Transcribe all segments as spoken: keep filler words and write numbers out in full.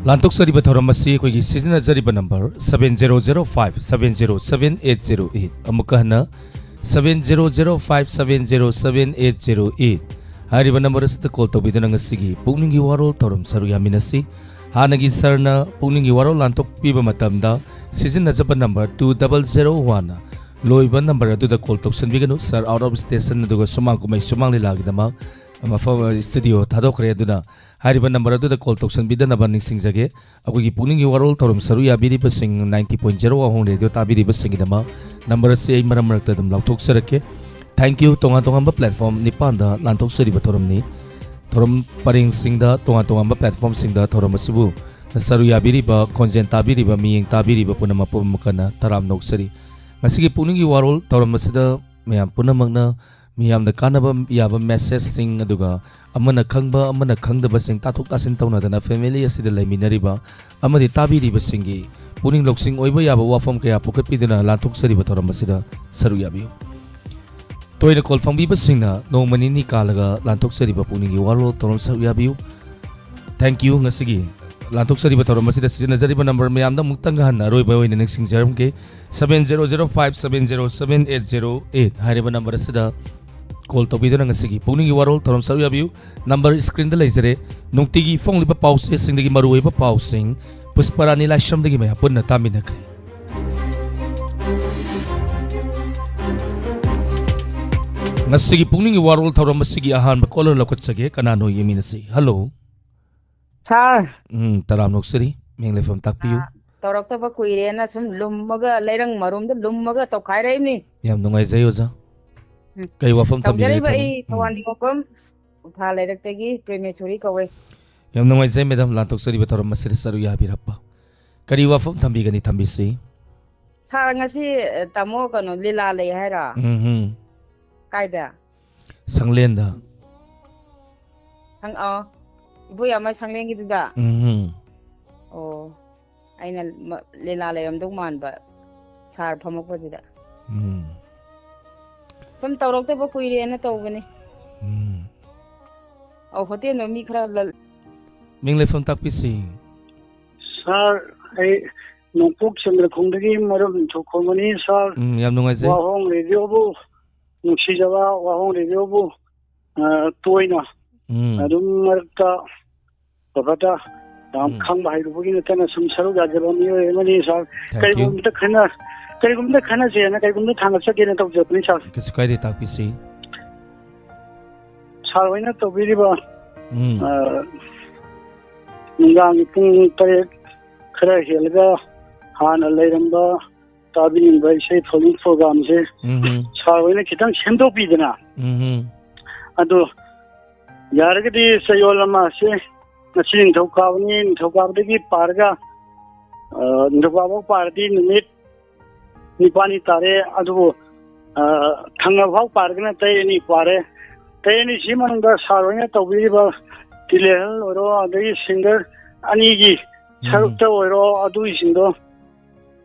ꯂꯥꯟꯊꯣꯛꯆꯔꯤꯕ ꯊꯧꯔꯝ ꯑꯁꯤ ꯑꯩꯈꯣꯏꯒꯤ ꯁꯤꯖꯤꯟꯅꯖꯔꯤꯕ number seven zero zero five seven zero seven eight zero eight, ꯑꯃꯨꯛꯀ ꯍꯟꯅ, seven zero zero five seven zero seven eight zero eight ꯍꯥꯏꯔꯤꯕ number ꯑꯁꯤꯗ call ꯇꯧꯕꯤꯗꯨꯅ ꯉꯁꯤꯒꯤ ꯄꯨꯛꯅꯤꯡꯒꯤ ꯋꯥꯔꯣꯜ ꯊꯧꯔꯝ ꯁꯔꯨꯛ ꯌꯥꯃꯤꯟꯅꯁꯤ꯫ ꯍꯥꯟꯅꯒꯤ ꯁꯥꯔꯅ ꯄꯨꯛꯅꯤꯡꯒꯤ ꯋꯥꯔꯣꯜ ꯂꯥꯟꯊꯣꯛꯄꯤꯕ ꯃꯇꯝꯗ ꯁꯤꯖꯤꯟꯅꯖꯕ number two double zero one ꯂꯣꯏꯕ ꯅꯝꯕꯔ ꯑꯗꯨꯗ ꯀꯣꯜ ꯇꯧꯁꯤꯟꯕꯤꯒꯅꯨ꯫ ꯁꯥꯔ out of station ꯑꯗꯨꯒ ꯁꯨꯃꯥꯡ ꯀꯨꯝꯍꯩ ꯁꯨꯃꯥꯡ ꯂꯤꯂꯥꯒꯤꯗꯃꯛ ꯃꯐꯝ ꯁ꯭ꯇꯨꯗꯤꯑꯣ ꯊꯥꯗꯣꯛꯈ꯭ꯔꯦ꯫ ꯑꯗꯨꯅ ꯍꯥꯏꯔꯤꯕ ꯅꯝꯕꯔ ꯑꯗꯨꯗ ꯀꯣꯜ ꯇꯧꯁꯤꯟꯕꯤꯗꯅꯕ ꯅꯤꯡꯁꯤꯡꯖꯒꯦ꯫ ꯑꯩꯈꯣꯏꯒꯤ ꯄꯨꯛꯅꯤꯡꯒꯤ ꯋꯥꯔꯣꯜ ꯊꯧꯔꯝ ꯁꯔꯨꯛ ꯌꯥꯕꯤꯔꯤꯕꯁꯤꯡ, ninety point zero ꯑꯍꯣꯡ ꯔꯦꯗꯤꯑꯣ ꯇꯥꯕꯤꯔꯤꯕꯁꯤꯡꯒꯤꯗꯃꯛ ꯅꯝꯕꯔ ꯑꯁꯤ ꯑꯩ ꯃꯔꯛ ꯃꯔꯛꯇ ꯑꯗꯨꯝ ꯂꯥꯎꯊꯣꯛꯆꯔꯛꯀꯦ꯫ Thank you꯫ ꯇꯣꯉꯥꯟ ꯇꯣꯉꯥꯟꯕ ꯄ꯭ꯂꯦꯠꯐꯣꯝ ꯅꯤꯄꯥꯟꯗ ꯂꯥꯟꯊꯣꯛꯆꯔꯤꯕ ꯊꯧꯔꯝꯅꯤ꯫ ꯊꯧꯔꯝ ꯄꯔꯦꯡꯁꯤꯡꯗ, ꯇꯣꯉꯥꯟ ꯇꯣꯉꯥꯟꯕ ꯄ꯭ꯂꯦꯠꯐꯣꯝꯁꯤꯡꯗ ꯊꯧꯔꯝ ꯑꯁꯤꯕꯨ ꯁꯔꯨꯛ ꯌꯥꯕꯤꯔꯤꯕ, ꯈꯣꯟꯖꯦꯜ ꯇꯥꯕꯤꯔꯤꯕ, ꯃꯤꯠꯌꯦꯡ ꯇꯥꯕꯤꯔꯤꯕ ꯄꯨꯝꯅꯃꯛꯄꯨ ꯑꯃꯨꯛ ꯍꯟꯅ ꯇꯔꯥꯝꯅ ꯑꯣꯛꯆꯔꯤ꯫ ꯉꯁꯤꯒꯤ ꯄꯨꯛꯅꯤꯡꯒꯤ ꯋꯥꯔꯣꯜ ꯊꯧꯔꯝ ꯑꯁꯤꯗ ꯃꯌꯥꯝ ꯄꯨꯝꯅꯃꯛꯅ ꯃꯤꯌꯥꯝꯗ ꯀꯥꯟꯅꯕ ꯌꯥꯕ ꯃꯦꯁꯦꯖꯁꯤꯡ, ꯑꯗꯨꯒ ꯑꯃꯅ ꯈꯪꯕ ꯑꯃꯅ ꯈꯪꯗꯕꯁꯤꯡ ꯇꯥꯊꯣꯛ ꯇꯥꯁꯤꯟ ꯇꯧꯅꯗꯅ ꯐꯦꯃꯤꯂꯤ ꯑꯁꯤꯗ ꯂꯩꯃꯤꯟꯅꯔꯤꯕ ꯑꯃꯗꯤ ꯇꯥꯕꯤꯔꯤꯕꯁꯤꯡꯒꯤ ꯄꯨꯛꯅꯤꯡ ꯂꯧꯁꯤꯡ ꯑꯣꯏꯕ ꯌꯥꯕ ꯋꯥꯐꯝ ꯀꯌꯥ ꯄꯨꯈꯠꯄꯤꯗꯨꯅ ꯂꯥꯟꯊꯣꯛꯆꯔꯤꯕ ꯊꯧꯔꯝ ꯑꯁꯤꯗ ꯁꯔꯨꯛ ꯌꯥꯕꯤꯌꯨ꯫ ꯇꯣꯏꯅ ꯀꯣꯜ ꯐꯪꯕꯤꯕꯁꯤꯡꯅ ꯅꯣꯡꯃ ꯅꯤꯅꯤ ꯀꯥꯜꯂꯒ ꯂꯥꯟꯊꯣꯛꯆꯔꯤꯕ ꯄꯨꯛꯅꯤꯡꯒꯤ ꯋꯥꯔꯣꯜ ꯊꯧꯔꯝ ꯁꯔꯨꯛ ꯌꯥꯕꯤꯌꯨ꯫ Thank you꯫ ꯉꯁꯤꯒꯤ ꯂꯥꯟꯊꯣꯛꯆꯔꯤꯕ ꯊꯧꯔꯝ ꯑꯁꯤꯗ ꯁꯤꯖꯤꯟꯅꯖꯔꯤꯕ ꯅꯝꯕꯔ ꯃꯌꯥꯝꯗ ꯑꯃꯨꯛꯇꯪꯒ ꯍꯟꯅ ꯑꯔꯣꯏꯕ ꯑꯣꯏꯅ ꯅꯤꯡꯁꯤꯡꯖꯔꯝꯒꯦ꯫ Seven zero zero five seven zero seven eight zero eight ꯍꯥꯏꯔꯤꯕ ꯅꯝꯕꯔ ꯑꯁꯤꯗ ꯀꯣꯜ ꯇꯧꯕꯤꯗꯨꯅ ꯉꯁꯤꯒꯤ ꯄꯨꯛꯅꯤꯡꯒꯤ ꯋꯥꯔꯣꯜ ꯊꯧꯔꯝ ꯁꯔꯨꯛ ꯌꯥꯕꯤꯌꯨ꯫ ꯅꯝꯕꯔ ꯁ꯭ꯀ꯭ꯔꯤꯟꯗ ꯂꯩꯖꯔꯦ꯫ ꯅꯨꯡꯇꯤꯒꯤ ꯐꯣꯡꯂꯤꯕ ꯄꯥꯎꯆꯦꯁꯤꯡꯗꯒꯤ ꯃꯔꯨꯑꯣꯏꯕ ꯄꯥꯎꯁꯤꯡ ꯄꯨꯁꯄꯔꯥꯅꯤ ꯂꯥꯏꯁ꯭ꯔꯝꯗꯒꯤ ꯃꯌꯥꯝ ꯄꯨꯟꯅ ꯇꯥꯃꯤꯟꯅꯈ꯭ꯔꯦ꯫ ꯉꯁꯤꯒꯤ ꯄꯨꯛꯅꯤꯡꯒꯤ ꯋꯥꯔꯣꯜ ꯊꯧꯔꯝ ꯑꯁꯤꯒꯤ ꯑꯍꯥꯟꯕ ꯀꯣꯂꯔ ꯂꯧꯈꯠꯆꯒꯦ꯫ ꯀꯅꯥꯅꯣ ꯌꯦꯡꯃꯤꯟꯅꯁꯤ꯫ ꯍꯜꯂꯣ꯫ ꯁꯥꯔ꯫ ꯎꯝ, ꯇꯔꯥꯝ ꯅꯣꯛꯆꯔꯤ꯫ ꯃꯤꯡ ꯂꯩꯐꯝ ꯇꯥꯛꯄꯤꯌꯨ꯫ ꯑꯥ, ꯇꯧꯔꯛꯇꯕ ꯀꯨꯏꯔꯦꯅ ꯁꯨꯝ ꯂꯨꯝꯃꯒ, ꯂꯩꯔꯪ ꯃꯔꯨꯝꯗ ꯂꯨꯝꯃꯒ ꯇꯧꯈꯥꯏꯔꯛꯏꯕꯅꯤ꯫ ꯌꯥꯝ ꯅꯨꯡꯉꯥꯏꯖꯩ, ꯑꯣꯖꯥ꯫ ꯎꯝ꯫ ꯀꯩ ꯋꯥꯐꯝ ꯊꯝꯕꯤꯒꯦ? ꯇꯧꯖꯔꯛꯏꯕ ꯊꯝ-, ꯑꯩ ꯎꯝ꯫ ꯊꯧꯕꯥꯜ ꯅꯤꯉꯣꯜꯕꯝ ꯎꯐꯥ ꯂꯩꯔꯛꯇꯒꯤ ꯄ꯭ꯔꯦꯃꯦꯁꯣꯔꯤ ꯀꯧꯋꯦ꯫ ꯌꯥꯝ ꯅꯨꯡꯉꯥꯏꯖꯩ, ꯃꯦꯗꯥꯝ, ꯂꯥꯟꯊꯣꯛꯆꯔꯤꯕ ꯊꯧꯔꯝ ꯑꯁꯤꯗ ꯁꯔꯨꯛ ꯌꯥꯕꯤꯔꯛꯄ꯫ ꯀꯔꯤ ꯋꯥꯐꯝ ꯊꯝꯕꯤꯒꯅꯤ? ꯊꯝꯕꯤꯁꯤ꯫ ꯁꯥꯔ, ꯉꯁꯤ, ꯑ, ꯇꯥꯃꯣ ꯀꯩꯅꯣ ꯂꯤꯂꯥ ꯂꯩ ꯍꯥꯏꯔꯣ? ꯎꯝ, ꯎꯝ꯫ ꯀꯥꯏꯗ? ꯁꯪꯂꯦꯟꯗ꯫ ꯁꯪ-, ꯑ, ꯏꯕꯣꯌꯥꯝ ꯁꯪꯂꯦꯟꯒꯤꯗꯨꯗ? ꯎꯝ, ꯎꯝ꯫ ꯑꯣ, ꯑꯩꯅ ꯃ-, ꯂꯤꯂꯥ ꯂꯩꯔꯝꯗꯧ ꯃꯥꯟꯕ ꯁꯥꯔ ꯐꯝꯃꯛꯄꯁꯤꯗ꯫ ꯎꯝ꯫ ꯁꯨꯝ ꯇꯧꯔꯛꯇꯕ ꯀꯨꯏꯔꯦꯅ ꯇꯧꯕꯅꯤ꯫ ꯎꯝ꯫ ꯑꯧ, ꯍꯣꯇꯦꯜꯗꯣ ꯃꯤ ꯈꯔ ꯂ- ꯃꯤꯡ ꯂꯩꯐꯝ ꯇꯥꯛꯄꯤꯁꯤ꯫ ꯁꯥꯔ, ꯑꯩ ꯅꯣꯡꯄꯣꯛ ꯆꯟꯗ꯭ꯔꯈꯣꯡꯗꯒꯤ ꯃꯔꯨꯞ ꯅꯤꯡꯊꯧꯈꯣꯡꯕꯅꯤ, ꯁꯥꯔ꯫ ꯎꯝ, ꯌꯥꯝ ꯅꯨꯡꯉꯥꯏꯖꯩ꯫ ꯋꯥꯍꯣꯡ ꯔꯦꯗꯤꯑꯣꯕꯨ ꯅꯨꯡꯁꯤꯖꯕ, ꯋꯥꯍꯣꯡ ꯔꯦꯗꯤꯑꯣꯕꯨ, ꯑ, ꯇꯣꯏꯅ ꯎꯝ꯫ ꯑꯗꯨꯝ ꯃꯔꯛꯇ ꯄ꯭ꯔꯣꯐꯦꯠꯇ ꯌꯥꯝ ꯎꯝ꯫ ꯈꯪꯕ ꯍꯩꯔꯨꯕꯒꯤ ꯅꯠꯇꯅ ꯁꯨꯝ ꯁꯔꯨꯛ ꯌꯥꯖꯕ ꯃꯤꯑꯣꯏ ꯑꯃꯅꯤ, ꯁꯥꯔ꯫ Thank you꯫ ꯀꯔꯤꯒꯨꯝꯕꯗ ꯈꯟꯅ-, ꯀꯔꯤꯒꯨꯝꯕꯗ ꯈꯟꯅꯁꯦꯅ, ꯀꯔꯤꯒꯨꯝꯕꯗ ꯊꯥꯡꯒꯠꯆꯒꯦꯅ ꯇꯧꯖꯕꯅꯤ, ꯁꯥꯔ꯫ ꯀꯩꯁꯨ ꯀꯥꯏꯗꯦ, ꯇꯥꯛꯄꯤꯁꯤ꯫ ꯁꯥꯔ ꯍꯣꯏꯅ ꯇꯧꯕꯤꯔꯤꯕ, ꯎꯝ꯫ ꯑ, ꯅꯨꯡꯗꯥꯡꯒꯤ ꯄꯨꯡ ꯇꯔꯦꯠ ꯈꯔ ꯍꯦꯜꯂꯒ ꯍꯥꯟꯅ ꯂꯩꯔꯝꯕ ꯇꯥꯕꯤꯅꯤꯡꯕ ꯏꯁꯩ ꯐꯣꯂꯤꯡ ꯄ꯭ꯔꯣꯒ꯭ꯔꯥꯝꯁꯦ ꯎꯝꯍꯨꯝ꯫ ꯁꯥꯔ ꯍꯣꯏꯅ ꯈꯤꯇꯪ ꯁꯦꯝꯗꯣꯛꯄꯤꯗꯅ, ꯎꯝꯍꯨꯝ꯫ ꯑꯗꯣ ꯌꯥꯔꯒꯗꯤ ꯆꯌꯣꯜ ꯑꯃꯁꯦ, ꯉꯁꯤ ꯅꯤꯡꯊꯧꯀꯥꯕꯅꯤ, ꯅꯤꯡꯊꯧꯀꯥꯕꯗꯒꯤ ꯄꯥꯔꯒ, ꯑ, ꯅꯤꯡꯊꯧꯀꯥꯕ ꯄꯥꯔꯗꯤ ꯅꯨꯃꯤꯠ ꯅꯤꯄꯥꯜꯅꯤ ꯇꯥꯔꯦ꯫ ꯑꯗꯨꯕꯨ, ꯑ, ꯊꯪꯅꯕ ꯐꯥꯎ ꯄꯥꯔꯒꯅ ꯇꯔꯦꯠꯅꯤ ꯄꯥꯔꯦ꯫ ꯇꯔꯦꯠꯅꯤꯁꯤ ꯃꯅꯨꯡꯗ ꯁꯥꯔ ꯍꯣꯏꯅ ꯇꯧꯕꯤꯔꯤꯕ ꯇꯤꯂꯦꯍꯜ ꯑꯣꯏꯔꯣ, ꯑꯗꯒꯤ ꯁꯤꯡꯒꯔ ꯑꯅꯤꯒꯤ ꯎꯝ꯫ ꯁꯔꯨꯛꯇ ꯑꯣꯏꯔꯣ, ꯑꯗꯨꯒꯤꯁꯤꯡꯗꯣ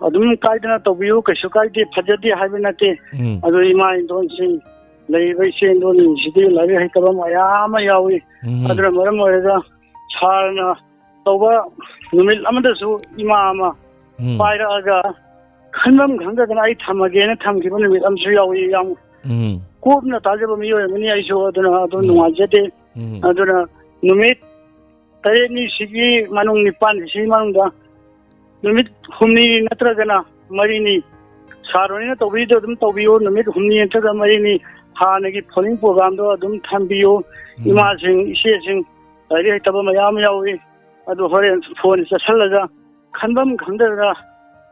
ꯑꯗꯨꯝ ꯀꯥꯏꯗꯅ ꯇꯧꯕꯤꯌꯨ, ꯀꯩꯁꯨ ꯀꯥꯏꯗꯦ, ꯐꯖꯗꯦ ꯍꯥꯏꯕ ꯅꯠꯇꯦ꯫ ꯎꯝ꯫ ꯑꯗꯨ ꯏꯃꯥ ꯏꯟꯗꯣꯟꯁꯤꯡ, ꯂꯩꯔꯤꯕ ꯏꯆꯦ ꯏꯟꯗꯣꯟꯁꯤꯡꯁꯤꯗꯤ ꯂꯥꯏꯔꯤꯛ ꯍꯩꯇꯕ ꯃꯌꯥꯝ ꯑꯃ ꯌꯥꯎꯏ꯫ ꯎꯝ꯫ ꯑꯗꯨꯅ ꯃꯔꯝ ꯑꯣꯏꯔꯒ ꯁꯥꯔꯅ ꯇꯧꯕ ꯅꯨꯃꯤꯠ ꯑꯃꯗꯁꯨ ꯏꯃꯥ ꯑꯃ ꯎꯝ꯫ ꯄꯥꯏꯔꯛꯑꯒ ꯈꯟꯐꯝ ꯈꯪꯗꯗꯅ ꯑꯩ ꯊꯝꯃꯒꯦꯅ ꯊꯝꯈꯤꯕ ꯅꯨꯃꯤꯠ ꯑꯃꯁꯨ ꯌꯥꯎꯏ꯫ ꯌꯥꯝ ꯎꯝ꯫ ꯀꯨꯞꯅ ꯇꯥꯖꯕ ꯃꯤꯑꯣꯏ ꯑꯃꯅꯤ ꯑꯩꯁꯨ, ꯑꯗꯨꯅ ꯑꯗꯨ ꯎꯝ꯫ ꯅꯨꯡꯉꯥꯏꯖꯗꯦ꯫ ꯎꯝ꯫ ꯑꯗꯨꯅ ꯅꯨꯃꯤꯠ ꯇꯔꯦꯠꯅꯤꯁꯤꯒꯤ ꯃꯅꯨꯡ, ꯅꯤꯄꯥꯜꯅꯤꯁꯤꯒꯤ ꯃꯅꯨꯡꯗ ꯅꯨꯃꯤꯠ ꯍꯨꯝꯅꯤ ꯅꯠꯇ꯭ꯔꯒꯅ ꯃꯔꯤꯅꯤ, ꯁꯥꯔ ꯍꯣꯏꯅ ꯇꯧꯕꯤꯗꯣ ꯑꯗꯨꯝ ꯇꯧꯕꯤꯌꯨ, ꯅꯨꯃꯤꯠ ꯍꯨꯝꯅꯤ ꯅꯠꯇ꯭ꯔꯒ ꯃꯔꯤꯅꯤ ꯍꯥꯟꯅꯒꯤ ꯐꯣꯂꯤꯡ ꯄ꯭ꯔꯣꯒ꯭ꯔꯥꯝꯗꯣ ꯑꯗꯨꯝ ꯊꯝꯕꯤꯌꯨ꯫ ꯎꯝ꯫ ꯏꯃꯥꯁꯤꯡ, ꯏꯆꯦꯁꯤꯡ, ꯂꯥꯏꯔꯤꯛ ꯍꯩꯇꯕ ꯃꯌꯥꯝ ꯌꯥꯎꯏ꯫ ꯑꯗꯨ ꯍꯣꯔꯦꯟ ꯐꯣꯟ ꯆꯠꯁꯜꯂꯒ ꯈꯟꯐꯝ ꯈꯪꯗꯗꯅ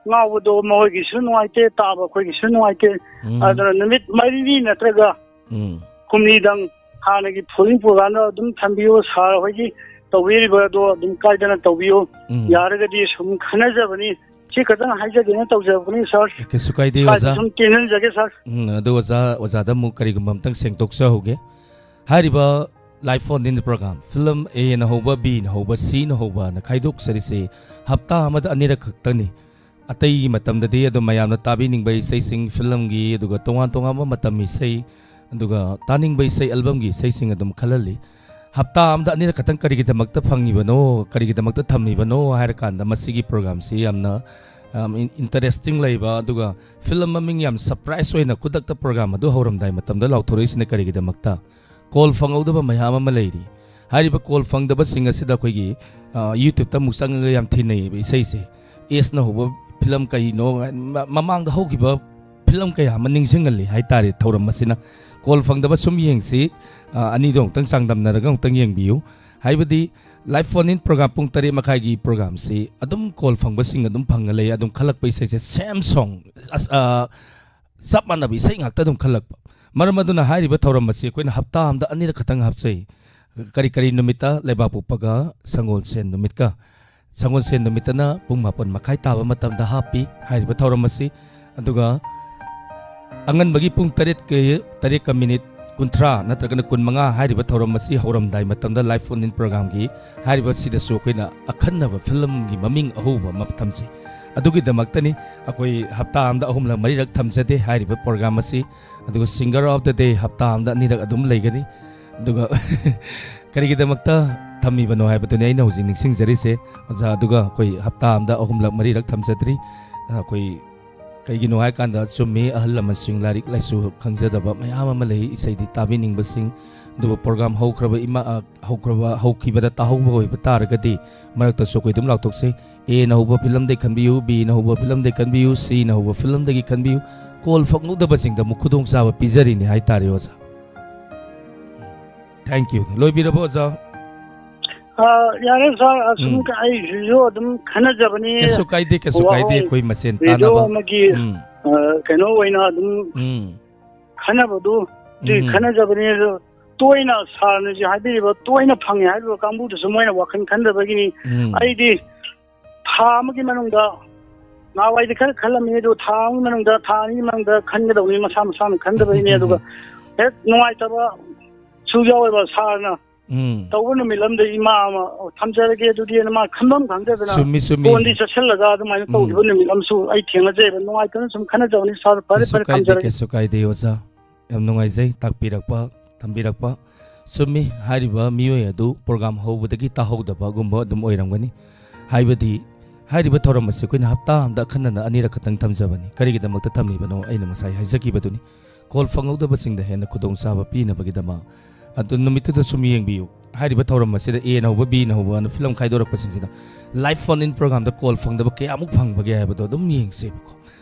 ꯉꯥꯎꯕꯗꯣ ꯃꯈꯣꯏꯒꯤꯁꯨ ꯅꯨꯡꯉꯥꯏꯇꯦ, ꯇꯥꯕ ꯑꯩꯈꯣꯏꯒꯤꯁꯨ ꯅꯨꯡꯉꯥꯏꯇꯦ꯫ ꯎꯝ꯫ ꯑꯗꯨꯅ ꯅꯨꯃꯤꯠ ꯃꯔꯤꯅꯤ ꯅꯠꯇ꯭ꯔꯒ ꯎꯝ꯫ ꯍꯨꯝꯅꯤꯗꯪ ꯍꯥꯟꯅꯒꯤ ꯐꯣꯂꯤꯡ ꯄ꯭ꯔꯣꯒ꯭ꯔꯥꯝꯗ ꯑꯗꯨꯝ ꯊꯝꯕꯤꯌꯨ, ꯁꯥꯔ ꯍꯣꯏꯒꯤ ꯇꯧꯕꯤꯔꯤꯕ ꯑꯗꯣ ꯑꯗꯨꯝ ꯀꯥꯏꯗꯅ ꯇꯧꯕꯤꯌꯨ꯫ ꯎꯝ꯫ ꯌꯥꯔꯒꯗꯤ ꯁꯨꯝ ꯈꯟꯅꯖꯕꯅꯤ, ꯁꯤ ꯈꯛꯇꯪ ꯍꯥꯏꯖꯒꯦꯅ ꯇꯧꯖꯔꯛꯄꯅꯤ, ꯁꯥꯔ꯫ ꯀꯩꯁꯨ ꯀꯥꯏꯗꯦ, ꯁ꯭ꯋꯥꯏꯗ ꯑꯣꯖꯥ꯫ ꯁꯨꯝ ꯇꯦꯟꯍꯟꯖꯒꯦ, ꯁꯥꯔ꯫ ꯎꯝ, ꯑꯗꯨ ꯑꯣꯖꯥ, ꯑꯣꯖꯥꯗ ꯑꯃꯨꯛ ꯀꯔꯤꯒꯨꯝꯕ ꯑꯝꯇꯪ ꯁꯦꯡꯗꯣꯛꯆꯍꯧꯒꯦ꯫ ꯍꯥꯏꯔꯤꯕ Live Phone In programme, film Aꯅ ꯍꯧꯕ, Bꯅ ꯍꯧꯕ, Cꯅ ꯍꯧꯕꯅ ꯈꯥꯏꯗꯣꯛꯆꯔꯤꯁꯦ ꯍꯞꯇꯥ ꯑꯃꯗ ꯑꯅꯤꯔꯛ ꯈꯛꯇꯅꯤ꯫ ꯑꯇꯩ ꯃꯇꯝꯗꯗꯤ ꯑꯗꯨꯝ ꯃꯌꯥꯝꯅ ꯇꯥꯕꯤꯅꯤꯡꯕ ꯏꯁꯩꯁꯤꯡ, ꯐꯤꯂꯝꯒꯤ, ꯑꯗꯨꯒ ꯇꯣꯉꯥꯟ ꯇꯣꯉꯥꯟꯕ ꯃꯇꯝ ꯏꯁꯩ, ꯑꯗꯨꯒ ꯇꯥꯅꯤꯡꯕ ꯏꯁꯩ, ꯑꯦꯜꯕꯝꯒꯤ ꯏꯁꯩꯁꯤꯡ ꯑꯗꯨꯝ ꯈꯜꯍꯜꯂꯤ꯫ ꯍꯞꯇꯥ ꯑꯃꯗ ꯑꯅꯤꯔꯛ ꯈꯛꯇꯪ ꯀꯔꯤꯒꯤꯗꯃꯛꯇ ꯐꯪꯉꯤꯕꯅꯣ, ꯀꯔꯤꯒꯤꯗꯃꯛꯇ ꯊꯝꯃꯤꯕꯅꯣ ꯍꯥꯏꯔꯀꯥꯟꯗ, ꯃꯁꯤꯒꯤ ꯄ꯭ꯔꯣꯒ꯭ꯔꯥꯝꯁꯤ ꯌꯥꯝꯅ, ꯌꯥꯝ ꯏꯟ-, ꯏꯟꯇꯔꯦꯁꯇꯤꯡ ꯂꯩꯕ, ꯑꯗꯨꯒ ꯐꯤꯂꯝ ꯃꯃꯤꯡ ꯌꯥꯝ ꯁꯔꯄ꯭ꯔꯥꯏꯁ ꯑꯣꯏꯅ ꯈꯨꯗꯛꯇ ꯄ꯭ꯔꯣꯒ꯭ꯔꯥꯝ ꯑꯗꯨ ꯍꯧꯔꯝꯗꯥꯏ ꯃꯇꯝꯗ ꯂꯥꯎꯊꯣꯔꯛꯏꯁꯤꯅ ꯀꯔꯤꯒꯤꯗꯃꯛꯇ? ꯀꯣꯜ ꯐꯪꯍꯧꯗꯕ ꯃꯌꯥꯝ ꯑꯃ ꯂꯩꯔꯤ꯫ ꯍꯥꯏꯔꯤꯕ ꯀꯣꯜ ꯐꯪꯗꯕꯁꯤꯡ ꯑꯁꯤꯗ ꯑꯩꯈꯣꯏꯒꯤ, ꯑ, YouTube-ꯇ ꯑꯃꯨꯛ ꯆꯪꯉꯒ ꯌꯥꯝ ꯊꯦꯡꯅꯩꯌꯦꯕ ꯏꯁꯩꯁꯦ꯫ ꯑꯦꯁꯅ ꯍꯧꯕ ꯐꯤꯂꯝ ꯀꯩꯅꯣ, ꯃ-, ꯃꯃꯥꯡꯗ ꯍꯧꯈꯤꯕ ꯐꯤꯂꯝ ꯀꯌꯥ ꯑꯃ ꯅꯤꯡꯁꯤꯡꯍꯜꯂꯤ ꯍꯥꯏꯇꯥꯔꯦ ꯊꯧꯔꯝ ꯑꯁꯤꯅ꯫ ꯀꯣꯜ ꯐꯪꯗꯕ ꯁꯨꯝ ꯌꯦꯡꯁꯤ, ꯑ, ꯑꯅꯤꯗꯣ ꯑꯃꯨꯛꯇꯪ ꯆꯥꯡꯗꯝꯅꯔꯒ ꯑꯃꯨꯛꯇꯪ ꯌꯦꯡꯕꯤꯌꯨ꯫ ꯍꯥꯏꯕꯗꯤ live phone in program ꯄꯨꯡ ꯇꯔꯦꯠ ꯃꯈꯥꯏꯒꯤ ꯄ꯭ꯔꯣꯒ꯭ꯔꯥꯝꯁꯤ ꯑꯗꯨꯝ ꯀꯣꯜ ꯐꯪꯕꯁꯤꯡ ꯑꯗꯨꯝ ꯐꯪꯉ ꯂꯩ, ꯑꯗꯨꯝ ꯈꯜꯂꯛꯄ ꯏꯁꯩꯁꯦ same song, ꯑꯁ, ꯑ, ꯆꯞ ꯃꯥꯟꯅꯕ ꯏꯁꯩ ꯉꯥꯛꯇ ꯑꯗꯨꯝ ꯈꯜꯂꯛꯄ꯫ ꯃꯔꯝ ꯑꯗꯨꯅ ꯍꯥꯏꯔꯤꯕ ꯊꯧꯔꯝ ꯑꯁꯤ ꯑꯩꯈꯣꯏꯅ ꯍꯞꯇꯥ ꯑꯃꯗ ꯑꯅꯤꯔꯛ ꯈꯛꯇꯪ ꯍꯥꯞꯆꯩ꯫ ꯀꯔꯤ ꯀꯔꯤ ꯅꯨꯃꯤꯠꯇ? ꯂꯩꯕꯥꯛꯄꯣꯛꯄꯒ ꯁꯪꯒꯣꯜꯁꯦꯟ ꯅꯨꯃꯤꯠꯀ꯫ ꯁꯪꯒꯣꯜꯁꯦꯟ ꯅꯨꯃꯤꯠꯇꯅ ꯄꯨꯡ ꯃꯥꯄꯟ ꯃꯈꯥꯏ ꯇꯥꯕ ꯃꯇꯝꯗ ꯍꯥꯞꯄꯤ ꯍꯥꯏꯔꯤꯕ ꯊꯧꯔꯝ ꯑꯁꯤ꯫ ꯑꯗꯨꯒ ꯑꯉꯟꯕꯒꯤ ꯄꯨꯡ ꯇꯔꯦꯠꯀꯤ, ꯇꯔꯦꯠꯀ ꯃꯤꯅꯤꯠ ꯀꯨꯟꯊ꯭ꯔꯥ ꯅꯠꯇ꯭ꯔꯒꯅ ꯀꯨꯟꯃꯉꯥ ꯍꯥꯏꯔꯤꯕ ꯊꯧꯔꯝ ꯑꯁꯤ ꯍꯧꯔꯝꯗꯥꯏ ꯃꯇꯝꯗ live phone in program-ꯒꯤ ꯍꯥꯏꯔꯤꯕꯁꯤꯗꯁꯨ ꯑꯩꯈꯣꯏꯅ ꯑꯈꯟꯅꯕ ꯐꯤꯂꯝꯒꯤ ꯃꯃꯤꯡ ꯑꯍꯧꯕ ꯑꯃ ꯊꯝꯖꯩ꯫ ꯑꯗꯨꯒꯤꯗꯃꯛꯇꯅꯤ ꯑꯩꯈꯣꯏ ꯍꯞꯇꯥ ꯑꯃꯗ ꯑꯍꯨꯝꯂꯛ ꯃꯔꯤꯔꯛ ꯊꯝꯖꯗꯦ ꯍꯥꯏꯔꯤꯕ ꯄ꯭ꯔꯣꯒ꯭ꯔꯥꯝ ꯑꯁꯤ꯫ ꯑꯗꯨꯒ Singer of the Day ꯍꯞꯇꯥ ꯑꯃꯗ ꯑꯅꯤꯔꯛ ꯑꯗꯨꯝ ꯂꯩꯒꯅꯤ꯫ ꯑꯗꯨꯒ ꯀꯔꯤꯒꯤꯗꯃꯛꯇ ꯊꯝꯃꯤꯕꯅꯣ ꯍꯥꯏꯕꯗꯨꯅꯤ ꯑꯩꯅ ꯍꯧꯖꯤꯛ ꯅꯤꯡꯁꯤꯡꯖꯔꯤꯁꯦ, ꯑꯣꯖꯥ꯫ ꯑꯗꯨꯒ ꯑꯩꯈꯣꯏ ꯍꯞꯇꯥ ꯑꯃꯗ ꯑꯍꯨꯝꯂꯛ ꯃꯔꯤꯔꯛ ꯊꯝꯖꯗ꯭ꯔꯤ꯫ ꯑꯩꯈꯣꯏ ꯀꯩꯒꯤꯅꯣ ꯍꯥꯏꯀꯥꯟꯗ, ꯆꯨꯝꯃꯤ, ꯑꯍꯜ ꯂꯃꯟꯁꯤꯡ ꯂꯥꯏꯔꯤꯛ ꯂꯥꯏꯁꯨ ꯈꯪꯖꯗꯕ ꯃꯌꯥꯝ ꯑꯃ ꯂꯩ, ꯏꯁꯩꯗꯤ ꯇꯥꯕꯤꯅꯤꯡꯕꯁꯤꯡ꯫ ꯑꯗꯨꯕꯨ ꯄ꯭ꯔꯣꯒ꯭ꯔꯥꯝ ꯍꯧꯈ꯭ꯔꯕ ꯏꯃꯥ, ꯑ, ꯍꯧꯈ꯭ꯔꯕ, ꯍꯧꯈꯤꯕꯗ ꯇꯥꯍꯧꯕ ꯑꯣꯏꯕ ꯇꯥꯔꯒꯗꯤ, ꯃꯔꯛꯇꯁꯨ ꯑꯩꯈꯣꯏ ꯑꯗꯨꯝ ꯂꯥꯎꯊꯣꯛꯆꯩ꯫ A-ꯅ ꯍꯧꯕ ꯐꯤꯂꯝꯗꯒꯤ ꯈꯟꯕꯤꯌꯨ, B-ꯅ ꯍꯧꯕ ꯐꯤꯂꯝꯗꯒꯤ ꯈꯟꯕꯤꯌꯨ, C-ꯅ ꯍꯧꯕ ꯐꯤꯂꯝꯗꯒꯤ ꯈꯟꯕꯤꯌꯨ꯫ ꯀꯣꯜ ꯐꯪꯍꯧꯗꯕꯁꯤꯡꯗ ꯑꯃꯨꯛ ꯈꯨꯗꯣꯡꯆꯥꯕ ꯄꯤꯖꯔꯤꯅꯤ ꯍꯥꯏꯇꯥꯔꯦ, ꯑꯣꯖꯥ꯫ Thank you꯫ ꯂꯣꯏꯕꯤꯔꯕꯣ, ꯑꯣꯖꯥ? ꯑ, ꯌꯥꯔꯦ, ꯁꯥꯔ꯫ ꯑꯁꯨꯝ ꯎꯝ꯫ ꯑꯩꯁꯤꯁꯨ ꯑꯗꯨꯝ ꯈꯟꯅꯖꯕꯅꯤ꯫ ꯀꯩꯁꯨ ꯀꯥꯏꯗꯦ, ꯀꯩꯁꯨ ꯀꯥꯏꯗꯦ, ꯋꯥꯍꯪ ꯑꯩꯈꯣꯏ ꯃꯁꯦꯟ ꯔꯦꯗꯤꯑꯣ ꯇꯥꯟꯅꯕ꯫ ꯑꯃꯒꯤ, ꯎꯝ꯫ ꯑ, ꯀꯩꯅꯣ ꯑꯣꯏꯅ ꯑꯗꯨꯝ ꯎꯝ꯫ ꯈꯟꯅꯕꯗꯨ, ꯎꯝ꯫ ꯈꯟꯅꯖꯕꯅꯤ꯫ ꯑꯗꯣ ꯇꯣꯏꯅ ꯁꯥꯔꯅꯁꯨ ꯍꯥꯏꯕꯤꯔꯤꯕ, ꯇꯣꯏꯅ ꯐꯪꯉꯦ ꯍꯥꯏꯔꯤꯕ ꯀꯥꯡꯕꯨꯗꯨꯁꯨ ꯃꯣꯏꯅ ꯋꯥꯈꯜ ꯈꯟꯗꯕꯒꯤꯅꯤ꯫ ꯎꯝ꯫ ꯑꯩꯗꯤ ꯊꯥ ꯑꯃꯒꯤ ꯃꯅꯨꯡꯗ, ꯅꯍꯥꯟꯋꯥꯏꯗꯤ ꯈꯔ ꯈꯜꯂꯝꯃꯤ, ꯑꯗꯨ ꯊꯥ ꯑꯃꯒꯤ ꯃꯅꯨꯡꯗ, ꯊꯥ ꯑꯅꯤꯒꯤ ꯃꯅꯨꯡꯗ ꯈꯟꯒꯗꯧꯅꯤ, ꯃꯁꯥ ꯃꯁꯥꯅ ꯈꯟꯗꯕꯩꯅꯤ꯫ ꯎꯝ, ꯎꯝ, ꯑꯗꯨꯒ ꯎꯝ꯫ ꯍꯦꯛ ꯅꯨꯡꯉꯥꯏꯇꯕꯁꯨ ꯌꯥꯎꯋꯦꯕ, ꯁꯥꯔꯅ ꯎꯝ꯫ ꯇꯧꯕ ꯅꯨꯃꯤꯠ ꯑꯃꯗ ꯏꯃꯥ ꯑꯃ, "ꯑꯣ, ꯊꯝꯖꯔꯒꯦ ꯑꯗꯨꯗꯤ"ꯅ ꯃꯥ ꯈꯟꯐꯝ ꯈꯪꯗꯗꯅ ꯆꯨꯝꯃꯤ, ꯆꯨꯝꯃꯤ꯫ ꯐꯣꯟꯗꯤ ꯆꯠꯁꯤꯜꯂꯒ ꯑꯗꯨꯃꯥꯏꯅ ꯎꯝ꯫ ꯇꯧꯈꯤꯕ ꯅꯨꯃꯤꯠ ꯑꯃꯁꯨ ꯑꯩ ꯊꯦꯡꯅꯖꯩꯕ꯫ ꯅꯨꯡꯉꯥꯏꯇꯅ ꯁꯨꯝ ꯈꯟꯅꯖꯕꯅꯤ, ꯁꯥꯔ꯫ ꯐꯔꯦ, ꯀꯩꯁꯨ ꯐꯔꯦ, ꯀꯥꯏꯗꯦ, ꯊꯝꯖꯔꯒꯦ꯫ ꯀꯩꯁꯨ ꯀꯥꯏꯗꯦ, ꯑꯣꯖꯥ꯫ ꯌꯥꯝ ꯅꯨꯡꯉꯥꯏꯖꯩ ꯇꯥꯛꯄꯤꯔꯛꯄ, ꯊꯝꯕꯤꯔꯛꯄ꯫ ꯆꯨꯝꯃꯤ, ꯍꯥꯏꯔꯤꯕ ꯃꯤꯑꯣꯏ ꯑꯗꯨ ꯄ꯭ꯔꯣꯒ꯭ꯔꯥꯝ ꯍꯧꯕꯗꯒꯤ ꯇꯥꯍꯧꯗꯕꯒꯨꯝꯕ ꯑꯗꯨꯝ ꯑꯣꯏꯔꯝꯒꯅꯤ꯫ ꯍꯥꯏꯕꯗꯤ ꯍꯥꯏꯔꯤꯕ ꯊꯧꯔꯝ ꯑꯁꯤ ꯑꯩꯈꯣꯏꯅ ꯍꯞꯇꯥ ꯑꯃꯗ ꯑꯈꯟꯅꯅ ꯑꯅꯤꯔꯛ ꯈꯛꯇꯪ ꯊꯝꯖꯕꯅꯤ꯫ ꯀꯔꯤꯒꯤꯗꯃꯛꯇ ꯊꯝꯂꯤꯕꯅꯣ? ꯑꯩꯅ ꯉꯁꯥꯏ ꯍꯥꯏꯖꯈꯤꯕꯗꯨꯅꯤ, ꯀꯣꯜ ꯐꯪꯍꯧꯗꯕꯁꯤꯡꯗ ꯍꯦꯟꯅ ꯈꯨꯗꯣꯡꯆꯥꯕ ꯄꯤꯅꯕꯒꯤꯗꯃꯛ꯫ ꯑꯗꯨ ꯅꯨꯃꯤꯠꯇꯨꯗ ꯁꯨꯝ ꯌꯦꯡꯕꯤꯌꯨ, ꯍꯥꯏꯔꯤꯕ ꯊꯧꯔꯝ ꯑꯁꯤꯗ ꯑꯦꯅ ꯍꯧꯕ, ꯕꯤꯅ ꯍꯧꯕ ꯑꯅ film ꯈꯥꯏꯗꯣꯔꯛꯄꯁꯤꯡꯁꯤꯗ live phone in ꯄ꯭ꯔꯣꯒ꯭ꯔꯥꯝꯗ call ꯐꯪꯗꯕ ꯀꯌꯥꯃꯨꯛ ꯐꯪꯕꯒꯦ ꯍꯥꯏꯕꯗꯣ ꯑꯗꯨꯝ ꯌꯦꯡꯁꯦꯕꯀꯣ꯫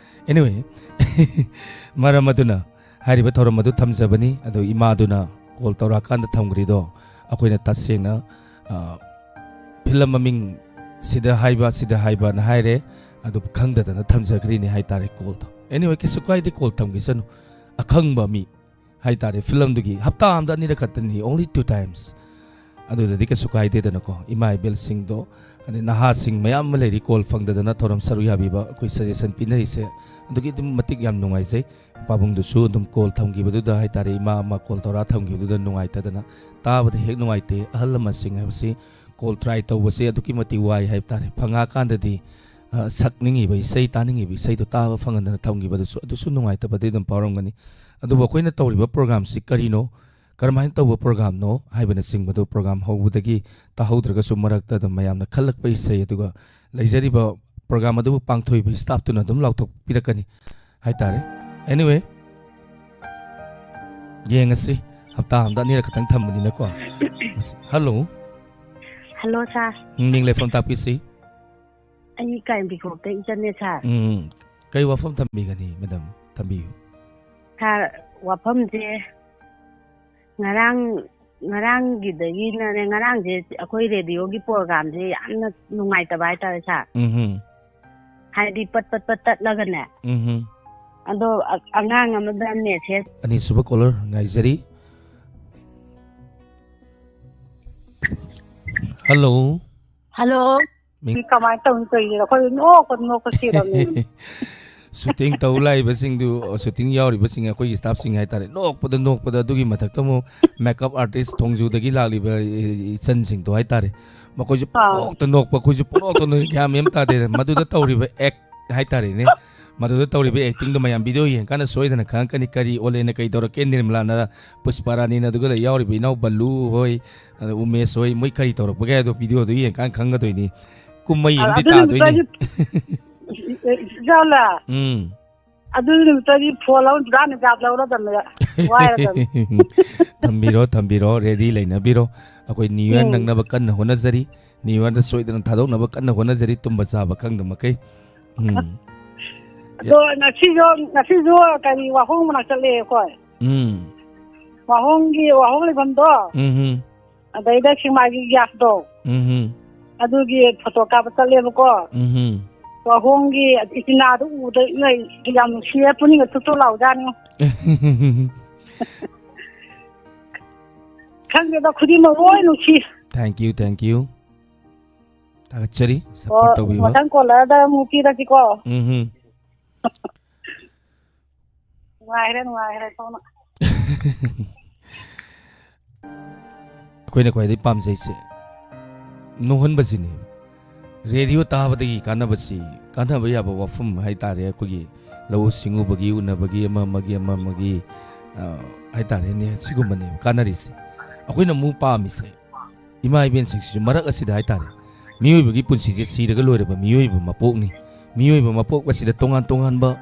Anyway, ꯃꯔꯝ ꯑꯗꯨꯅ ꯍꯥꯏꯔꯤꯕ ꯊꯧꯔꯝ ꯑꯗꯨ ꯊꯝꯖꯕꯅꯤ꯫ ꯑꯗꯣ ꯏꯃꯥꯗꯨꯅ ꯀꯣꯜ ꯇꯧꯔꯛꯑꯀꯥꯟꯗ ꯊꯝꯈ꯭ꯔꯤꯗꯣ ꯑꯩꯈꯣꯏꯅ ꯇꯁꯦꯡꯅ, ꯑ, ꯐꯤꯂꯝ ꯃꯃꯤꯡ ꯁꯤꯗ ꯍꯥꯏꯕ, ꯁꯤꯗ ꯍꯥꯏꯕꯅ ꯍꯥꯏꯔꯦ꯫ ꯑꯗꯨ ꯈꯪꯗꯗꯅ ꯊꯝꯖꯈ꯭ꯔꯤꯅꯤ ꯍꯥꯏꯇꯥꯔꯦ ꯀꯣꯜꯗꯣ꯫ Anyway, ꯀꯩꯁꯨ ꯀꯥꯏꯗꯦ, ꯀꯣꯜ ꯊꯝꯈꯤꯁꯅꯨ꯫ ꯑꯈꯪꯕ ꯃꯤ ꯍꯥꯏꯇꯥꯔꯦ, ꯐꯤꯂꯝꯗꯨꯒꯤ ꯍꯞꯇꯥ ꯑꯃꯗ ꯑꯅꯤꯔꯛ ꯈꯛꯇꯅꯤ, only two times꯫ ꯑꯗꯨꯗꯗꯤ ꯀꯩꯁꯨ ꯀꯥꯏꯗꯦꯗꯅꯀꯣ꯫ ꯏꯃꯥ ꯏꯕꯦꯜꯁꯤꯡꯗꯣ, ꯑꯗꯩ ꯅꯍꯥꯁꯤꯡ ꯃꯌꯥꯝ ꯑꯃ ꯂꯩꯔꯤ ꯀꯣꯜ ꯐꯪꯗꯗꯅ ꯊꯧꯔꯝ ꯁꯔꯨꯛ ꯌꯥꯕꯤꯕ, ꯑꯩꯈꯣꯏ ꯁꯖꯦꯁꯟ ꯄꯤꯅꯔꯤꯁꯦ꯫ ꯑꯗꯨꯛꯀꯤ ꯑꯗꯨꯝ ꯃꯇꯤꯛ ꯌꯥꯝ ꯅꯨꯡꯉꯥꯏꯖꯩ꯫ ꯄꯥꯕꯨꯡꯗꯨꯁꯨ ꯑꯗꯨꯝ ꯀꯣꯜ ꯊꯝꯈꯤꯕꯗꯨꯗ ꯍꯥꯏꯇꯥꯔꯦ, ꯏꯃꯥ ꯑꯃ ꯀꯣꯜ ꯇꯧꯔ ꯊꯝꯈꯤꯕꯗꯨꯗ ꯅꯨꯡꯉꯥꯏꯇꯗꯅ, ꯇꯥꯕꯗ ꯍꯦꯛ ꯅꯨꯡꯉꯥꯏꯇꯦ꯫ ꯑꯍꯜ ꯂꯃꯟꯁꯤꯡ ꯍꯥꯏꯕꯁꯤ ꯀꯣꯜ ꯇ꯭ꯔꯥꯏ ꯇꯧꯕꯁꯦ ꯑꯗꯨꯛꯀꯤ ꯃꯇꯤꯛ ꯋꯥꯏ ꯍꯥꯏꯕ ꯇꯥꯔꯦ꯫ ꯐꯪꯉꯛꯑꯀꯥꯟꯗꯗꯤ, ꯑ, ꯁꯛꯅꯤꯡꯉꯤꯕ ꯏꯁꯩ, ꯇꯥꯅꯤꯡꯉꯤꯕ ꯏꯁꯩꯗꯣ ꯇꯥꯕ ꯐꯪꯍꯟꯗꯅ ꯊꯝꯈꯤꯕꯗꯨꯁꯨ, ꯑꯗꯨꯁꯨ ꯅꯨꯡꯉꯥꯏꯇꯕꯗꯤ ꯑꯗꯨꯝ ꯐꯥꯎꯔꯝꯒꯅꯤ꯫ ꯑꯗꯨꯕꯨ ꯑꯩꯈꯣꯏꯅ ꯇꯧꯔꯤꯕ ꯄ꯭ꯔꯣꯒ꯭ꯔꯥꯝꯁꯤ ꯀꯔꯤꯅꯣ, ꯀꯔꯝꯍꯥꯏꯅ ꯇꯧꯕ ꯄ꯭ꯔꯣꯒ꯭ꯔꯥꯝꯅꯣ ꯍꯥꯏꯕꯅꯆꯤꯡꯕꯗꯨ ꯄ꯭ꯔꯣꯒ꯭ꯔꯥꯝ ꯍꯧꯕꯗꯒꯤ ꯇꯥꯍꯧꯗ꯭ꯔꯒꯁꯨ ꯃꯔꯛꯇ ꯑꯗꯨꯝ ꯃꯌꯥꯝꯅ ꯈꯜꯂꯛꯄ ꯏꯁꯩ, ꯑꯗꯨꯒ ꯂꯩꯖꯔꯤꯕ ꯄ꯭ꯔꯣꯒ꯭ꯔꯥꯝ ꯑꯗꯨꯕꯨ ꯄꯥꯡꯊꯣꯛꯏꯕ ꯁ꯭ꯇꯥꯐꯇꯨꯅ ꯑꯗꯨꯝ ꯂꯥꯎꯊꯣꯛꯄꯤꯔꯛꯀꯅꯤ ꯍꯥꯏꯇꯥꯔꯦ꯫ Anyway, ꯌꯦꯡꯉꯁꯤ꯫ ꯍꯞꯇꯥ ꯑꯃꯗ ꯑꯅꯤꯔꯛ ꯈꯛꯇꯪ ꯊꯝꯕꯅꯤꯅꯀꯣ꯫ ꯍꯜꯂꯣ꯫ ꯍꯜꯂꯣ, ꯁꯥꯔ꯫ ꯎꯝ, ꯃꯤꯡ ꯂꯩꯐꯝ ꯇꯥꯛꯄꯤꯁꯤ꯫ ꯑꯩ ꯀꯥꯏꯝꯕꯤꯈꯣꯛꯇ ꯏꯆꯟꯅꯦ, ꯁꯥꯔ꯫ ꯎꯝ, ꯀꯩ ꯋꯥꯐꯝ ꯊꯝꯕꯤꯒꯅꯤ, ꯃꯦꯗꯥꯝ? ꯊꯝꯕꯤꯌꯨ꯫ ꯁꯥꯔ, ꯋꯥꯐꯝꯁꯦ ꯉꯔꯥꯡ, ꯉꯔꯥꯡꯒꯤꯗꯒꯤꯅꯅꯦ, ꯉꯔꯥꯡꯁꯦ ꯑꯩꯈꯣꯏ ꯔꯦꯗꯤꯑꯣꯒꯤ ꯄ꯭ꯔꯣꯒ꯭ꯔꯥꯝꯁꯦ ꯌꯥꯝꯅ ꯅꯨꯡꯉꯥꯏꯇꯕ ꯍꯥꯏꯇꯥꯔꯦ, ꯁꯥꯔ꯫ ꯎꯝꯍꯨꯝ꯫ ꯍꯥꯏꯗꯤ ꯄꯠ ꯄꯠ ꯄꯠ ꯇꯠꯂꯒꯅꯦ꯫ ꯎꯝꯍꯨꯝ꯫ ꯑꯗꯣ ꯑ-, ꯑꯉꯥꯡ ꯑꯃꯗ ꯃꯦꯁꯦꯖ꯫ ꯑꯅꯤꯁꯨꯕ ꯀꯣꯂꯔ ꯉꯥꯏꯖꯔꯤ꯫ ꯍꯜꯂꯣ꯫ ꯍꯜꯂꯣ꯫ ꯃꯤꯡ ꯀꯃꯥꯏꯅ ꯇꯧꯅꯤ ꯇꯧꯔꯤꯁꯦ? ꯑꯩꯈꯣꯏ ꯅꯣꯛꯄꯗ ꯅꯣꯛꯄ ꯁꯤꯔꯕꯅꯤ꯫ ꯁꯨꯇꯤꯡ ꯇꯧ ꯂꯥꯛꯏꯕꯁꯤꯡꯗꯨ, ꯁꯨꯇꯤꯡ ꯌꯥꯎꯔꯤꯕꯁꯤꯡ, ꯑꯩꯈꯣꯏꯒꯤ ꯁ꯭ꯇꯥꯐꯁꯤꯡ ꯍꯥꯏꯇꯥꯔꯦ, ꯅꯣꯛꯄꯗ ꯅꯣꯛꯄꯗ, ꯑꯗꯨꯒꯤ ꯃꯊꯛꯇ ꯑꯃꯨꯛ ꯃꯦꯀꯞ ꯑꯥꯔꯇꯤꯁ ꯊꯣꯡꯖꯨꯗꯒꯤ ꯂꯥꯛꯂꯤꯕ ꯏ-, ꯏꯆꯟꯁꯤꯡꯗꯣ ꯍꯥꯏꯇꯥꯔꯦ, ꯃꯈꯣꯏꯁꯨ ꯑꯥ꯫ ꯄꯪꯅꯣꯛꯇ ꯅꯣꯛꯄ, ꯑꯩꯈꯣꯏꯁꯨ ꯄꯪꯅꯣꯛꯇ ꯅꯣꯛꯏ, ꯒ꯭ꯌꯥꯟ ꯃꯦꯟ ꯑꯃ ꯇꯥꯗꯦ꯫ ꯃꯗꯨꯗ ꯇꯧꯔꯤꯕ ꯑꯦꯛ ꯍꯥꯏꯇꯥꯔꯦꯅꯦ, ꯃꯗꯨꯗ ꯇꯧꯔꯤꯕ actingꯗꯣ ꯃꯌꯥꯝ video ꯌꯦꯡꯉꯀꯥꯟꯗ ꯁꯣꯏꯗꯅ ꯈꯪꯉꯛꯀꯅꯤ꯫ ꯀꯔꯤ ꯑꯣꯂꯦꯟꯅ ꯀꯔꯤ ꯇꯧꯔꯛꯀꯦ, ꯅꯤꯔꯃꯂꯥꯅ, ꯄꯨꯁꯄꯥ ꯔꯥꯅꯤꯅ, ꯑꯗꯨꯒ ꯌꯥꯎꯔꯤꯕ ꯏꯅꯥꯎ ꯕꯜꯂꯨ ꯍꯣꯏ, ꯑꯗ ꯎꯃꯦꯁ ꯍꯣꯏ, ꯃꯣꯏ ꯀꯔꯤ ꯇꯧꯔꯛꯄꯒꯦ ꯍꯥꯏꯗꯣ videoꯗꯣ ꯌꯦꯡꯉꯀꯥꯟꯗ ꯈꯪꯒꯗꯣꯏꯅꯤ꯫ ꯀꯨꯝꯍꯩ ꯑ, ꯑꯃꯗꯤ ꯑꯗꯨ ꯇꯥꯗꯣꯏꯅꯤ꯫ ꯅꯨꯃꯤꯠꯇꯗꯤ, ꯏꯆꯥꯂ, ꯎꯝ꯫ ꯑꯗꯨ ꯅꯨꯃꯤꯠꯇꯗꯤ phone ꯂꯧꯔ ꯄꯨꯔꯥ ꯅꯤꯖꯥꯞ ꯂꯧꯔꯗꯕꯅꯦ꯫ ꯋꯥꯏꯔꯗꯕꯅꯦ꯫ ꯊꯝꯕꯤꯔꯣ, ꯊꯝꯕꯤꯔꯣ, ready ꯂꯩꯅꯕꯤꯔꯣ꯫ ꯑꯩꯈꯣꯏ New Year ꯎꯝ꯫ ꯅꯪꯅꯕ ꯀꯟꯅ ꯍꯣꯠꯅꯖꯔꯤ꯫ New Yearꯗ ꯁꯣꯏꯗꯅ ꯊꯥꯗꯣꯛꯅꯕ ꯀꯟꯅ ꯍꯣꯠꯅꯖꯔꯤ, ꯇꯨꯝꯕ ꯆꯥꯕ ꯈꯪꯗ ꯃꯈꯩ꯫ ꯎꯝ꯫ ꯑꯗꯣ ꯉꯁꯤꯁꯨ, ꯉꯁꯤꯁꯨ ꯀꯔꯤ ꯋꯥꯍꯣꯡ ꯃꯅꯥꯛ ꯆꯠꯂꯦ ꯑꯩꯈꯣꯏ꯫ ꯎꯝ꯫ ꯋꯥꯍꯣꯡꯒꯤ, ꯋꯥꯍꯣꯡ ꯂꯩꯐꯝꯗꯣ꯫ ꯎꯝ ꯍꯝ꯫ ꯑꯗꯩꯗ ꯁꯦꯛꯃꯥꯏꯒꯤ gasꯗꯣ꯫ ꯎꯝ꯫ ꯑꯗꯨꯒꯤ photo ꯀꯥꯞꯄ ꯆꯠꯂꯦꯕꯀꯣ꯫ ꯎꯝ꯫ ꯋꯥꯍꯣꯡꯒꯤ ꯏꯆꯤꯟ ꯏꯅꯥꯗꯣ ꯎꯕꯗ ꯏꯃꯩ ꯌꯥꯝ ꯅꯨꯡꯁꯤꯌꯦ, ꯄꯨꯛꯅꯤꯡꯒ ꯊꯨꯛ ꯊꯨꯛ ꯂꯥꯎꯖꯥꯠꯅꯤ꯫ ꯈꯪꯗꯦꯗ, ꯈꯨꯗꯤꯡꯃꯛ ꯂꯣꯏ ꯅꯨꯡꯁꯤ꯫ Thank you, thank you꯫ ꯊꯥꯒꯠꯆꯔꯤ, support ꯑꯣ, ꯇꯧꯕꯤꯕ꯫ ꯃꯊꯪ caller ꯗ ꯑꯃꯨꯛ ꯄꯤꯔꯁꯤꯀꯣ꯫ ꯎꯝ꯫ ꯅꯨꯡꯉꯥꯏꯔꯦ, ꯅꯨꯡꯉꯥꯏꯔꯦ, ꯁꯣꯝꯅ꯫ ꯑꯩꯈꯣꯏꯅ ꯈ꯭ꯋꯥꯏꯗꯒꯤ ꯄꯥꯝꯖꯩꯁꯦ ꯅꯣꯛꯍꯟꯕꯁꯤꯅꯦ꯫ Radio ꯇꯥꯕꯗꯒꯤ ꯀꯥꯟꯅꯕꯁꯤ, ꯀꯥꯟꯅꯕ ꯌꯥꯕ ꯋꯥꯐꯝ ꯍꯥꯏꯇꯥꯔꯦ, ꯑꯩꯈꯣꯏꯒꯤ ꯂꯧꯎ ꯁꯤꯡꯎꯕꯒꯤ, ꯎꯅꯕꯒꯤ, ꯑꯃ ꯑꯃꯒꯤ, ꯑꯃ ꯑꯃꯒꯤ, ꯑ, ꯍꯥꯏꯇꯥꯔꯦꯅꯦ, ꯁꯤꯒꯨꯝꯕꯅꯦꯕ ꯀꯥꯟꯅꯔꯤꯁꯦ꯫ ꯑꯩꯈꯣꯏꯅ ꯑꯃꯨꯛ ꯄꯥꯝꯃꯤꯁꯦ, ꯏꯃꯥ ꯏꯕꯦꯟꯁꯤꯡꯁꯤꯁꯨ ꯃꯔꯛ ꯑꯁꯤꯗ ꯍꯥꯏꯇꯥꯔꯦ, ꯃꯤꯑꯣꯏꯕꯒꯤ ꯄꯨꯟꯁꯤꯁꯦ ꯁꯤꯔꯒ ꯂꯣꯏꯔꯕ ꯃꯤꯑꯣꯏꯕ ꯃꯄꯣꯛꯅꯤ꯫ ꯃꯤꯑꯣꯏꯕ ꯃꯄꯣꯛ ꯑꯁꯤꯗ ꯇꯣꯉꯥꯟ ꯇꯣꯉꯥꯟꯕ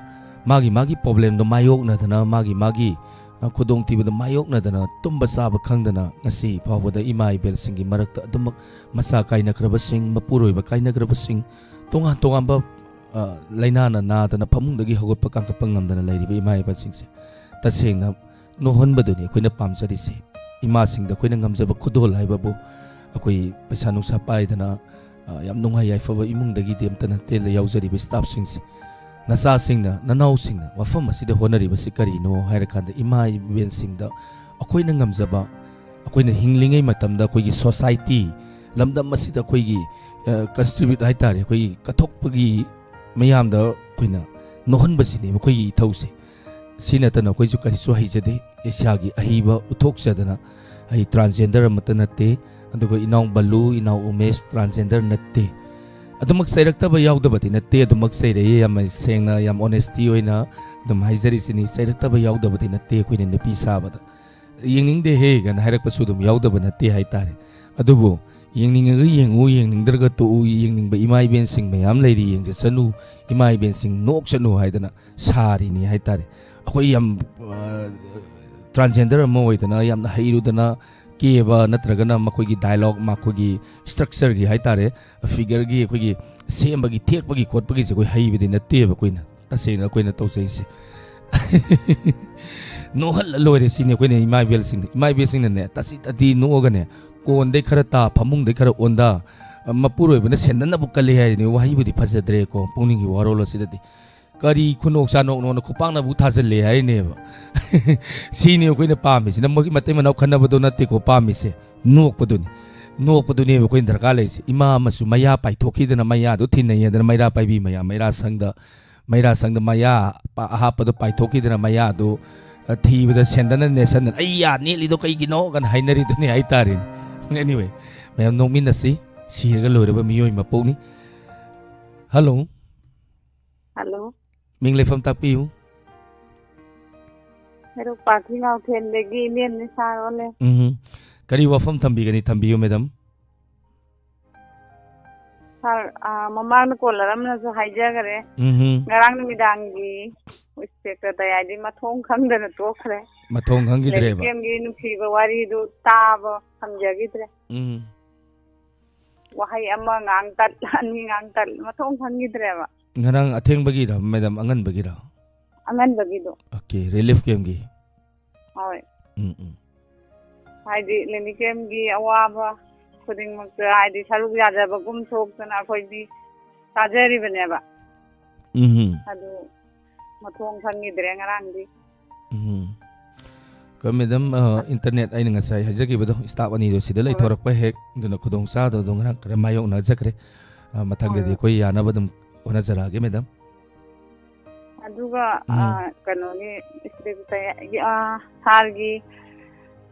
ꯃꯥꯒꯤ ꯃꯥꯒꯤ problemꯗꯣ ꯃꯥꯌꯣꯛꯅꯗꯅ, ꯃꯥꯒꯤ ꯃꯥꯒꯤ, ꯑ, ꯈꯨꯗꯣꯡꯊꯤꯕꯗ ꯃꯥꯌꯣꯛꯅꯗꯅ, ꯇꯨꯝꯕ ꯆꯥꯕ ꯈꯪꯗꯅ ꯉꯁꯤ ꯐꯥꯎꯕꯗ ꯏꯃꯥ ꯏꯕꯦꯜꯁꯤꯡꯒꯤ ꯃꯔꯛꯇ ꯑꯗꯨꯃꯛ ꯃꯆꯥ ꯀꯥꯏꯅꯈ꯭ꯔꯕꯁꯤꯡ, ꯃꯄꯨꯔꯣꯏꯕ ꯀꯥꯏꯅꯈ꯭ꯔꯕꯁꯤꯡ, ꯇꯣꯉꯥꯟ ꯇꯣꯉꯥꯟꯕ, ꯑ, ꯂꯥꯏꯅꯥꯅ ꯅꯥꯗꯅ ꯐꯃꯨꯡꯗꯒꯤ ꯍꯧꯒꯠꯄ ꯀꯥꯡꯈꯠꯄ ꯉꯝꯗꯅ ꯂꯩꯔꯤꯕ ꯏꯃꯥ ꯏꯕꯦꯜꯁꯤꯡꯁꯦ ꯇꯁꯦꯡꯅ ꯅꯣꯛꯍꯟꯕꯗꯨꯅꯤ ꯑꯩꯈꯣꯏꯅ ꯄꯥꯝꯖꯔꯤꯁꯦ꯫ ꯏꯃꯥꯁꯤꯡꯗ ꯑꯩꯈꯣꯏꯅ ꯉꯝꯖꯕ ꯈꯨꯗꯣꯜ ꯍꯥꯏꯕꯕꯨ ꯑꯩꯈꯣꯏ ꯄꯩꯁꯥ ꯅꯨꯡꯁꯥ ꯄꯥꯏꯗꯅ, ꯑ, ꯌꯥꯝ ꯅꯨꯡꯉꯥꯏ ꯌꯥꯏꯐꯕ ꯏꯃꯨꯡꯗꯒꯤꯗꯤ ꯑꯝꯇ ꯅꯠꯇꯦ ꯌꯥꯎꯖꯔꯤꯕ staffꯁꯤꯡꯁꯦ꯫ ꯅꯆꯥꯁꯤꯡꯅ, ꯅꯅꯥꯎꯁꯤꯡꯅ ꯋꯥꯐꯝ ꯑꯁꯤꯗ ꯍꯣꯠꯅꯔꯤꯕꯁꯤ ꯀꯔꯤꯅꯣ ꯍꯥꯏꯔꯀꯥꯟꯗ, ꯏꯃꯥ ꯏꯕꯦꯟꯁꯤꯡꯗ ꯑꯩꯈꯣꯏꯅ ꯉꯝꯖꯕ, ꯑꯩꯈꯣꯏꯅ ꯍꯤꯡꯂꯤꯉꯩ ꯃꯇꯝꯗ ꯑꯩꯈꯣꯏꯒꯤ society, ꯂꯝꯗꯝ ꯑꯁꯤꯗ ꯑꯩꯈꯣꯏꯒꯤ, ꯑ, contribute ꯍꯥꯏꯇꯥꯔꯦ, ꯑꯩꯈꯣꯏꯒꯤ ꯀꯠꯊꯣꯛꯄꯒꯤ ꯃꯌꯥꯝꯗ ꯑꯩꯈꯣꯏꯅ ꯅꯣꯛꯍꯟꯕꯁꯤꯅꯦꯕ ꯑꯩꯈꯣꯏꯒꯤ ꯏꯊꯧꯁꯦ꯫ ꯁꯤ ꯅꯠꯇꯅ ꯑꯩꯈꯣꯏꯁꯨ ꯀꯔꯤꯁꯨ ꯍꯩꯖꯗꯦ꯫ ꯑꯦꯁꯤꯌꯥꯒꯤ ꯑꯍꯩꯕ ꯎꯠꯊꯣꯛꯆꯗꯅ, ꯑꯩ transgender ꯑꯃꯠꯇ ꯅꯠꯇꯦ, ꯑꯗꯨꯒ ꯏꯅꯥꯎ ꯕꯜꯂꯨ, ꯏꯅꯥꯎ ꯎꯃꯦꯁ transgender ꯅꯠꯇꯦ꯫ ꯑꯗꯨꯃꯛ ꯆꯩꯔꯛꯇꯕ ꯌꯥꯎꯗꯕꯗꯤ ꯅꯠꯇꯦ, ꯑꯗꯨꯃꯛ ꯆꯩꯔꯛꯏ꯫ ꯌꯥꯝꯅ ꯁꯦꯡꯅ, ꯌꯥꯝ honesty ꯑꯣꯏꯅ ꯑꯗꯨꯝ ꯍꯥꯏꯖꯔꯤꯁꯤꯅꯤ꯫ ꯆꯩꯔꯛꯇꯕ ꯌꯥꯎꯗꯕꯗꯤ ꯅꯠꯇꯦ ꯑꯩꯈꯣꯏꯅ ꯅꯨꯄꯤ ꯁꯥꯕꯗ꯫ "ꯌꯦꯡꯅꯤꯡꯗꯦꯍꯦ" ꯀꯥꯏꯅ ꯍꯥꯏꯔꯛꯄꯁꯨ ꯑꯗꯨꯝ ꯌꯥꯎꯗꯕ ꯅꯠꯇꯦ ꯍꯥꯏꯇꯥꯔꯦ꯫ ꯑꯗꯨꯕꯨ ꯌꯦꯡꯅꯤꯡꯉꯒ ꯌꯦꯡꯉꯨ, ꯌꯦꯡꯅꯤꯡꯗ꯭ꯔꯒ ꯇꯣꯛꯎ, ꯌꯦꯡꯅꯤꯡꯕ ꯏꯃꯥ ꯏꯕꯦꯟꯁꯤꯡ ꯃꯌꯥꯝ ꯂꯩꯔꯤ, ꯌꯦꯡꯖꯁꯅꯨ, ꯏꯃꯥ ꯏꯕꯦꯟꯁꯤꯡ ꯅꯣꯛꯁꯅꯨ ꯍꯥꯏꯗꯅ ꯁꯥꯔꯤꯅꯤ ꯍꯥꯏꯇꯥꯔꯦ꯫ ꯑꯩꯈꯣꯏ ꯌꯥꯝ, ꯑ, transgender ꯑꯃ ꯑꯣꯏꯗꯅ, ꯌꯥꯝꯅ ꯍꯩꯔꯨꯗꯅ ꯀꯦꯕ, ꯅꯠꯇ꯭ꯔꯒꯅ ꯃꯈꯣꯏꯒꯤ dialogue, ꯃꯈꯣꯏꯒꯤ structureꯒꯤ ꯍꯥꯏꯇꯥꯔꯦ, figureꯒꯤ ꯑꯩꯈꯣꯏꯒꯤ ꯁꯦꯝꯕꯒꯤ, ꯊꯦꯛꯄꯒꯤ ꯈꯣꯠꯄꯒꯤꯁꯦ ꯑꯩꯈꯣꯏ ꯍꯩꯕꯗꯤ ꯅꯠꯇꯦꯕ ꯑꯩꯈꯣꯏꯅ, ꯇꯁꯦꯡꯅ ꯑꯩꯈꯣꯏꯅ ꯇꯧꯖꯩꯁꯦ꯫ ꯅꯣꯛꯍꯜꯂ ꯂꯣꯏꯔꯦ ꯁꯤꯅꯤ ꯑꯩꯈꯣꯏꯅ ꯏꯃꯥ ꯏꯕꯦꯜꯁꯤꯡꯗ꯫ ꯏꯃꯥ ꯏꯕꯦꯜꯁꯤꯡꯅꯅꯦ, ꯇꯁꯤ ꯇꯗꯤ ꯅꯣꯛꯑꯒꯅꯦ, ꯀꯣꯟꯗꯩ ꯈꯔ ꯇꯥ, ꯐꯃꯨꯡꯗꯩ ꯈꯔ ꯑꯣꯟꯗ, ꯃꯄꯨꯔꯣꯏꯕꯅ ꯁꯦꯟꯗꯟꯅꯕꯨ ꯀꯜꯂꯦ ꯍꯥꯏꯔꯤꯅꯦ꯫ ꯋꯥꯍꯩꯕꯨꯗꯤ ꯐꯖꯗ꯭ꯔꯦꯀꯣ, ꯄꯨꯛꯅꯤꯡꯒꯤ ꯋꯥꯔꯣꯜ ꯑꯁꯤꯗꯗꯤ꯫ ꯀꯔꯤ ꯈꯨꯅꯣꯛ ꯆꯥꯅꯣꯛꯅꯣꯅ ꯈꯨꯄꯥꯛꯅꯕꯨ ꯊꯥꯖꯤꯜꯂꯦ ꯍꯥꯏꯔꯤꯅꯦꯕ꯫ ꯁꯤꯅꯤ ꯑꯩꯈꯣꯏꯅ ꯄꯥꯝꯃꯤꯁꯤꯅ, ꯃꯣꯏꯒꯤ ꯃꯇꯩ ꯃꯅꯥꯎ ꯈꯟꯅꯕꯗꯣ ꯅꯠꯇꯦꯀꯣ ꯄꯥꯝꯃꯤꯁꯦ, ꯅꯣꯛꯄꯗꯨꯅꯤ꯫ ꯅꯣꯛꯄꯗꯨꯅꯦꯕ ꯑꯩꯈꯣꯏꯅ ꯗꯔꯀꯥꯔ ꯂꯩꯔꯤꯁꯦ꯫ ꯏꯃꯥ ꯑꯃꯁꯨ ꯃꯌꯥ ꯄꯥꯏꯊꯣꯛꯈꯤꯗꯅ, ꯃꯌꯥꯗꯨ ꯊꯤꯟꯅꯩꯌꯦꯗꯅ, ꯃꯩꯔꯥ ꯄꯥꯏꯕꯤ ꯃꯌꯥꯝ, ꯃꯩꯔꯥ ꯁꯪꯗ, ꯃꯩꯔꯥ ꯁꯪꯗ ꯃꯌꯥ ꯄ-, ꯑꯍꯥꯞꯄꯗꯣ ꯄꯥꯏꯊꯣꯛꯈꯤꯗꯅ, ꯃꯌꯥꯗꯨ, ꯑ, ꯊꯤꯕꯗ ꯁꯦꯟꯗꯅ ꯅꯦꯠꯁꯟꯗꯅ, "ꯑꯩ ꯌꯥ ꯅꯦꯠꯂꯤꯗꯣ ꯀꯩꯒꯤꯅꯣ?" ꯀꯥꯏꯅ ꯍꯥꯏꯅꯔꯤꯗꯨꯅꯤ ꯍꯥꯏꯇꯥꯔꯦꯅꯦ꯫ Anyway, ꯃꯌꯥꯝ ꯅꯣꯛꯃꯤꯟꯅꯁꯤ꯫ ꯁꯤꯔꯒ ꯂꯣꯏꯔꯕ ꯃꯤꯑꯣꯏ ꯃꯄꯣꯛꯅꯤ꯫ Hello꯫ Hello꯫ ꯃꯤꯡ ꯂꯩꯐꯝ ꯇꯥꯛꯄꯤꯌꯨ꯫ ꯍꯩꯔꯣꯛ ꯄꯥꯔꯇꯤ ꯉꯥꯎꯊꯦꯟꯗꯒꯤ ꯏꯅꯦꯝꯅꯦ ꯁꯥꯔ ꯑꯣꯜꯂꯦ꯫ ꯎꯝ꯫ ꯀꯔꯤ ꯋꯥꯐꯝ ꯊꯝꯕꯤꯒꯅꯤ? ꯊꯝꯕꯤꯌꯨ, madam꯫ ꯁꯥꯔ, ꯑ, ꯃꯃꯥꯡꯗ ꯀꯣꯂꯔ ꯑꯃꯅꯁꯨ ꯍꯥꯏꯖꯈꯔꯦ꯫ ꯎꯝ꯫ ꯉꯔꯥꯡ ꯅꯨꯃꯤꯗꯥꯡꯒꯤ ꯏꯁꯄꯦꯛꯇꯔ ꯗꯌꯥꯏꯗꯤ ꯃꯊꯣꯡ ꯈꯪꯗꯅ ꯇꯣꯛꯈ꯭ꯔꯦ꯫ ꯃꯊꯣꯡ ꯈꯪꯈꯤꯗ꯭ꯔꯦꯕ? ꯂꯦꯂꯤꯀꯦꯝꯒꯤ ꯅꯨꯡꯁꯤꯕ ꯋꯥꯔꯤꯗꯨ ꯇꯥꯕ ꯐꯪꯖꯈꯤꯗ꯭ꯔꯦ꯫ ꯎꯝ꯫ ꯋꯥꯍꯩ ꯑꯃ ꯉꯥꯡ ꯇꯠ, ꯑꯅꯤ ꯉꯥꯡ ꯇꯠ, ꯃꯊꯣꯡ ꯈꯪꯈꯤꯗ꯭ꯔꯦꯕ꯫ ꯉꯔꯥꯡ ꯑꯊꯦꯡꯕꯒꯤꯔ, madam, ꯑꯉꯟꯕꯒꯤꯔ? ꯑꯉꯟꯕꯒꯤꯗꯣ꯫ Okay, relief campꯀꯤ? ꯍꯣꯏ꯫ ꯎꯝ, ꯎꯝ꯫ ꯍꯥꯏꯗꯤ, ꯂꯦꯂꯤꯀꯦꯝꯒꯤ ꯑꯋꯥꯕ ꯈꯨꯗꯤꯡꯃꯛꯇ, ꯍꯥꯏꯗꯤ, ꯁꯔꯨꯛ ꯌꯥꯖꯕꯒꯨꯝ ꯊꯣꯛꯇꯅ ꯑꯩꯈꯣꯏꯗꯤ ꯇꯥꯖꯔꯤꯕꯅꯦꯕ꯫ ꯎꯝ꯫ ꯑꯗꯨ ꯃꯊꯣꯡ ꯈꯪꯈꯤꯗ꯭ꯔꯦ ꯉꯔꯥꯡꯗꯤ꯫ ꯎꯝ꯫ ꯀꯣ, madam, ꯑ, internet ꯑꯩꯅ ꯉꯁꯥꯏ ꯍꯥꯏꯖꯈꯤꯕꯗꯣ, staff ꯑꯅꯤꯗꯣ ꯁꯤꯗ ꯍꯣꯏ꯫ ꯂꯩꯊꯣꯔꯛꯄ ꯍꯦꯛ, ꯑꯗꯨꯅ ꯈꯨꯗꯣꯡ ꯆꯥꯗꯕꯗꯣ ꯉꯔꯥꯡ ꯈꯔ ꯃꯥꯌꯣꯛꯅꯖꯈ꯭ꯔꯦ꯫ ꯑ, ꯃꯊꯪꯗꯗꯤ ꯍꯣꯏ꯫ ꯑꯩꯈꯣꯏ ꯌꯥꯅꯕ ꯑꯗꯨꯝ ꯍꯣꯠꯅꯖꯔꯛꯑꯒꯦ, madam꯫ ꯑꯗꯨꯒ, ꯎꯝ꯫ ꯑ, ꯀꯩꯅꯣꯒꯤ, ꯏꯁꯄꯦꯛꯇꯔ, ꯑ, ꯁꯥꯔꯒꯤ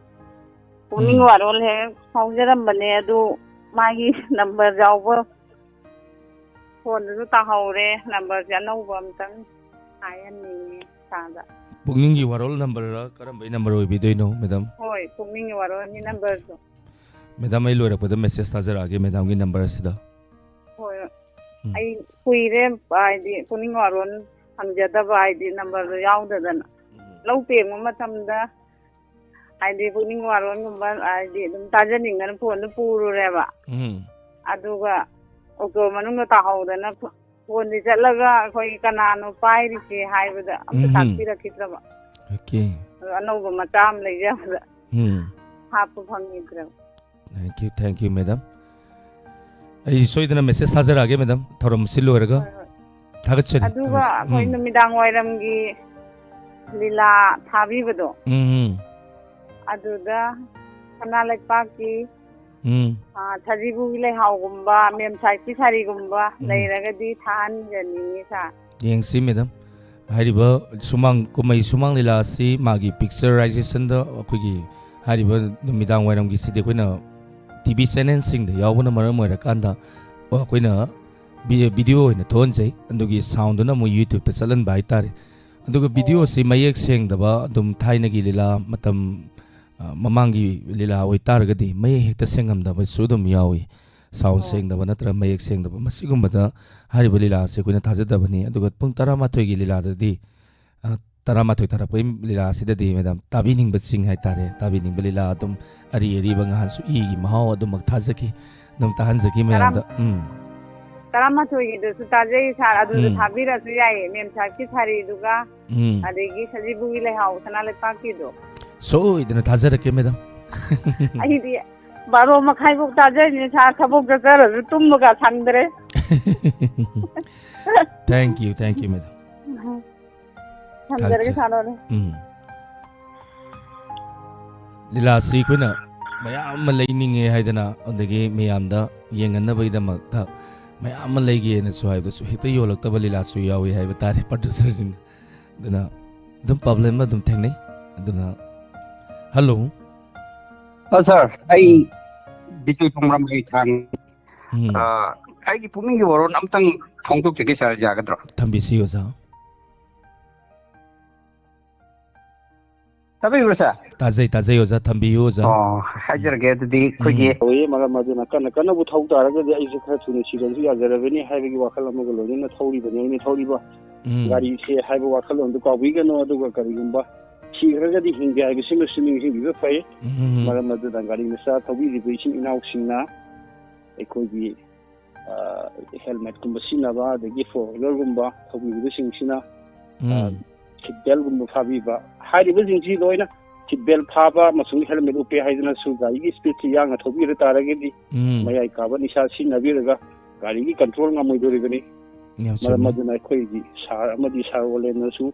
ꯄꯨꯛꯅꯤꯡ ꯎꯝ꯫ ꯋꯥꯔꯣꯜ ꯍꯦꯛ ꯐꯥꯎꯖꯔꯝꯕꯅꯦ, ꯑꯗꯨ ꯃꯥꯒꯤ number ꯌꯥꯎꯕ ꯐꯣꯟꯗꯁꯨ ꯇꯥꯍꯧꯔꯦ, ꯅꯝꯕꯔꯁꯦ ꯑꯅꯧꯕ ꯑꯝꯇꯪ ꯍꯥꯏꯍꯟꯅꯤꯡꯉꯤ ꯁꯥꯔꯗ꯫ ꯄꯨꯛꯅꯤꯡꯒꯤ ꯋꯥꯔꯣꯜ ꯅꯝꯕꯔꯔ ꯀꯔꯝꯕꯩ ꯅꯝꯕꯔ ꯑꯣꯏꯕꯤꯗꯣꯏꯅꯣ, ꯃꯦꯗꯥꯝ? ꯍꯣꯏ, ꯄꯨꯛꯅꯤꯡꯒꯤ ꯋꯥꯔꯣꯜꯒꯤ ꯅꯝꯕꯔꯗꯣ꯫ ꯃꯦꯗꯥꯝ, ꯑꯩ ꯂꯣꯏꯔꯛꯄꯗ ꯃꯦꯁꯦꯖ ꯊꯥꯖꯔꯛꯑꯒꯦ ꯃꯦꯗꯥꯝꯒꯤ ꯅꯝꯕꯔ ꯑꯁꯤꯗ꯫ ꯍꯣꯏ, ꯎꯝ. ꯑꯩ ꯀꯨꯏꯔꯦ, ꯍꯥꯏꯗꯤ ꯄꯨꯛꯅꯤꯡ ꯋꯥꯔꯣꯜ ꯍꯪꯖꯗꯕ, ꯍꯥꯏꯗꯤ ꯅꯝꯕꯔꯗꯣ ꯌꯥꯎꯗꯗꯅ꯫ ꯂꯧ ꯄꯦꯡꯕ ꯃꯇꯝꯗ ꯍꯥꯏꯗꯤ ꯄꯨꯛꯅꯤꯡ ꯋꯥꯔꯣꯜꯒꯨꯝꯕ ꯍꯥꯏꯗꯤ ꯑꯗꯨꯝ ꯇꯥꯖꯅꯤꯡꯗꯅ ꯐꯣꯟꯗꯣ ꯄꯨꯔꯨꯔꯦꯕ꯫ ꯎꯝ. ꯑꯗꯨꯒ ꯑꯣꯛꯇꯣ ꯃꯅꯨꯡꯗ ꯇꯥꯍꯧꯗꯅ ꯐꯣꯟꯗꯤ ꯆꯠꯂꯒ ꯑꯩꯈꯣꯏ ꯀꯅꯥꯅꯣ ꯄꯥꯏꯔꯤꯁꯦ ꯍꯥꯏꯕꯗ ꯑꯝꯇ ꯎꯝ. ꯇꯥꯛꯄꯤꯔꯛꯈꯤꯗ꯭ꯔꯕ꯫ ꯑꯣꯀꯦ. ꯑꯗꯣ ꯑꯅꯧꯕ ꯃꯆꯥ ꯑꯃ ꯂꯩꯖꯕꯗ ꯎꯝ. ꯍꯥꯞꯄ ꯐꯪꯈꯤꯗ꯭ꯔꯕ꯫ Thank you, thank you, madam. ꯑꯩ ꯁꯣꯏꯗꯅ ꯃꯦꯁꯦꯖ ꯊꯥꯖꯔꯛꯑꯒꯦ, ꯃꯦꯗꯥꯝ, ꯊꯧꯔꯝ ꯑꯁꯤ ꯂꯣꯏꯔꯒ꯫ ꯍꯣꯏ, ꯍꯣꯏ. ꯊꯥꯒꯠꯆꯔꯤ꯫ ꯑꯗꯨꯒ ꯊꯥꯒꯠꯆꯔꯤ. ꯑꯩꯈꯣꯏ ꯎꯝ. ꯅꯨꯃꯤꯗꯥꯡ ꯋꯥꯏꯔꯝꯒꯤ ꯂꯤꯂꯥ ꯊꯥꯕꯤꯕꯗꯣ, ꯎꯝ, ꯎꯝ. ꯑꯗꯨꯗ ꯁꯅꯥ ꯂꯩꯄꯥꯛꯀꯤ, ꯎꯝ. ꯑ, ꯁꯖꯤꯕꯨꯒꯤ ꯂꯩꯍꯥꯎꯒꯨꯝꯕ, ꯃꯦꯝ ꯁꯥꯍꯦꯕꯀꯤ ꯁꯥꯔꯤꯒꯨꯝꯕ ꯎꯝ. ꯂꯩꯔꯒꯗꯤ ꯊꯥꯍꯟꯖꯅꯤꯡꯉꯤ, ꯁꯥꯔ꯫ ꯌꯦꯡꯁꯤ, ꯃꯦꯗꯥꯝ꯫ ꯍꯥꯏꯔꯤꯕ ꯁꯨꯃꯥꯡ, ꯀꯨꯝꯍꯩ ꯁꯨꯃꯥꯡ ꯂꯤꯂꯥ ꯑꯁꯤ ꯃꯥꯒꯤ ꯄꯤꯛꯆꯔꯥꯏꯖꯦꯁꯟꯗ ꯑꯩꯈꯣꯏꯒꯤ ꯍꯥꯏꯔꯤꯕ ꯅꯨꯃꯤꯗꯥꯡ ꯋꯥꯏꯔꯝꯒꯤꯁꯤꯗꯤ ꯑꯩꯈꯣꯏꯅ ꯇꯤ ꯚꯤ ꯆꯦꯅꯦꯜꯁꯤꯡꯗ ꯌꯥꯎꯕꯅ ꯃꯔꯝ ꯑꯣꯏꯔꯀꯥꯟꯗ ꯑꯩꯈꯣꯏꯅ ꯚꯤ-, ꯚꯤꯗꯤꯑꯣ ꯑꯣꯏꯅ ꯊꯣꯛꯍꯟꯖꯩ꯫ ꯑꯗꯨꯒꯤ ꯁꯥꯎꯟꯗꯨꯅ ꯑꯃꯨꯛ ꯌꯨꯇ꯭ꯌꯨꯕꯇ ꯆꯠꯍꯟꯕ ꯍꯥꯏꯇꯥꯔꯦ꯫ ꯑꯗꯨꯒ ꯚꯤꯗꯤꯑꯣ ꯑꯁꯤ ꯃꯌꯦꯛ ꯁꯦꯡꯗꯕ, ꯑꯗꯨꯝ ꯊꯥꯏꯅꯒꯤ ꯂꯤꯂꯥ ꯃꯇꯝ, ꯑ, ꯃꯃꯥꯡꯒꯤ ꯂꯤꯂꯥ ꯑꯣꯏꯇꯥꯔꯒꯗꯤ ꯃꯌꯦꯛ ꯍꯦꯛꯇ ꯁꯦꯡꯉꯝꯗꯕꯁꯨ ꯑꯗꯨꯝ ꯌꯥꯎꯏ꯫ ꯁꯥꯎꯟ ꯑꯣ. ꯁꯦꯡꯗꯕ ꯅꯠꯇ꯭ꯔꯒ ꯃꯌꯦꯛ ꯁꯦꯡꯗꯕ, ꯃꯁꯤꯒꯨꯝꯕꯗ ꯍꯥꯏꯔꯤꯕ ꯂꯤꯂꯥ ꯑꯁꯤ ꯑꯩꯈꯣꯏꯅ ꯊꯥꯖꯗꯕꯅꯤ꯫ ꯑꯗꯨꯒ ꯄꯨꯡ ꯇꯔꯥꯃꯥꯊꯣꯏꯒꯤ ꯂꯤꯂꯥꯗꯗꯤ, ꯑ, ꯇꯔꯥꯃꯥꯊꯣꯏ ꯊꯥꯔꯛꯄꯒꯤ ꯂꯤꯂꯥ ꯑꯁꯤꯗꯗꯤ, ꯃꯦꯗꯥꯝ, ꯇꯥꯕꯤꯅꯤꯡꯕꯁꯤꯡ ꯍꯥꯏꯇꯥꯔꯦ, ꯇꯥꯕꯤꯅꯤꯡꯕ ꯂꯤꯂꯥ ꯑꯗꯨꯝ ꯑꯔꯤ ꯑꯔꯤꯕ ꯉꯍꯥꯟꯁꯨ ꯏꯒꯤ ꯃꯍꯥꯎ ꯑꯗꯨꯃꯛ ꯊꯥꯖꯈꯤ, ꯑꯗꯨꯝ ꯇꯥꯍꯟꯖꯈꯤ ꯃꯌꯥꯝꯗ꯫ ꯎꯝ. ꯇꯔꯥꯃꯥꯊꯣꯏꯒꯤꯗꯨꯁꯨ ꯇꯥꯖꯩ, ꯁꯥꯔ꯫ ꯑꯗꯨꯁꯨ ꯎꯝ. ꯊꯥꯕꯤꯔꯁꯨ ꯌꯥꯏꯌꯦ, ꯃꯦꯝ ꯁꯥꯍꯦꯕꯀꯤ ꯁꯥꯔꯤꯗꯨꯒ, ꯎꯝ. ꯑꯗꯒꯤ ꯁꯖꯤꯕꯨꯒꯤ ꯂꯩꯍꯥꯎ ꯁꯅꯥ ꯂꯩꯄꯥꯛꯀꯤꯗꯣ꯫ ꯁꯣꯏꯗꯅ ꯊꯥꯖꯔꯛꯀꯦ, ꯃꯦꯗꯥꯝ꯫ ꯑꯩꯗꯤ ꯕꯥꯔꯣ ꯃꯈꯥꯏꯐꯥꯎ ꯇꯥꯖꯩꯅꯦ, ꯁꯥꯔ, ꯊꯕꯛ ꯆꯠꯆꯔꯁꯨ ꯇꯨꯝꯕꯒ ꯁꯪꯗ꯭ꯔꯦ꯫ Thank you, thank you, madam. ꯊꯝꯖꯔꯒꯦ, ꯊꯥꯒꯠꯆꯔꯤ꯫ ꯁꯥꯔ꯫ ꯎꯝ. ꯂꯤꯂꯥꯁꯤ ꯑꯩꯈꯣꯏꯅ ꯃꯌꯥꯝ ꯑꯃ ꯂꯩꯅꯤꯡꯉꯦ ꯍꯥꯏꯗꯅ, ꯑꯗꯒꯤ ꯃꯌꯥꯝꯗ ꯌꯦꯡꯍꯟꯅꯕꯒꯤꯗꯃꯛꯇ ꯃꯌꯥꯝ ꯑꯃ ꯂꯩꯒꯦꯅꯁꯨ ꯍꯥꯏꯕꯗꯁꯨ ꯍꯦꯛꯇ ꯌꯣꯜꯂꯛꯇꯕ ꯂꯤꯂꯥꯁꯨ ꯌꯥꯎꯏ ꯍꯥꯏꯕ ꯇꯥꯔꯦ, ꯄ꯭ꯔꯗ꯭ꯌꯨꯁꯔꯁꯤꯡ꯫ ꯑꯗꯨꯅ ꯑꯗꯨꯝ ꯄ꯭ꯔꯣꯕ꯭ꯂꯦꯝ ꯑꯗꯨꯝ ꯊꯦꯡꯅꯩ꯫ ꯑꯗꯨꯅ, ꯍꯜꯂꯣ꯫ ꯑ, ꯁꯥꯔ, ꯑꯩ ꯕꯤꯖꯣꯏ ꯊꯣꯡꯕ꯭ꯔꯥꯝ ꯂꯩꯊꯥꯡ꯫ ꯎꯝ. ꯑ, ꯑꯩꯒꯤ ꯄꯨꯛꯅꯤꯡꯒꯤ ꯋꯥꯔꯣꯜ ꯑꯝꯇꯪ ꯐꯣꯡꯗꯣꯛꯆꯒꯦ ꯁꯥꯔ, ꯌꯥꯒꯗ꯭ꯔꯣ? ꯊꯝꯕꯤꯁꯤ ꯑꯣꯖꯥ꯫ ꯇꯥꯕꯤꯕ꯭ꯔꯣ ꯁꯥꯔ? ꯇꯥꯖꯩ, ꯇꯥꯖꯩ ꯑꯣꯖꯥ, ꯊꯝꯕꯤꯌꯨ ꯑꯣꯖꯥ꯫ ꯑꯣ, ꯍꯥꯏꯖꯔꯒꯦ ꯑꯗꯨꯗꯤ ꯑꯩꯈꯣꯏꯒꯤ ꯎꯝ꯫ ꯇꯧꯏ꯫ ꯃꯔꯝ ꯑꯗꯨꯅ ꯀꯟꯅ ꯀꯟꯅꯕꯨ ꯊꯧ ꯇꯥꯔꯒꯗꯤ ꯑꯩꯁꯨ ꯈꯔ ꯊꯨꯅ ꯁꯤꯔꯁꯨ ꯌꯥꯖꯔꯕꯅꯤ ꯍꯥꯏꯕꯒꯤ ꯋꯥꯈꯜ ꯑꯃꯒ ꯂꯣꯏꯅꯅ ꯊꯧꯔꯤꯕꯅꯤ꯫ ꯑꯩꯅ ꯊꯧꯔꯤꯕ ꯎꯝ꯫ ꯒꯥꯔꯤꯁꯦ ꯍꯥꯏꯕ ꯋꯥꯈꯜꯂꯣꯟꯗꯨ ꯀꯥꯎꯕꯤꯒꯅꯨ, ꯑꯗꯨꯒ ꯀꯔꯤꯒꯨꯝꯕ ꯁꯤꯈ꯭ꯔꯒꯗꯤ ꯍꯤꯡꯗꯦ ꯍꯥꯏꯕꯁꯤꯃꯁꯨ ꯅꯤꯡꯁꯤꯡꯕꯤꯕ ꯐꯩ꯫ ꯎꯝ꯫ ꯃꯔꯝ ꯑꯗꯨꯅ ꯒꯥꯔꯤ ꯃꯆꯥ ꯊꯧꯕꯤꯔꯤꯕ ꯏꯆꯤꯟ ꯏꯅꯥꯎꯁꯤꯡꯅ ꯑꯩꯈꯣꯏꯒꯤ ꯑ, ꯍꯦꯜꯃꯦꯠꯀꯨꯝꯕ ꯁꯤꯖꯤꯟꯅꯕ, ꯑꯗꯒꯤ ꯐꯣꯔ ꯋꯤꯂꯔꯒꯨꯝꯕ ꯊꯧꯕꯤꯕꯁꯤꯡꯁꯤꯅ, ꯑ, ꯎꯝ꯫ ꯁꯤꯠ ꯕꯦꯜꯒꯨꯝꯕ ꯐꯥꯕꯤꯕ, ꯍꯥꯏꯔꯤꯕꯁꯤꯡꯁꯤ ꯂꯣꯏꯅ ꯁꯤꯠ ꯕꯦꯜ ꯐꯥꯕ ꯑꯃꯁꯨꯡ ꯍꯦꯜꯃꯦꯠ ꯎꯞꯄꯦ ꯍꯥꯏꯗꯨꯅꯁꯨ ꯒꯥꯔꯤꯒꯤ ꯁ꯭ꯄꯤꯗꯁꯤ ꯌꯥꯡꯅ ꯊꯧꯕꯤꯔ ꯇꯥꯔꯒꯗꯤ ꯎꯝ꯫ ꯃꯌꯥꯏ ꯀꯥꯕ ꯅꯤꯁꯥ ꯁꯤꯖꯤꯟꯅꯕꯤꯔꯒ ꯒꯥꯔꯤꯒꯤ ꯀꯟꯇ꯭ꯔꯣꯜ ꯉꯝꯃꯣꯏꯗꯧꯔꯤꯕꯅꯤ꯫ ꯌꯥꯝ ꯃꯔꯝ ꯆꯨꯝꯃꯤ꯫ ꯑꯗꯨꯅ ꯑꯩꯈꯣꯏꯒꯤ ꯁꯥꯔ ꯑꯃꯗꯤ ꯁꯥꯔ ꯑꯣꯂꯦꯟꯅꯁꯨ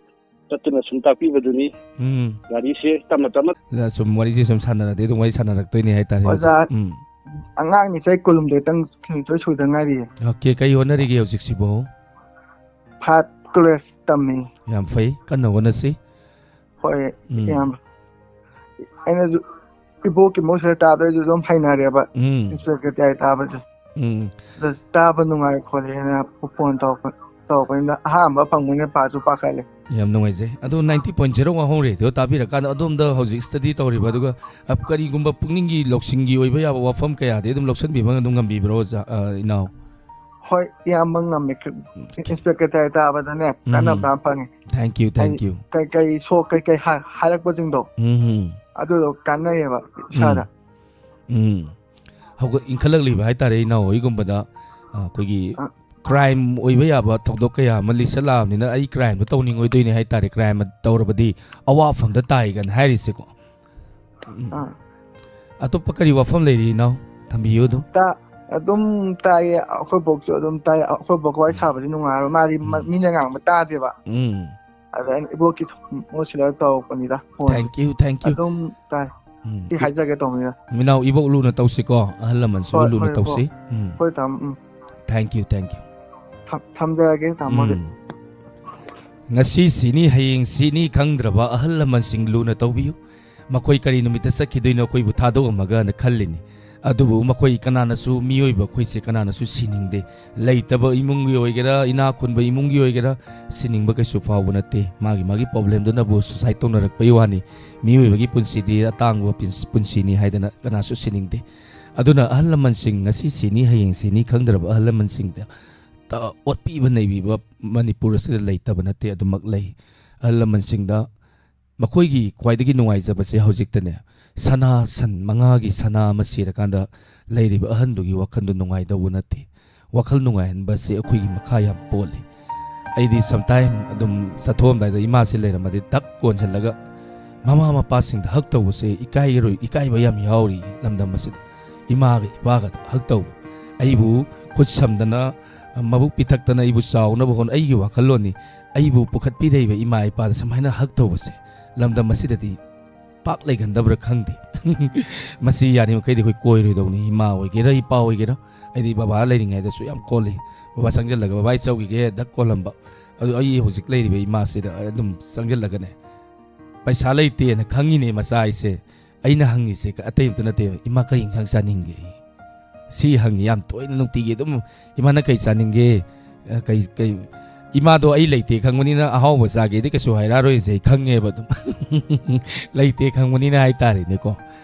ꯆꯠꯇꯨꯅ ꯁꯨꯝ ꯇꯥꯛꯄꯤꯕꯗꯨꯅꯤ꯫ ꯎꯝ꯫ ꯒꯥꯔꯤꯁꯦ ꯇꯞꯅ ꯇꯞꯅ ꯑꯗ ꯁꯨꯝ ꯋꯥꯔꯤꯁꯦ ꯁꯨꯝ ꯁꯥꯟꯅꯔꯗꯤ ꯑꯗꯨꯝ ꯋꯥꯔꯤ ꯁꯥꯟꯅꯔꯛꯇꯣꯏꯅꯦ ꯍꯥꯏꯇꯥꯔꯦ ꯍꯧꯖꯤꯛ꯫ ꯑꯣꯖꯥ, ꯎꯝ꯫ ꯑꯉꯥꯡꯅꯤ, ꯆꯍꯤ ꯀꯨꯟꯍꯨꯝꯗꯣꯏꯇꯪ ꯁꯨꯗꯣꯏ ꯁꯨꯗ ꯉꯥꯏꯔꯤꯌꯦ꯫ ꯑꯣꯀꯦ, ꯀꯩ ꯍꯣꯠꯅꯔꯤꯒꯦ ꯍꯧꯖꯤꯛꯁꯤꯕꯣ? ꯐꯥꯏꯚ ꯀꯣꯂꯦꯖ ꯇꯝꯃꯤ꯫ ꯌꯥꯝ ꯐꯩ, ꯀꯟꯅ ꯍꯣꯠꯅꯁꯤ꯫ ꯍꯣꯏ, ꯎꯝ꯫ ꯏꯌꯥꯝꯕ꯫ ꯑꯩꯅꯁꯨ ꯏꯕꯣꯛꯀꯤ ꯃꯍꯨꯠ ꯁꯤꯗ ꯇꯥꯕꯗꯩꯁꯨ ꯑꯗꯨꯝ ꯍꯩꯅꯔꯦꯕ꯫ ꯎꯝ꯫ ꯏꯟꯁꯄꯦꯛꯇꯔ ꯇꯥꯏ ꯇꯥꯕꯁꯦ꯫ ꯎꯝ꯫ ꯑꯗ ꯇꯥꯕ ꯅꯨꯡꯉꯥꯏ ꯈꯣꯠꯂꯦꯅ ꯐꯣꯟ ꯇꯧꯔꯛꯄ-, ꯇꯧꯔꯛꯄꯅꯤꯅ ꯑꯍꯥꯟꯕ ꯐꯪꯕꯅꯤꯅ ꯄꯥꯁꯨ ꯄꯥꯈꯠꯂꯦ꯫ ꯌꯥꯝ ꯅꯨꯡꯉꯥꯏꯖꯩ꯫ ꯑꯗꯣ ninety point zero ꯋꯥꯍꯣꯡ ꯔꯦꯗꯤꯑꯣ ꯇꯥꯕꯤꯔꯀꯥꯟꯗ ꯑꯗꯣꯝꯗ ꯍꯧꯖꯤꯛ ꯁ꯭ꯇꯗꯤ ꯇꯧꯔꯤꯕ, ꯑꯗꯨꯒ, ꯑ, ꯀꯔꯤꯒꯨꯝꯕ ꯄꯨꯛꯅꯤꯡꯒꯤ ꯂꯧꯁꯤꯡꯒꯤ ꯑꯣꯏꯕ ꯌꯥꯕ ꯋꯥꯐꯝ ꯀꯌꯥꯗꯤ ꯑꯗꯨꯝ ꯂꯧꯁꯤꯟꯕꯤꯕ ꯑꯗꯨꯝ ꯉꯝꯕꯤꯕ꯭ꯔꯣ, ꯑꯣꯖꯥ, ꯑ, ꯏꯅꯥꯎ? ꯍꯣꯏ, ꯏꯌꯥꯝꯕ ꯉꯝꯃꯦ꯫ ꯎꯝ꯫ ꯏꯟꯁꯄꯦꯛꯇꯔ ꯇꯥꯏ ꯇꯥꯕꯗꯅꯦ, ꯎꯝ꯫ ꯀꯥꯟꯅꯕ ꯌꯥꯝ ꯐꯪꯉꯦ꯫ Thank you, thank ꯍꯥꯏꯗꯤ you꯫ ꯀꯩ-, ꯀꯩ ꯁꯣꯛ ꯀꯩ-, ꯀꯩ ꯍꯥꯏ-, ꯍꯥꯏꯔꯛꯄꯁꯤꯡꯗꯣ, ꯎꯝ꯫ ꯑꯗꯨꯗꯣ ꯀꯥꯟꯅꯩꯌꯦꯕ ꯏꯁꯥꯗ꯫ ꯎꯝ꯫ ꯎꯝ꯫ ꯍꯧꯒꯠ-, ꯏꯟꯈꯠꯂꯛꯂꯤꯕ ꯍꯥꯏꯇꯥꯔꯦ, ꯏꯅꯥꯎ ꯍꯣꯏꯒꯨꯝꯕꯗ, ꯑ, ꯑꯩꯈꯣꯏꯒꯤ ꯑ꯫ Crime ꯑꯣꯏꯕ ꯌꯥꯕ ꯊꯧꯗꯣꯛ ꯀꯌꯥ ꯑꯃ ꯂꯤꯁꯜꯂꯛꯑꯕꯅꯤꯅ, ꯑꯩ crimeꯗꯣ ꯇꯧꯅꯤꯡꯉꯣꯏꯗꯣꯏꯅꯦ ꯍꯥꯏꯇꯥꯔꯦ, crime ꯇꯧꯔꯕꯗꯤ ꯑꯋꯥꯐꯝꯗ ꯇꯥꯏꯒꯅ ꯍꯥꯏꯔꯤꯁꯦꯀꯣ꯫ ꯎꯝ꯫ ꯑꯥ꯫ ꯑꯇꯣꯞꯄ ꯀꯔꯤ ꯋꯥꯐꯝ ꯂꯩꯔꯤ, ꯏꯅꯥꯎ? ꯊꯝꯕꯤꯌꯨ ꯑꯗꯨꯝ꯫ ꯇꯥ-, ꯑꯗꯨꯝ ꯇꯥꯏꯌꯦ, ꯑꯩꯈꯣꯏ ꯕꯣꯛꯁꯨ ꯑꯗꯨꯝ ꯇꯥꯏ, ꯑꯩꯈꯣꯏ ꯕꯣꯛꯀ ꯋꯥꯔꯤ ꯎꯝ꯫ ꯁꯥꯕꯗꯤ ꯅꯨꯡꯉꯥꯏꯔꯣꯏ, ꯃꯥꯗꯤ ꯃ-, ꯎꯝ꯫ ꯃꯤꯅ ꯉꯥꯡꯕ ꯇꯥꯗꯦꯕ꯫ ꯎꯝ꯫ ꯑꯗ ꯑꯩꯅ ꯏꯕꯣꯛꯀꯤ ꯃꯍꯨꯠ ꯁꯤꯜꯂꯒ ꯇꯧꯔꯛꯄꯅꯤꯗ ꯐꯣꯟꯁꯦ꯫ Thank you, thank you꯫ ꯑꯗꯨꯝ ꯇꯥꯏ꯫ ꯎꯝ꯫ ꯁꯤ ꯍꯥꯏꯖꯒꯦ ꯇꯧꯕꯅꯤꯗ꯫ ꯏꯅꯥꯎ ꯏꯕꯣꯛ ꯂꯨꯅ ꯇꯧꯁꯤꯀꯣ, ꯑꯍꯜ ꯂꯃꯟꯁꯨ ꯍꯣꯏ, ꯂꯨꯅ ꯍꯣꯏ, ꯇꯧꯁꯤ꯫ ꯍꯣꯏ꯫ ꯎꯝ꯫ ꯍꯣꯏ, ꯇꯥꯃꯣ, ꯎꯝ꯫ Thank you, thank you꯫ ꯊꯝ-, ꯊꯝꯖꯔꯒꯦ, ꯇꯥꯃꯣ, ꯑꯗꯨꯗꯤ꯫ ꯎꯝ꯫ ꯉꯁꯤ ꯁꯤꯅꯤ, ꯍꯌꯦꯡ ꯁꯤꯅꯤ ꯈꯪꯗ꯭ꯔꯕ ꯑꯍꯜ ꯂꯃꯟꯁꯤꯡ ꯂꯨꯅ ꯇꯧꯕꯤꯌꯨ꯫ ꯃꯈꯣꯏ ꯀꯔꯤ ꯅꯨꯃꯤꯠꯇ ꯆꯠꯈꯤꯗꯣꯏꯅꯣ ꯑꯩꯈꯣꯏꯕꯨ ꯊꯥꯗꯣꯛꯑꯝꯃꯒꯅ ꯈꯜꯂꯤꯅꯤ꯫ ꯑꯗꯨꯕꯨ ꯃꯈꯣꯏ ꯀꯅꯥꯅꯁꯨ, ꯃꯤꯑꯣꯏꯕ ꯑꯩꯈꯣꯏꯁꯦ ꯀꯅꯥꯅꯁꯨ ꯁꯤꯅꯤꯡꯗꯦ꯫ ꯂꯩꯇꯕ ꯏꯃꯨꯡꯒꯤ ꯑꯣꯏꯒꯦꯔꯥ, ꯏꯅꯥ ꯈꯨꯟꯕ ꯏꯃꯨꯡꯒꯤ ꯑꯣꯏꯒꯦꯔꯥ, ꯁꯤꯅꯤꯡꯕ ꯀꯩꯁꯨ ꯐꯥꯎꯕ ꯅꯠꯇꯦ꯫ ꯃꯥꯒꯤ ꯃꯥꯒꯤ problemꯗꯨꯅꯕꯨ suicide ꯇꯧꯅꯔꯛꯄꯩ ꯋꯥꯅꯤ꯫ ꯃꯤꯑꯣꯏꯕꯒꯤ ꯄꯨꯟꯁꯤꯗꯤ ꯑꯇꯥꯡꯕ ꯄꯤꯟ-, ꯄꯨꯟꯁꯤꯅꯤ ꯍꯥꯏꯗꯅ ꯀꯅꯥꯁꯨ ꯁꯤꯅꯤꯡꯗꯦ꯫ ꯑꯗꯨꯅ ꯑꯍꯜ ꯂꯃꯟꯁꯤꯡ, ꯉꯁꯤ ꯁꯤꯅꯤ ꯍꯌꯦꯡ ꯁꯤꯅꯤ ꯈꯪꯗ꯭ꯔꯕ ꯑꯍꯜ ꯂꯃꯟꯁꯤꯡꯗ ꯇ-, ꯑꯣꯠꯄꯤꯕ ꯅꯩꯕꯤꯕ ꯃꯅꯤꯄꯨꯔ ꯑꯁꯤꯗ ꯂꯩꯇꯕ ꯅꯠꯇꯦ, ꯑꯗꯨꯃꯛ ꯂꯩ꯫ ꯑꯍꯜ ꯂꯃꯟꯁꯤꯡꯗ ꯃꯈꯣꯏꯒꯤ ꯈ꯭ꯋꯥꯏꯗꯒꯤ ꯅꯨꯡꯉꯥꯏꯖꯕꯁꯦ ꯍꯧꯖꯤꯛꯇꯅꯦ, ꯁꯅꯥ ꯁꯟ ꯃꯉꯥꯒꯤ ꯁꯅꯥ ꯑꯃ ꯁꯤꯔꯀꯥꯟꯗ ꯂꯩꯔꯤꯕ ꯑꯍꯟꯗꯨꯒꯤ ꯋꯥꯈꯜꯗꯣ ꯅꯨꯡꯉꯥꯏꯗꯧꯕ ꯅꯠꯇꯦ꯫ ꯋꯥꯈꯜ ꯅꯨꯡꯉꯥꯏꯍꯟꯕꯁꯦ ꯑꯩꯈꯣꯏꯒꯤ ꯃꯈꯥ ꯌꯥꯝ ꯄꯣꯜꯂꯤ꯫ ꯑꯩꯗꯤ sometime ꯑꯗꯨꯝ ꯆꯠꯊꯣꯛꯑꯝꯗꯥꯏꯗ ꯏꯃꯥꯁꯤ ꯂꯩꯔꯝꯃꯗꯤ ꯗꯛ ꯀꯣꯟꯁꯤꯜꯂꯒ ꯃꯃꯥ ꯃꯄꯥꯁꯤꯡꯗ hug ꯇꯧꯕꯁꯦ ꯏꯀꯥꯏꯔꯣꯏ, ꯏꯀꯥꯏꯕ ꯌꯥꯝ ꯌꯥꯎꯔꯤ ꯂꯝꯗꯝ ꯑꯁꯤꯗ꯫ ꯏꯃꯥꯒ ꯏꯄꯥꯒ hug ꯇꯧꯕ, ꯑꯩꯕꯨ ꯈꯨꯠ ꯁꯝꯗꯅ, ꯃꯕꯨꯛ ꯄꯤꯊꯛꯇꯅ ꯑꯩꯕꯨ ꯆꯥꯎꯅꯕ ꯍꯣꯠꯅ-, ꯑꯩꯒꯤ ꯋꯥꯈꯜꯂꯣꯟꯅꯤ, ꯑꯩꯕꯨ ꯄꯨꯈꯠꯄꯤꯔꯛꯏꯕ ꯏꯃꯥ ꯏꯄꯥꯗ ꯁꯨꯃꯥꯏꯅ hug ꯇꯧꯕꯁꯦ ꯂꯝꯗꯝ ꯑꯁꯤꯗꯗꯤ ꯄꯥꯛ ꯂꯩꯒꯟꯗꯕ꯭ꯔꯥ ꯈꯪꯗꯦ꯫ ꯃꯁꯤ ꯌꯥꯔꯤꯃꯈꯩꯗꯤ ꯑꯩꯈꯣꯏ ꯀꯣꯏꯔꯣꯏꯗꯧꯅꯤ, ꯏꯃꯥ ꯑꯣꯏꯒꯦꯔꯥ, ꯏꯄꯥ ꯑꯣꯏꯒꯦꯔꯥ꯫ ꯑꯩꯗꯤ ꯕꯕꯥ ꯂꯩꯔꯤꯉꯩꯗꯁꯨ ꯌꯥꯝ ꯀꯣꯜꯂꯤ꯫ ꯕꯕꯥ ꯆꯪꯁꯤꯜꯂꯒ, "ꯕꯕꯥ, ꯑꯩ ꯆꯧꯈꯤꯒꯦ", ꯗꯛ ꯀꯣꯜꯂꯝꯕ꯫ ꯑꯗꯨ ꯑꯩ ꯍꯧꯖꯤꯛ ꯂꯩꯔꯤꯕ ꯏꯃꯥꯁꯤꯗ ꯑꯩ ꯑꯗꯨꯝ ꯆꯪꯁꯤꯜꯂꯒꯅꯦ, ꯄꯩꯁꯥ ꯂꯩꯇꯦꯅ ꯈꯪꯉꯤꯅꯦ ꯃꯆꯥ ꯑꯩꯁꯦ꯫ ꯑꯩꯅ ꯍꯪꯉꯤꯁꯦ ꯑꯇꯩ ꯑꯝꯇ ꯅꯠꯇꯦꯕ, "ꯏꯃꯥ, ꯀꯔꯤ ꯏꯟꯁꯥꯡ ꯆꯥꯅꯤꯡꯒꯦ?" ꯁꯤ ꯍꯪꯉꯤ ꯌꯥꯝ ꯇꯣꯏꯅ, ꯅꯨꯡꯇꯤꯒꯤ ꯑꯗꯨꯝ, "ꯏꯃꯥ, ꯅꯪ ꯀꯩ ꯆꯥꯅꯤꯡꯒꯦ? ꯑ, ꯀꯩ, ꯀꯩ?" ꯏꯃꯥꯗꯣ ꯑꯩ ꯂꯩꯇꯦ ꯈꯪꯕꯅꯤꯅ ꯑꯍꯥꯎꯕ ꯆꯥꯒꯦꯗꯤ ꯀꯩꯁꯨ ꯍꯥꯏꯔꯛꯑꯔꯣꯏꯁꯦ ꯑꯩ ꯈꯪꯉꯦꯕ ꯑꯗꯨꯝ꯫ ꯂꯩꯇꯦ ꯈꯪꯕꯅꯤꯅ ꯍꯥꯏꯇꯥꯔꯦꯅꯦꯀꯣ꯫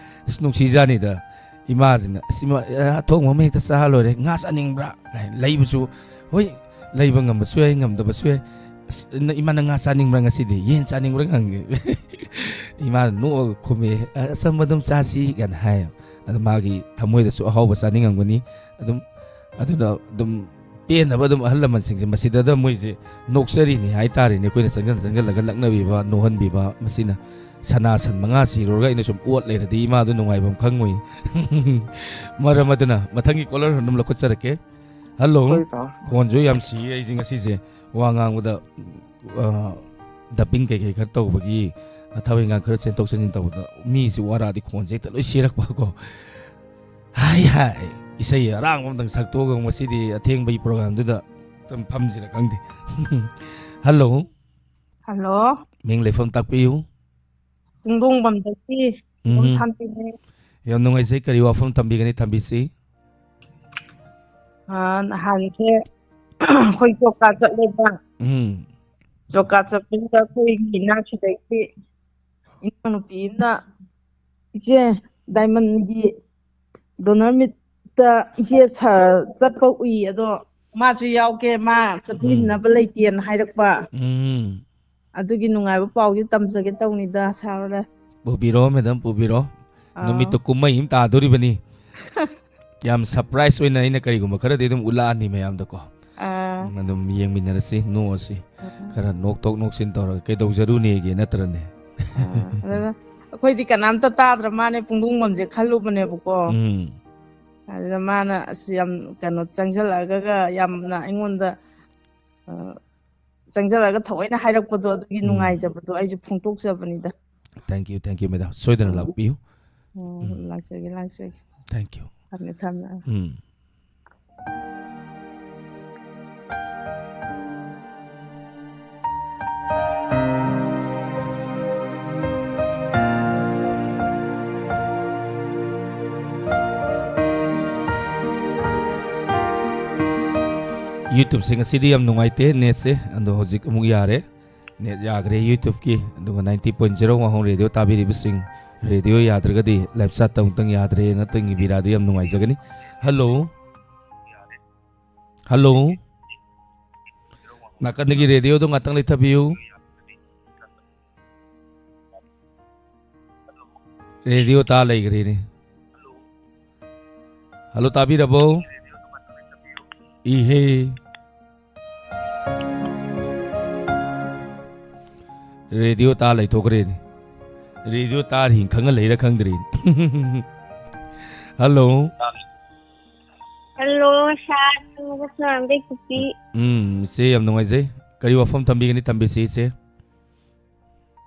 ꯑꯁ, ꯅꯨꯡꯁꯤꯖꯥꯅꯤꯗ꯫ ꯏꯃꯥꯁꯤꯅ, "ꯑꯁ, ꯏꯃꯥ, ꯑ, ꯑꯊꯣꯡꯕ ꯑꯃ ꯍꯦꯛꯇ ꯆꯥ ꯂꯣꯏꯔꯦ꯫ ꯉꯥ ꯆꯥꯅꯤꯡꯕ꯭ꯔꯥ?" ꯀꯥꯏꯅ꯫ ꯂꯩꯕꯁꯨ, ꯍꯣꯏ, ꯂꯩꯕ ꯉꯝꯕꯁꯨ ꯌꯥꯏ, ꯉꯝꯗꯕꯁꯨ ꯌꯥꯏ꯫ "ꯑꯁ, ꯅ-, ꯏꯃꯥ, ꯅꯪ ꯉꯥ ꯆꯥꯅꯤꯡꯕ꯭ꯔꯥ ꯉꯁꯤꯗꯤ? ꯌꯦꯟ ꯆꯥꯅꯤꯡꯕ꯭ꯔꯥ?" ꯍꯪꯉꯦ꯫ ꯏꯃꯥꯅ ꯅꯣꯛꯑꯒ ꯈꯨꯝꯃꯦ, "ꯑ-, ꯑꯆꯝꯕ ꯑꯗꯨꯝ ꯆꯥꯁꯤ," ꯀꯥꯏꯅ ꯍꯥꯏ꯫ ꯑꯗꯨ ꯃꯥꯒꯤ ꯊꯃꯣꯏꯗꯁꯨ ꯑꯍꯥꯎꯕ ꯆꯥꯅꯤꯡꯉꯝꯒꯅꯤ꯫ ꯑꯗꯨꯝ, ꯑꯗꯨꯅ ꯑꯗꯨꯝ ꯄꯦꯟꯅꯕ ꯑꯗꯨꯝ ꯑꯍꯜ ꯂꯃꯟꯁꯤꯡꯁꯦ ꯃꯁꯤꯗꯗ ꯃꯣꯏꯁꯦ ꯅꯣꯛꯆꯔꯤꯅꯤ ꯍꯥꯏꯇꯥꯔꯦꯅꯦ꯫ ꯑꯩꯈꯣꯏꯅ ꯆꯪꯁꯤꯟ ꯆꯪꯁꯤꯜꯂꯒ ꯂꯛꯅꯕꯤꯕ, ꯅꯣꯛꯍꯟꯕꯤꯕ, ꯃꯁꯤꯅ ꯁꯅꯥ ꯁꯟ ꯃꯉꯥ ꯁꯤꯔꯨꯔꯒ ꯑꯩꯅ ꯁꯨꯝ ꯑꯣꯠ ꯂꯩꯔꯗꯤ ꯏꯃꯥꯗꯣ ꯅꯨꯡꯉꯥꯏꯐꯝ ꯈꯪꯉꯣꯏ꯫ ꯃꯔꯝ ꯑꯗꯨꯅ ꯃꯊꯪꯒꯤ caller ꯑꯗꯨꯝ ꯂꯧꯈꯠꯆꯔꯛꯀꯦ꯫ ꯍꯜꯂꯣ꯫ ꯍꯣꯏ, ꯇꯥ꯫ ꯈꯣꯟꯁꯨ ꯌꯥꯝ ꯁꯤꯌꯦ ꯑꯩꯁꯦ ꯉꯁꯤꯁꯦ꯫ ꯋꯥ ꯉꯥꯡꯕꯗ, ꯑ, dubbing ꯀꯩꯀꯩ ꯈꯔ ꯇꯧꯕꯒꯤ, ꯑ, ꯊꯕꯛ ꯏꯪꯈꯥꯡ ꯈꯔ ꯆꯦꯟꯊꯣꯛ ꯆꯦꯟꯁꯤꯟ ꯇꯧꯕꯗ ꯃꯤꯁꯤ ꯋꯥꯔꯛꯑꯗꯤ ꯈꯣꯟꯁꯦ ꯍꯦꯛꯇ ꯂꯣꯏ ꯁꯤꯔꯛꯄꯀꯣ꯫ ꯍꯥꯏ ꯍꯥꯏ, ꯏꯁꯩ ꯑꯔꯥꯡꯕ ꯑꯝꯇꯪ ꯁꯛꯇꯣꯛꯑꯒ ꯉꯁꯤꯗꯤ ꯑꯊꯦꯡꯕꯒꯤ programꯗꯨꯗ ꯑꯗꯨꯝ ꯐꯝꯁꯤꯔ ꯈꯪꯗꯦ꯫ ꯍꯜꯂꯣ꯫ ꯍꯜꯂꯣ꯫ ꯃꯤꯡ ꯂꯩꯐꯝ ꯇꯥꯛꯄꯤꯌꯨ꯫ ꯆꯤꯡꯗꯣꯡꯕꯝꯗꯒꯤ ꯎꯝ꯫ ꯁꯥꯟꯇꯤꯅꯦ꯫ ꯌꯥꯝ ꯅꯨꯡꯉꯥꯏꯖꯩ꯫ ꯀꯔꯤ ꯋꯥꯐꯝ ꯊꯝꯕꯤꯒꯅꯤ? ꯊꯝꯕꯤꯁꯤ꯫ ꯑꯥ, ꯅꯍꯥꯟꯁꯦ ꯑꯩꯈꯣꯏ ꯖꯣꯕ ꯀꯥꯔꯗ ꯆꯠꯂꯦꯕ꯫ ꯎꯝ꯫ ꯖꯣꯕ ꯀꯥꯔꯗ ꯆꯠꯄꯁꯤꯗ ꯑꯩꯈꯣꯏꯒꯤ ꯏꯅꯥꯛꯁꯤꯗꯒꯤ ꯏꯅꯥꯎꯅꯨꯄꯤ ꯑꯃꯅ, "ꯏꯆꯦ, ꯗꯥꯏꯃꯟꯒꯤ ꯗꯣꯅꯔ ꯃꯤꯠꯇ ꯏꯆꯦ ꯁ-, ꯆꯠꯄ ꯎꯏ, ꯑꯗꯣ ꯃꯥꯁꯨ ꯌꯥꯎꯒꯦ, ꯃꯥ ꯆꯠꯃꯤꯟꯅꯕ ꯂꯩꯇꯦꯅ" ꯍꯥꯏꯔꯛꯄ꯫ ꯎꯝ꯫ ꯑꯗꯨꯒꯤ ꯅꯨꯡꯉꯥꯏꯕ ꯄꯥꯎꯁꯦ ꯇꯝꯖꯒꯦ ꯇꯧꯅꯤꯗ, ꯁꯥꯔ ꯍꯣꯏꯗ꯫ ꯄꯨꯕꯤꯔꯣ, ꯃꯦꯗꯥꯝ, ꯄꯨꯕꯤꯔꯣ꯫ ꯑꯥ꯫ ꯅꯨꯃꯤꯠꯇꯣ ꯀꯨꯝꯍꯩ ꯑꯃ ꯇꯥꯗꯣꯔꯤꯕꯅꯤ꯫ ꯌꯥꯝ ꯁꯔꯄ꯭ꯔꯥꯏꯖ ꯑꯣꯏꯅ ꯑꯩꯅ ꯀꯔꯤꯒꯨꯝꯕ ꯈꯔꯗꯤ ꯑꯗꯨꯝ ꯎꯠꯂꯛꯑꯅꯤ ꯃꯌꯥꯝꯗꯀꯣ꯫ ꯑꯥ꯫ ꯎꯝ, ꯑꯗꯨꯝ ꯌꯦꯡꯃꯤꯟꯅꯔꯁꯤ, ꯅꯣꯛꯑꯁꯤ꯫ ꯑꯥ꯫ ꯈꯔ ꯅꯣꯛꯊꯣꯛ ꯅꯣꯛꯁꯤꯟ ꯇꯧꯔꯒ ꯀꯩꯗꯧꯖꯔꯨꯅꯦꯒꯦ, ꯅꯠꯇ꯭ꯔꯅꯦ? ꯑꯥ, ꯑꯗꯨꯅ ꯑꯩꯈꯣꯏꯗꯤ ꯀꯅꯥꯝꯇ ꯇꯥꯗ꯭ꯔ ꯃꯥꯅꯦ ꯄꯨꯡꯗꯣꯡꯕꯝꯁꯦ ꯈꯜꯂꯨꯕꯅꯦꯕꯀꯣ꯫ ꯎꯝ꯫ ꯑꯗꯨꯗ ꯃꯥꯅ ꯑꯁ ꯌꯥꯝ ꯀꯩꯅꯣ ꯆꯪꯁꯤꯜꯂꯛꯑꯒ ꯌꯥꯝꯅ ꯑꯩꯉꯣꯟꯗ, ꯑ, ꯆꯪꯁꯤꯜꯂꯛꯑꯒ ꯊꯑꯣꯏꯅ ꯍꯥꯏꯔꯛꯄꯗꯣ, ꯑꯗꯨꯒꯤ ꯎꯝ꯫ ꯅꯨꯡꯉꯥꯏꯖꯕꯗꯣ ꯑꯩꯁꯨ ꯐꯣꯡꯗꯣꯛꯆꯕꯅꯤꯗ꯫ Thank you, thank you, madam. ꯁꯣꯏꯗꯅ ꯎꯝ꯫ ꯂꯥꯛꯄꯤꯌꯨ꯫ ꯑꯣ, ꯎꯝ꯫ ꯂꯥꯛꯆꯒꯦ, ꯂꯥꯛꯆꯒꯦ꯫ Thank you. ꯊꯝꯃꯦ, ꯊꯝꯃꯦ꯫ ꯎꯝ꯫ YouTube-ꯁꯦ ꯉꯁꯤꯗꯤ ꯌꯥꯝ ꯅꯨꯡꯉꯥꯏꯇꯦ ꯅꯦꯠꯁꯦ, ꯑꯗꯣ ꯍꯧꯖꯤꯛ ꯑꯃꯨꯛ ꯌꯥꯔꯦ꯫ ꯅꯦꯠ ꯌꯥꯈ꯭ꯔꯦ YouTube-ꯀꯤ, ꯑꯗꯨꯒ ninety point zero ꯋꯥꯍꯣꯡ ꯔꯦꯗꯤꯑꯣ ꯇꯥꯕꯤꯔꯤꯕꯁꯤꯡ, ꯔꯦꯗꯤꯑꯣ ꯌꯥꯗ꯭ꯔꯒꯗꯤ ꯂꯥꯏꯞ ꯆꯥꯠꯇ ꯑꯃꯨꯛꯇꯪ ꯌꯥꯗ꯭ꯔꯦꯅ ꯑꯝꯇꯪ ꯏꯕꯤꯔꯛꯑꯗꯤ ꯌꯥꯝ ꯅꯨꯡꯉꯥꯏꯖꯒꯅꯤ꯫ ꯍꯜꯂꯣ? ꯍꯜꯂꯣ? ꯅꯥꯀꯟꯗꯒꯤ ꯔꯦꯗꯤꯑꯣꯗꯣ ꯉꯥꯛꯇꯪ ꯂꯩꯊꯕꯤꯌꯨ꯫ ꯔꯦꯗꯤꯑꯣ ꯇꯥ ꯂꯩꯈ꯭ꯔꯦꯅꯦ꯫ ꯍꯜꯂꯣ, ꯇꯥꯕꯤꯔꯕꯣ? ꯏꯍꯦ꯫ ꯔꯦꯗꯤꯑꯣ ꯇꯥ ꯂꯩꯊꯣꯛꯈ꯭ꯔꯦꯅꯦ꯫ ꯔꯦꯗꯤꯑꯣ ꯇꯥꯔꯤ ꯈꯪꯉ ꯂꯩꯔ ꯈꯪꯗ꯭ꯔꯦꯅꯦ꯫ ꯍꯜꯂꯣ꯫ ꯍꯜꯂꯣ, ꯁꯥꯔ꯫ ꯅꯨꯡꯉꯥꯏꯕ ꯊꯧꯔꯝꯗꯩ ꯀꯨꯞꯄꯤ꯫ ꯎꯝ, ꯏꯆꯦ, ꯌꯥꯝ ꯅꯨꯡꯉꯥꯏꯖꯩ꯫ ꯀꯔꯤ ꯋꯥꯐꯝ ꯊꯝꯕꯤꯒꯅꯤ? ꯊꯝꯕꯤꯁꯤ, ꯏꯆꯦ꯫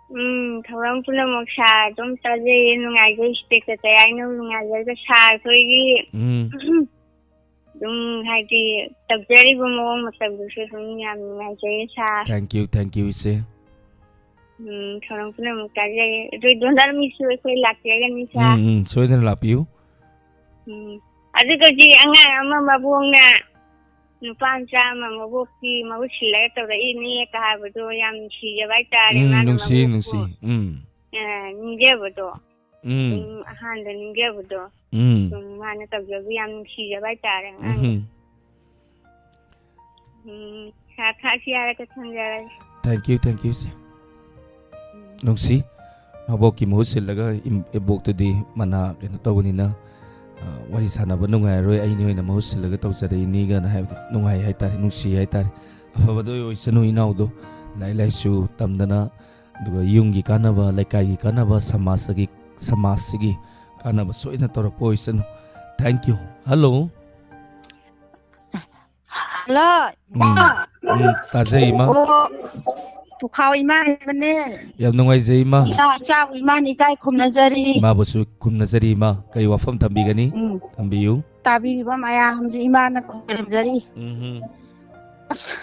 ꯎꯝ, ꯊꯧꯔꯝ ꯄꯨꯝꯅꯃꯛ ꯁꯥꯔ ꯑꯗꯨꯝ ꯇꯥꯖꯩꯌꯦ, ꯅꯨꯡꯉꯥꯏꯖꯩ꯫ ꯏꯁꯇꯦꯖꯇ ꯀꯌꯥ ꯅꯨꯡꯉꯥꯏꯖꯩꯗ ꯁꯥꯔ ꯑꯩꯈꯣꯏꯒꯤ꯫ ꯎꯝ꯫ ꯑꯗꯨꯝ ꯍꯥꯏꯗꯤ ꯇꯧꯖꯔꯤꯕ ꯃꯑꯣꯡ ꯃꯇꯧꯗꯨꯁꯨ ꯑꯗꯨꯝ ꯌꯥꯝ ꯅꯨꯡꯉꯥꯏꯖꯩꯌꯦ ꯁꯥꯔ꯫ Thank you, thank you, ꯏꯆꯦ꯫ ꯎꯝ, ꯊꯧꯔꯝ ꯄꯨꯝꯅꯃꯛ ꯇꯥꯖꯔꯦ꯫ ꯑꯗꯨ ꯗꯣꯅꯔ ꯃꯤꯁꯨ ꯑꯩꯈꯣꯏ ꯂꯥꯛꯆꯒꯅꯤ, ꯁꯥꯔ꯫ ꯎꯝ, ꯎꯝ, ꯁꯣꯏꯗꯅ ꯂꯥꯛꯄꯤꯌꯨ꯫ ꯎꯝ꯫ ꯑꯗꯨꯒꯗꯤ ꯑꯉꯥꯡ ꯑꯃ ꯃꯕꯣꯛꯅ ꯅꯨꯄꯥ ꯃꯆꯥ ꯑꯃ ꯃꯕꯣꯛꯀꯤ ꯃꯍꯨꯠ ꯁꯤꯜꯂꯒ ꯇꯧꯔꯛꯏꯅꯦ ꯀ ꯍꯥꯏꯕꯗꯣ ꯌꯥꯝ ꯅꯨꯡꯁꯤꯖꯕ ꯍꯥꯏꯇꯥꯔꯦ꯫ ꯎꯝ, ꯃꯥꯅ ꯅꯨꯡꯁꯤ, ꯃꯕꯣꯛꯄꯨ, ꯅꯨꯡꯁꯤ꯫ ꯎꯝ, ꯑ, ꯅꯤꯡꯖꯕꯗꯣ꯫ ꯎꯝ, ꯎꯝ, ꯑꯍꯥꯟꯕ ꯅꯤꯡꯖꯕꯗꯣ꯫ ꯎꯝ, ꯎꯝ, ꯃꯥꯅ ꯇꯧꯖꯕꯗꯣ ꯌꯥꯝ ꯅꯨꯡꯁꯤꯖꯕ ꯍꯥꯏꯇꯥꯔꯦ ꯑꯉꯥꯡꯗꯣ꯫ ꯎꯝ꯫ ꯎꯝ, ꯁꯥꯔ ꯈꯥꯛꯁꯤ ꯍꯥꯏꯔꯒ ꯊꯝꯖꯔꯒꯦ꯫ Thank you, thank you, ꯁꯦ꯫ ꯅꯨꯡꯁꯤ꯫ ꯃꯕꯣꯛꯀꯤ ꯃꯍꯨꯠ ꯁꯤꯜꯂꯒ ꯏꯝ-, ꯏꯕꯣꯛꯇꯨꯗꯤ ꯃꯅꯥ ꯀꯩꯅꯣ ꯇꯧꯕꯅꯤꯅ, ꯑ, ꯋꯥꯔꯤ ꯁꯥꯟꯅꯕ ꯅꯨꯡꯉꯥꯏꯔꯔꯣꯏ, ꯑꯩꯅ ꯑꯣꯏꯅ ꯃꯍꯨꯠ ꯁꯤꯜꯂꯒ ꯇꯧꯖꯔꯛꯏꯅꯤꯒꯅ ꯍꯥꯏꯕꯗꯣ ꯅꯨꯡꯉꯥꯏ ꯍꯥꯏꯇꯥꯔꯦ, ꯅꯨꯡꯁꯤ ꯍꯥꯏꯇꯥꯔꯦ꯫ ꯑꯐꯕꯗꯣ ꯑꯣꯏꯁꯅꯨ ꯏꯅꯥꯎꯗꯣ, ꯂꯥꯏꯔꯤꯛ ꯂꯥꯏꯁꯨ ꯇꯝꯗꯅ, ꯑꯗꯨꯒ ꯌꯨꯝꯒꯤ ꯀꯥꯟꯅꯕ, ꯂꯩꯀꯥꯏꯒꯤ ꯀꯥꯟꯅꯕ, ꯁꯃꯥꯖꯒꯤ, ꯁꯃꯥꯖꯁꯤꯒꯤ ꯀꯥꯟꯅꯕ ꯁꯣꯏꯅ ꯇꯧꯔꯛꯄ ꯑꯣꯏꯁꯅꯨ꯫ Thank you꯫ Hello꯫ ꯍꯜꯂꯣ꯫ ꯎꯝ, ꯎꯝ, ꯇꯥꯖꯩ, ꯏꯃꯥ꯫ ꯑꯣ, ꯄꯨꯈꯥꯎ ꯏꯃꯥ ꯍꯥꯏꯕꯅꯦ꯫ ꯌꯥꯝ ꯅꯨꯡꯉꯥꯏꯖꯩ, ꯏꯃꯥ꯫ ꯏꯆꯥ, ꯏꯆꯥꯕꯨ ꯏꯃꯥꯅ ꯏꯀꯥꯏ ꯈꯨꯝꯅꯖꯔꯤ꯫ ꯏꯃꯥꯕꯨꯁꯨ ꯈꯨꯝꯅꯖꯔꯤ, ꯏꯃꯥ꯫ ꯀꯔꯤ ꯋꯥꯐꯝ ꯊꯝꯕꯤꯒꯅꯤ? ꯎꯝ꯫ ꯊꯝꯕꯤꯌꯨ꯫ ꯇꯥꯕꯤꯔꯤꯕ ꯃꯌꯥꯝꯁꯨ ꯏꯃꯥꯅ ꯈꯨꯝꯖꯔꯤ꯫ ꯎꯝ꯫ ꯑꯁ,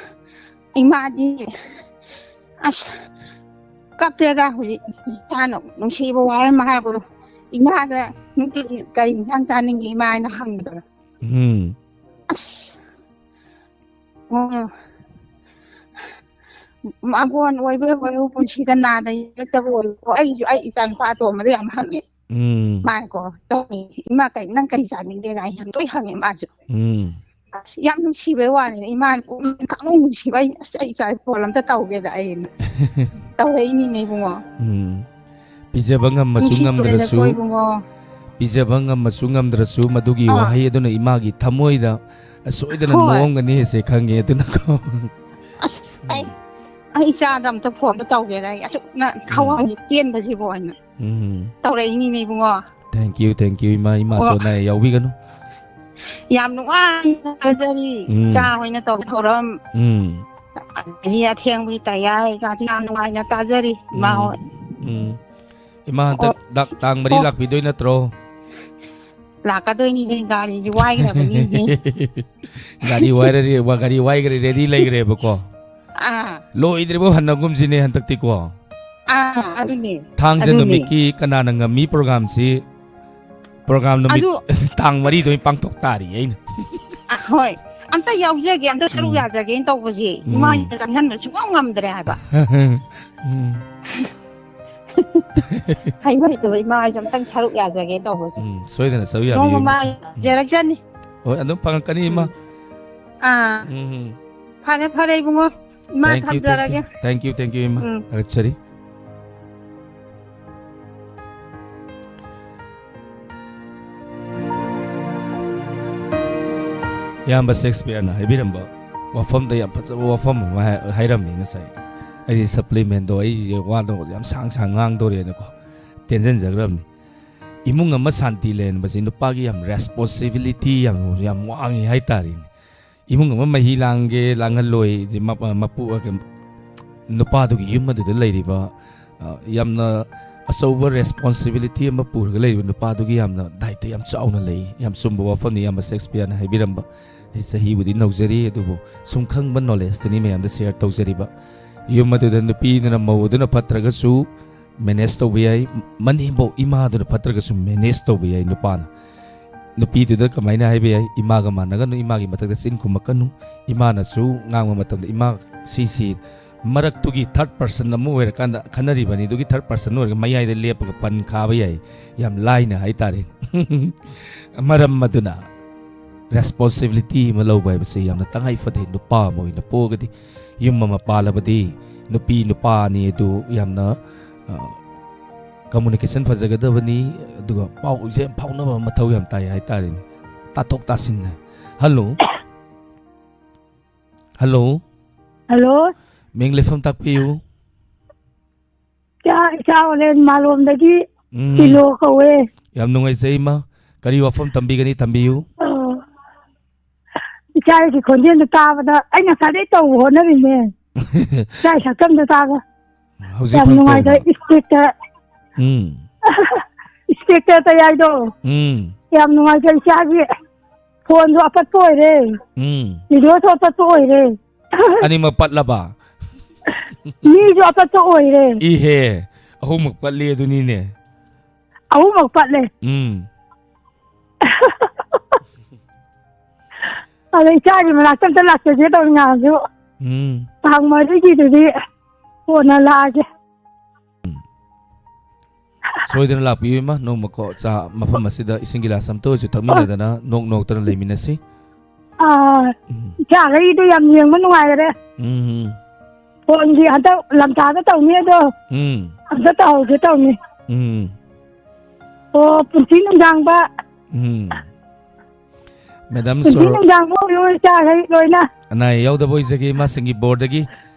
ꯏꯃꯥꯗꯤ, ꯑꯁ, ꯀꯞꯄꯦꯗ ꯍꯧꯖꯤꯛ꯫ ꯏꯆꯥꯅ ꯅꯨꯡꯁꯤꯕ ꯋꯥ ꯑꯃ ꯍꯥꯏꯕꯗꯣ꯫ ꯏꯃꯥꯗ ꯅꯨꯡꯇꯤꯒꯤ "ꯀꯔꯤ ꯏꯟꯁꯥꯡ ꯆꯥꯅꯤꯡꯒꯦ ꯏꯃꯥ?" ꯍꯥꯏꯅ ꯍꯪꯕꯗꯣ꯫ ꯎꯝ꯫ ꯑꯁ꯫ ꯎꯝ꯫ ꯃꯥꯡꯒꯣꯟ ꯑꯣꯏꯕ ꯑꯣꯏꯕ ꯄꯨꯟꯁꯤꯗ ꯅꯥꯗ ꯌꯦꯛꯇꯕ ꯑꯣꯏꯕ꯫ ꯑꯩꯁꯨ ꯑꯩ ꯏꯆꯥ ꯅꯨꯄꯥ ꯑꯇꯣꯝꯕꯗ ꯌꯥꯝ ꯍꯪꯉꯦ꯫ ꯎꯝ꯫ ꯃꯥꯅꯀꯣ, "ꯇꯧꯏ, ꯏꯃꯥ, ꯀꯩ, ꯅꯪ ꯀꯔꯤ ꯆꯥꯅꯤꯡꯒꯦꯒ?" ꯑꯩ ꯌꯥꯝ ꯂꯣꯏ ꯍꯪꯉꯦ ꯃꯥꯁꯨ꯫ ꯎꯝ꯫ ꯑꯁ, ꯌꯥꯝ ꯅꯨꯡꯁꯤꯕꯩ ꯋꯥꯅꯤꯅꯦ꯫ ꯏꯃꯥꯅ ꯄꯨꯛꯅꯤꯡ ꯈꯪꯅꯨꯡ ꯅꯨꯡꯁꯤꯕ꯫ ꯑꯩ, "ꯑꯁ, ꯑꯩ ꯏꯆꯥ ꯐꯣꯟ ꯑꯝꯇ ꯇꯧꯒꯦꯗ ꯑꯩꯅ ꯇꯧꯔꯛꯏꯅꯤꯅꯦ ꯏꯕꯨꯡꯉꯣ꯫ ꯎꯝ꯫ ꯄꯤꯖꯕ ꯉꯝꯃꯁꯨ ꯅꯨꯡꯁꯤꯗ꯭ꯔꯦꯗꯀꯣ ꯉꯝꯗ꯭ꯔꯁꯨ, ꯏꯕꯨꯡꯉꯣ꯫ ꯄꯤꯖꯕ ꯉꯝꯃꯁꯨ ꯉꯝꯗ꯭ꯔꯁꯨ, ꯃꯗꯨꯒꯤ ꯑꯥ꯫ ꯋꯥꯍꯩ ꯑꯗꯨꯅ ꯏꯃꯥꯒꯤ ꯊꯃꯣꯏꯗ ꯁꯣꯏꯗꯅ ꯍꯣꯏ꯫ ꯅꯣꯡꯑꯝꯒꯅꯤ ꯍꯥꯏꯁꯦ ꯈꯪꯉꯦ꯫ ꯑꯗꯨꯅꯀꯣ꯫ ꯑꯁ, ꯑꯩ, ꯑꯩ ꯏꯆꯥꯗ ꯑꯝꯇ ꯐꯣꯟꯗ ꯇꯧꯒꯦꯗ꯫ ꯑꯩ ꯑꯁꯨꯛꯅ ꯊꯋꯥꯏ ꯄꯦꯟꯕꯁꯤꯕꯨ ꯍꯥꯏꯅ ꯎꯝ꯫ ꯇꯧꯔꯛꯏꯅꯤꯅꯦ ꯏꯕꯨꯡꯉꯣ꯫ Thank you, thank you, ꯏꯃꯥ꯫ ꯏꯃꯥꯁꯨ ꯑꯣ꯫ ꯑꯅꯥ ꯑꯌꯦꯛ ꯌꯥꯎꯕꯤꯒꯅꯨ꯫ ꯌꯥꯝ ꯅꯨꯡꯉꯥꯏꯅ ꯇꯥꯖꯔꯤ꯫ ꯎꯝ꯫ ꯏꯆꯥ ꯍꯣꯏꯅ ꯇꯧꯕ ꯊꯧꯔꯝ, ꯎꯝ꯫ ꯑꯗꯒꯤ ꯑꯊꯦꯡꯕꯒꯤ ꯇꯌꯥꯏꯒꯗꯤ ꯌꯥꯝ ꯅꯨꯡꯉꯥꯏꯅ ꯇꯥꯖꯔꯤ, ꯏꯃꯥ ꯎꯝ꯫ ꯍꯣꯏ꯫ ꯎꯝ꯫ ꯏꯃꯥ, ꯍꯟꯗꯛ ꯗꯥꯛ-, ꯇꯥꯡ ꯃꯔꯤ ꯑꯣ꯫ ꯂꯥꯛꯄꯤꯗꯣꯏ ꯅꯠꯇ꯭ꯔꯣ? ꯂꯥꯛꯀꯗꯣꯏꯅꯤꯅꯦ, ꯒꯥꯔꯤꯁꯨ ꯋꯥꯏꯈ꯭ꯔꯕꯅꯤꯅꯦ꯫ ꯒꯥꯔꯤ ꯋꯥꯏꯔꯗꯤ, ꯋꯥ-, ꯒꯥꯔꯤ ꯋꯥꯏꯈ꯭ꯔꯦ, ready ꯂꯩꯈ꯭ꯔꯦꯕꯀꯣ꯫ ꯑꯥ꯫ ꯂꯣꯏꯗ꯭ꯔꯤꯕꯧ ꯍꯟꯅꯒꯨꯝꯁꯤꯅꯦ ꯍꯟꯗꯛꯇꯤꯀꯣ꯫ ꯑꯥ, ꯑꯗꯨꯅꯦ꯫ ꯊꯥꯡꯖ ꯑꯗꯨꯅꯦ꯫ ꯅꯨꯃꯤꯠꯀꯤ ꯀꯅꯥꯅ ꯉꯝꯃꯤ ꯄ꯭ꯔꯣꯒ꯭ꯔꯥꯝꯁꯤ, ꯄ꯭ꯔꯣꯒ꯭ꯔꯥꯝ ꯅꯨꯃꯤꯠ ꯑꯗꯨ ꯇꯥꯡ ꯃꯔꯤꯗ ꯑꯣꯏꯅ ꯄꯥꯡꯊꯣꯛ ꯇꯥꯔꯤ ꯑꯩꯅ꯫ ꯑ, ꯍꯣꯏ꯫ ꯑꯝꯇ ꯌꯥꯎꯖꯒꯦ, ꯑꯝꯇ ꯁꯔꯨꯛ ꯎꯝ꯫ ꯌꯥꯖꯒꯦꯅ ꯇꯧꯕꯁꯦ ꯎꯝ꯫ ꯏꯃꯥꯅ ꯆꯪꯍꯟꯕ ꯁꯨꯡꯉꯝ ꯉꯝꯗ꯭ꯔꯦ ꯍꯥꯏꯕ꯫ ꯎꯝ꯫ ꯍꯩꯕ ꯍꯩꯇꯕ ꯏꯃꯥ ꯍꯥꯏꯁꯦ ꯑꯝꯇꯪ ꯁꯔꯨꯛ ꯌꯥꯖꯒꯦ ꯇꯧꯕꯁꯦ꯫ ꯎꯝ, ꯁꯣꯏꯗꯅ ꯁꯔꯨꯛ ꯅꯣꯡꯃ ꯌꯥꯕꯤꯌꯨ, ꯃꯥ ꯏꯃꯥ꯫ ꯎꯝ꯫ ꯌꯥꯖꯔꯛꯆꯅꯤ꯫ ꯍꯣꯏ, ꯑꯗꯨꯝ ꯐꯪꯉꯛꯀꯅꯤ, ꯏꯃꯥ꯫ ꯎꯝ꯫ ꯑꯥ꯫ ꯎꯝ, ꯎꯝ꯫ ꯐꯔꯦ, ꯐꯔꯦ, ꯏꯕꯨꯡꯉꯣ꯫ ꯏꯃꯥ, thank you, thank you꯫ ꯊꯝꯖꯔꯒꯦ꯫ Thank you, thank you, ꯏꯃꯥ꯫ ꯎꯝ꯫ ꯊꯥꯒꯠꯆꯔꯤ꯫ ꯏꯌꯥꯝꯕ ꯁꯦꯛꯁꯄꯤꯌꯔꯅ ꯍꯥꯏꯕꯤꯔꯝꯕ ꯋꯥꯐꯝꯗ ꯌꯥꯝ ꯐꯖꯕ ꯋꯥꯐꯝ ꯑꯃ ꯍꯥꯏ-, ꯍꯥꯏꯔꯝꯃꯤ ꯉꯁꯥꯏ꯫ ꯑꯩꯁꯦ supplement-ꯗꯣ ꯑꯩꯁꯦ ꯋꯥꯗꯣ ꯌꯥꯝ ꯁꯥꯡ ꯁꯥꯡ ꯉꯥꯡꯗꯣꯔꯦꯅꯀꯣ, ꯇꯦꯟꯖꯟꯖꯈ꯭ꯔꯕꯅꯤ꯫ ꯏꯃꯨꯡ ꯑꯃ ꯁꯥꯟꯇꯤ ꯂꯩꯍꯟꯕꯁꯤ ꯅꯨꯄꯥꯒꯤ ꯌꯥꯝ responsibility ꯌꯥꯝ, ꯌꯥꯝ ꯋꯥꯡꯉꯤ ꯍꯥꯏꯇꯥꯔꯦꯅꯦ꯫ ꯏꯃꯨꯡ ꯑꯃ ꯃꯍꯤ ꯂꯥꯡꯒꯦ ꯂꯥꯡꯍꯜꯂꯣꯏ, ꯃꯄ-, ꯃꯄꯨ-, ꯅꯨꯄꯥꯗꯨꯒꯤ ꯌꯨꯝ ꯑꯗꯨꯗ ꯂꯩꯔꯤꯕ, ꯑ, ꯌꯥꯝꯅ ꯑꯆꯧꯕ responsibility ꯑꯃ ꯄꯨꯔꯒ ꯂꯩꯔꯤꯕ ꯅꯨꯄꯥꯗꯨꯒꯤ ꯌꯥꯝꯅ ꯗꯥꯏꯇ ꯌꯥꯝ ꯆꯥꯎꯅ ꯂꯩ꯫ ꯌꯥꯝ ꯆꯨꯝꯕ ꯋꯥꯐꯝꯅꯤ ꯏꯌꯥꯝꯕ ꯁꯦꯛꯁꯄꯤꯌꯔꯅ ꯍꯥꯏꯕꯤꯔꯝꯕ꯫ ꯑꯩ ꯆꯍꯤꯕꯨꯗꯤ ꯅꯧꯖꯔꯤ, ꯑꯗꯨꯕꯨ ꯁꯨꯝ ꯈꯪꯕ knowledge-ꯇꯨꯅꯤ ꯃꯌꯥꯝꯗ share ꯇꯧꯖꯔꯤꯕ꯫ ꯌꯨꯝ ꯑꯗꯨꯗ ꯅꯨꯄꯤꯗꯨꯅ, ꯃꯧ ꯑꯗꯨꯅ ꯐꯠꯇ꯭ꯔꯒꯁꯨ, manage ꯇꯧꯕ ꯌꯥꯏ꯫ ꯃꯅꯦꯝꯕꯣꯛ ꯏꯃꯥꯗꯨꯅ ꯐꯠꯇ꯭ꯔꯒꯁꯨ manage ꯇꯧꯕ ꯌꯥꯏ ꯅꯨꯄꯥꯅ꯫ ꯅꯨꯄꯤꯗꯨꯗ ꯀꯃꯥꯏꯅ ꯍꯥꯏꯕ ꯌꯥꯏ? "ꯏꯃꯥꯒ ꯃꯥꯟꯅꯒꯅꯨ, ꯏꯃꯥꯒꯤ ꯃꯊꯛꯇ ꯆꯤꯟ ꯈꯨꯝꯃꯛꯀꯅꯨ"꯫ ꯏꯃꯥꯅꯁꯨ ꯉꯥꯡꯕ ꯃꯇꯝꯗ, "ꯏꯃꯥ, ꯁꯤꯁꯤ ꯃꯔꯛꯇꯨꯒꯤ third person ꯑꯃ ꯑꯣꯏꯔꯀꯥꯟꯗ ꯈꯟꯅꯔꯤꯕꯅꯤ, ꯑꯗꯨꯒꯤ third person ꯑꯣꯏꯔꯒ ꯃꯌꯥꯏꯗ ꯂꯦꯞꯄꯒ ꯄꯟ ꯈꯥꯕ ꯌꯥꯏ", ꯌꯥꯝ ꯂꯥꯏꯅ ꯍꯥꯏꯇꯥꯔꯦ꯫ ꯃꯔꯝ ꯑꯗꯨꯅ responsibility ꯑꯃ ꯂꯧꯕ ꯍꯥꯏꯕꯁꯤ ꯌꯥꯝꯅ ꯇꯉꯥꯏ ꯐꯗꯦ꯫ ꯅꯨꯄꯥ ꯑꯃ ꯑꯣꯏꯅ ꯄꯣꯛꯑꯒꯗꯤ, ꯌꯨꯝ ꯑꯃ ꯄꯥꯜꯂꯕꯗꯤ, ꯅꯨꯄꯤ ꯅꯨꯄꯥ ꯑꯅꯤ ꯑꯗꯨ ꯌꯥꯝꯅ, ꯑ, communication ꯐꯖꯒꯗꯕꯅꯤ, ꯑꯗꯨꯒ ꯄꯥꯎꯁꯦ ꯐꯥꯎꯅꯕ ꯃꯊꯧ ꯌꯥꯝ ꯇꯥꯏ ꯍꯥꯏꯇꯥꯔꯦꯅꯦ꯫ ꯇꯥꯊꯣꯛ ꯇꯥꯁꯤꯟꯅ꯫ ꯍꯜꯂꯣ꯫ ꯍꯜꯂꯣ꯫ ꯍꯜꯂꯣ꯫ ꯃꯤꯡ ꯂꯩꯐꯝ ꯇꯥꯛꯄꯤꯌꯨ꯫ ꯏꯆꯥ, ꯏꯆꯥ ꯑꯣꯂꯦꯟ ꯃꯥꯂꯣꯝꯗꯒꯤ ꯎꯝ꯫ ꯄꯤꯂꯣ ꯀꯧꯋꯦ꯫ ꯌꯥꯝ ꯅꯨꯡꯉꯥꯏꯖꯩ, ꯏꯃꯥ꯫ ꯀꯔꯤ ꯋꯥꯐꯝ ꯇꯝꯕꯤꯒꯅꯤ, ꯇꯝꯕꯤꯌꯨ꯫ ꯑꯣ꯫ ꯏꯆꯥꯒꯤ ꯈꯣꯟꯖꯦꯜꯗꯣ ꯇꯥꯕꯗ ꯑꯩ ꯉꯁꯥꯏꯗꯩ ꯇꯧꯕ ꯍꯣꯠꯅꯔꯤꯅꯦ꯫ ꯏꯆꯥꯒꯤ ꯁꯛꯇꯝꯗꯣ ꯇꯥꯕ꯫ ꯍꯧꯖꯤꯛ ꯌꯥꯝ ꯐꯪ ꯅꯨꯡꯉꯥꯏꯖꯩ꯫ ꯇꯧꯕ꯫ Inspector꯫ ꯎꯝ꯫ Inspector ꯇꯌꯥꯏꯗꯣ꯫ ꯎꯝ꯫ ꯌꯥꯝ ꯅꯨꯡꯉꯥꯏꯖꯩ꯫ ꯏꯆꯥꯒꯤ ꯐꯣꯟꯁꯨ ꯑꯄꯠꯄ ꯑꯣꯏꯔꯦ꯫ ꯎꯝ꯫ ꯚꯤꯗꯤꯑꯣꯁꯨ ꯑꯄꯠꯄ ꯑꯣꯏꯔꯦ꯫ ꯑꯅꯤꯃꯛ ꯄꯠꯂꯕ? ꯃꯤꯁꯨ ꯑꯄꯠꯄ ꯑꯣꯏꯔꯦ꯫ ꯏꯍꯦ, ꯑꯍꯨꯝꯃꯛ ꯄꯠꯂꯦ ꯑꯗꯨꯅꯤꯅꯦ꯫ ꯑꯍꯨꯝꯃꯛ ꯄꯠꯂꯦ꯫ ꯎꯝ꯫ ꯑꯗꯣ ꯏꯆꯥꯒꯤ ꯃꯅꯥꯛꯇ ꯑꯝꯇ ꯂꯥꯛꯆꯒꯦ ꯇꯧꯅꯤ ꯉꯥꯏꯍꯥꯛꯁꯨ꯫ ꯎꯝ꯫ ꯇꯥꯡ ꯃꯔꯤꯒꯤꯗꯨꯗꯤ ꯀꯣꯟꯅ ꯂꯥꯛꯑꯒꯦ꯫ ꯁꯣꯏꯗꯅ ꯂꯥꯛꯄꯤꯌꯨ ꯏꯃꯥ, ꯅꯣꯡꯃꯀꯣ ꯆꯥ ꯃꯐꯝ ꯑꯁꯤꯗ ꯏꯁꯤꯡ ꯒꯤꯂꯥꯁ ꯑꯝꯇ ꯑꯣꯏꯔꯁꯨ ꯊꯛꯃꯤꯟꯅꯗꯅ ꯅꯣꯛ ꯅꯣꯛꯇꯅ ꯂꯩꯃꯤꯟꯅꯁꯤ꯫ ꯑꯥ, ꯎꯝ꯫ ꯏꯆꯥꯈꯩꯗꯣ ꯌꯥꯝ ꯌꯦꯡꯕ ꯅꯨꯡꯉꯥꯏꯈꯔꯦ꯫ ꯎꯝ꯫ ꯐꯣꯟꯒꯤ ꯍꯟꯗꯛ ꯂꯝꯇꯥꯗ ꯇꯧꯅꯤ ꯑꯗꯣ ꯎꯝ꯫ ꯑꯝꯇ ꯇꯧꯍꯧꯒꯦ ꯇꯧꯅꯤ꯫ ꯎꯝ꯫ ꯑꯣ, ꯄꯨꯟꯁꯤ ꯅꯨꯡꯁꯥꯡꯕ꯫ ꯎꯝ꯫ ꯃꯦꯗꯥꯝ ꯄꯨꯟꯁꯤ ꯁꯣꯔꯣ-, ꯅꯨꯡꯁꯥꯡꯕ ꯑꯣꯏꯌꯣ ꯏꯆꯥꯈꯩ ꯂꯣꯏꯅ꯫ ꯑꯅꯥ ꯑꯌꯦꯛ ꯌꯥꯎꯗꯕ ꯑꯣꯏꯖꯒꯦ ꯏꯃꯥꯁꯤꯡꯒꯤ ꯕꯣꯔꯗꯒꯤ꯫